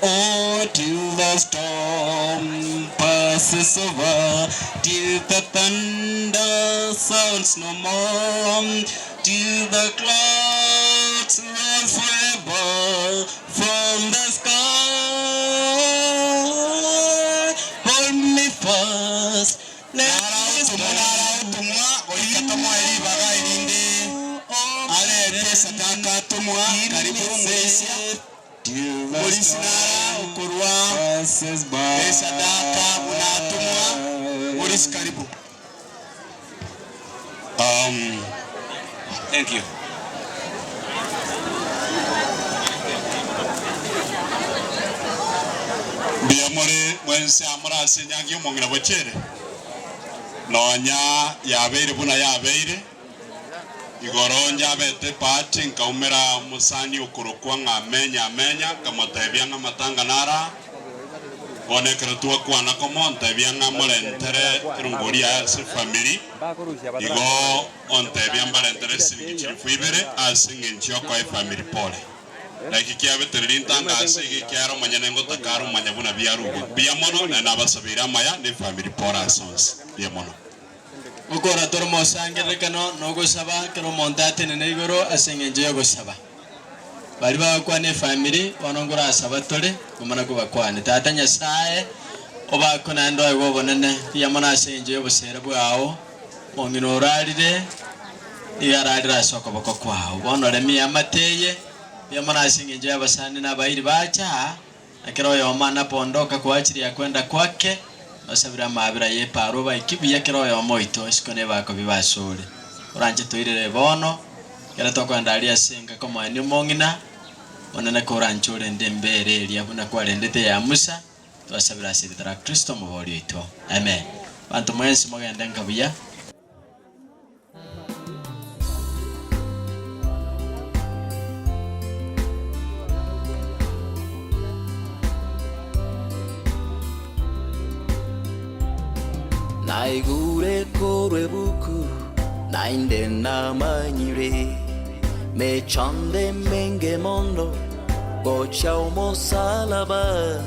Oh, till the storm passes over, till the thunder sounds no more, till the clouds roll forever from the sky. Hold me fast, let me Nara otomwa goika tomoe ribaga erinde arete esadaka atomwa karibu omorisia Omorisia nara okorwa esadaka buna atomwa Morisi karibu. Um, thank you. Mbuya more mwensi aa more ase enyangi y'omong'ina bochere, nonya yabeire buna yabeire, igoro njabete ebahati nkaumera omosani okorokwa ng'a Amenya Amenya, nkamotebia ng'a amatanga naro aa, Bono ekero twakwana komo, ntebia ng'a morentere erongori yaye ase efamiri, igo ontebia mbarentere esiringi chilifu ibere ase engencho y'okoa efamiri pole. Naki kiabete rintanga ase iga ekiagera omonyene ngotaka are omanya buna biarugwe. Mbuya mono, naende nabasabeire amaya na efamiri pole ase onsi. Mbuya mono. Gokora tore omosangererekano na ogosaba kera omonto atenene igoro ase engencho y'ogosaba. Baria bagokwana efamiri, bono nkorasaba tore, komana kobakwane. Tata Nyasae, obakwe naende oegwe obonene, mbuya mono ase engencho y'oboseera bwao, omong'ina orarire, nigo ararire ase okoboko kwao. Bono remia eamate eye, mbuya mono ase engencho y'abasani na abairi bacha aa, Na kera oyomo anapondoka koachiria kwenda kwake, nosabire amaabera y'epaaro obaike buya kera oyomo oito, isiko nebakobi basore. Oranche toirere bono, ekero tokoenda aria ase enka komoenia omong'ina, Omonene koranche orende embeera eria buna kwarendete eya Musa, twasabire ase erieta ria Kristo Omobooria oito. Amen. Abanto mwensi mogende nka buya. Naigure korwa ebuku, naende namanyire, Mechando emenge mono gocha omosalaba,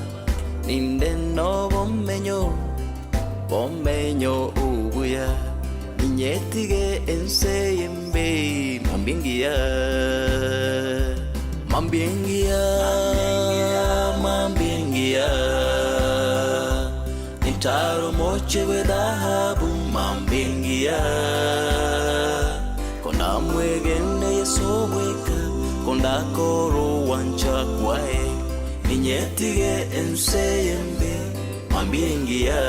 Ninde nobomenyo, bomenyo obuya. Ninyetige ense y'embe, mambia engiya, mambia engiya, mambia engiya. Nintare omochie bw'edhahabu, mambia engiya. Kondamwegene Yeso bweka, kondakora ogwancha kwaye, ninyetige ense y'embe, mambia engiya.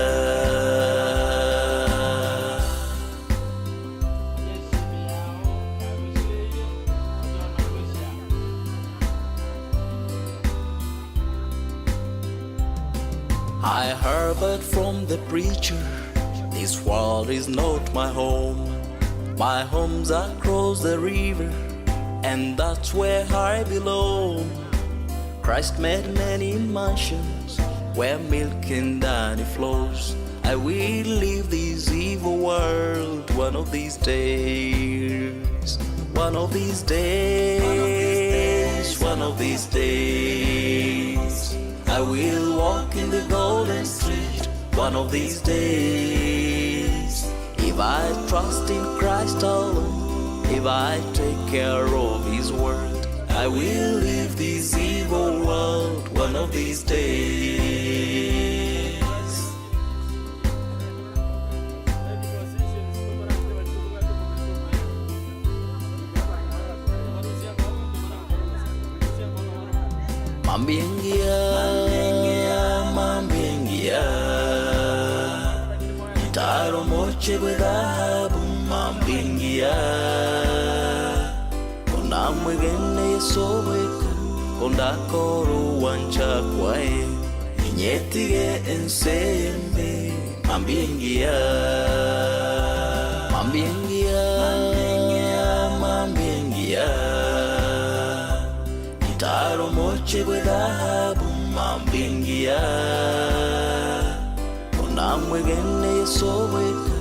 I heard but from the preacher, this world is not my home. My home's across the river, and that's where I belong. Christ made many mansions where milk and honey flows. I will leave this evil world one of these days. One of these days, one of these days. I will walk in the golden street one of these days. If I trust in Christ alone, if I take care of His word, I will leave this evil world one of these days. Mambia engiya, mambia engiya, Ntaro moche bw'edhahabu, mambia engiya. Kondamwegene Yeso bweka, kondakora ogwancha kwaye, ninyetige ense y'embe, mambia engiya. Mambia engiya, mambia engiya, Ntaro moche bw'edhahabu, mambia engiya. Kondamwegene Yeso bweka,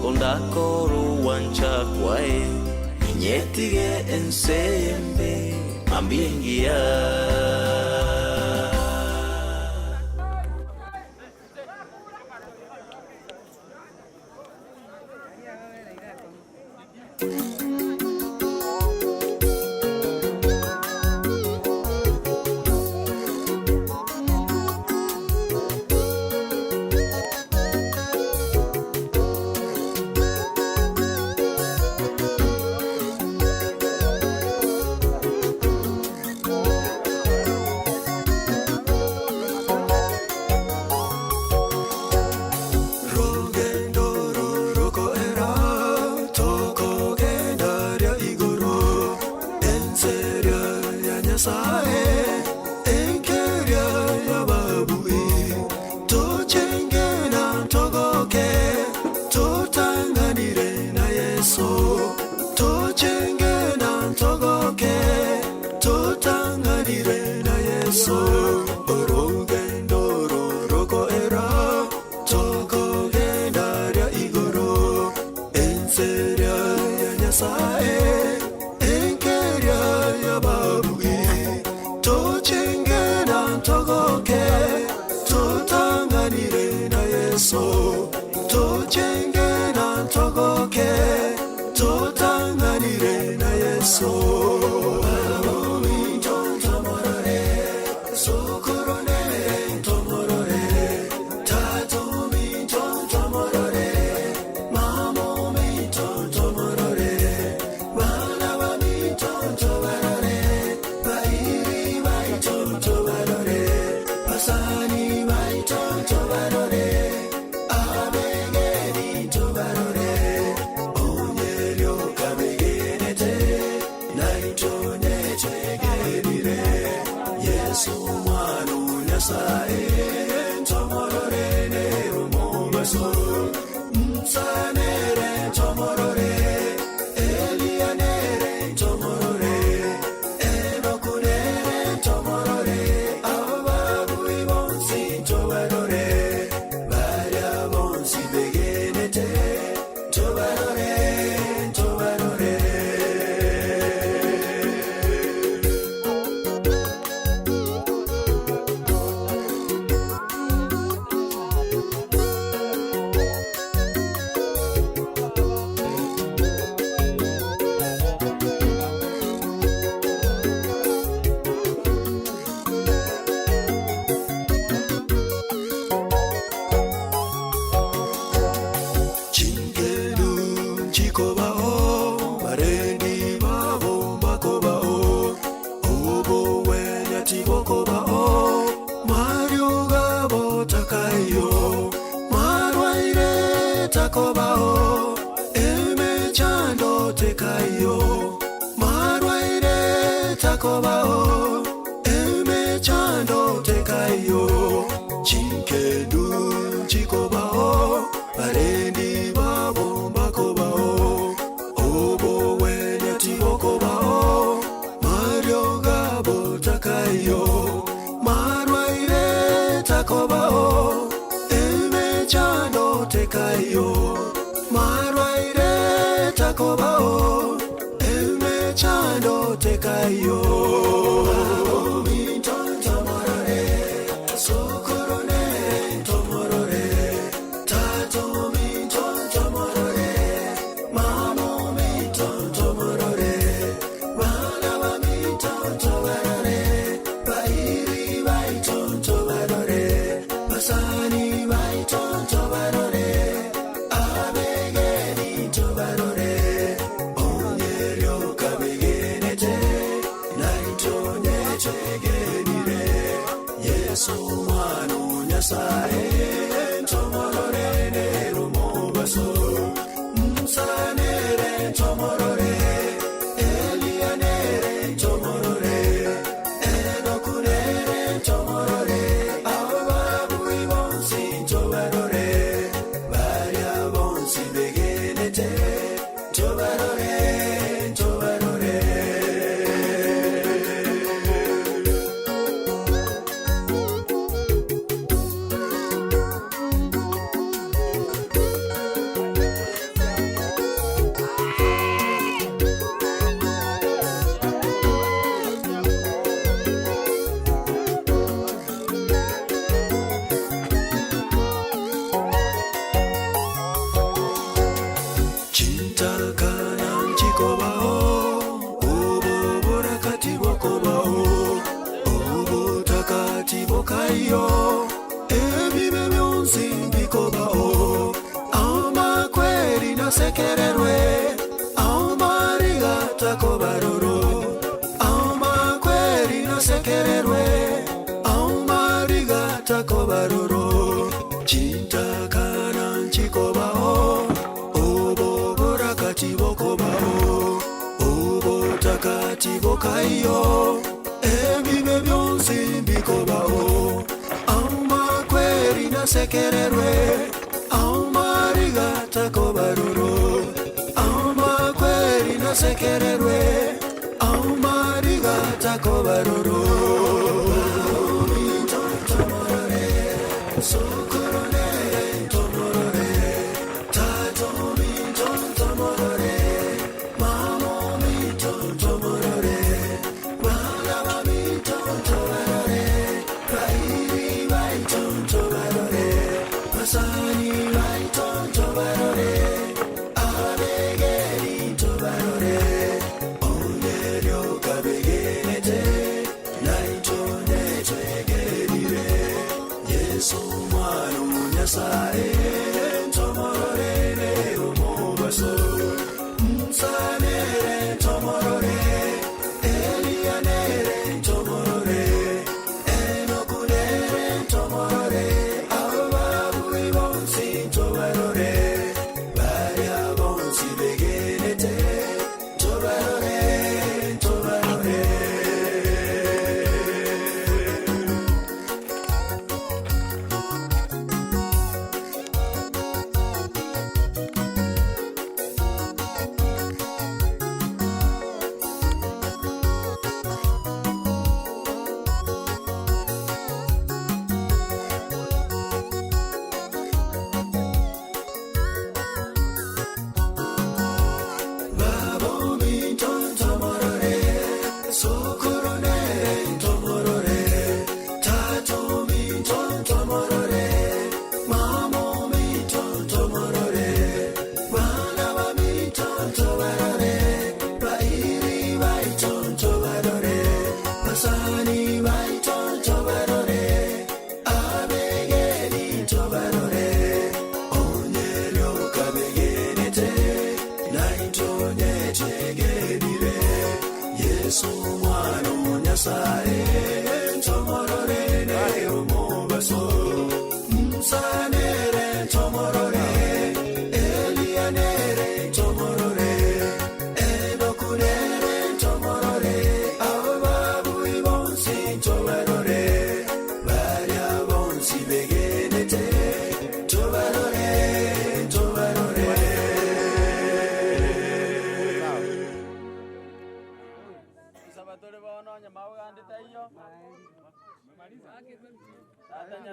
kondakora ogwancha kwaye, ninyetige ense y'embe, mambia engiya. Rugendo rurukoera tokogenda. nchikobao, barendi babo mbakobao, obogwenia tibokobao, marioga botakaiyo, marwaire takobao, emechando tekaiyo, marwaire takobao, emechando tekaiyo, chinkendu nchikobao, barendi babo mbakobao, obogwenia tibokobao, marioga botakaiyo, marwaire takobao, emechando tekaiyo, marwaire takobao, emechando tekaiyo. Yesu mwana o Nyasaye ntomorore nero mobaso Musa nere ntomorore Elia nere ntomorore Enoku nere ntomorore Ababui bonsi ntobarore Baria bonsi begenete ntobarore ntobarore. Chintakana nchikobao, oboborakati bokobao, obotakati bokaiyo, ebibe byonsi bikobao, amakweri nasekererwe, amariga takobaroro, amakweri nasekererwe, amariga takobaroro, chintakana nchikobao, oboborakati bokobao, obotakati bokaiyo, ebibe byonsi bikobao, amakweri nasekererwe, amariga takobaroro, amakweri nasekererwe, amariga takobaroro.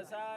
Nyasae.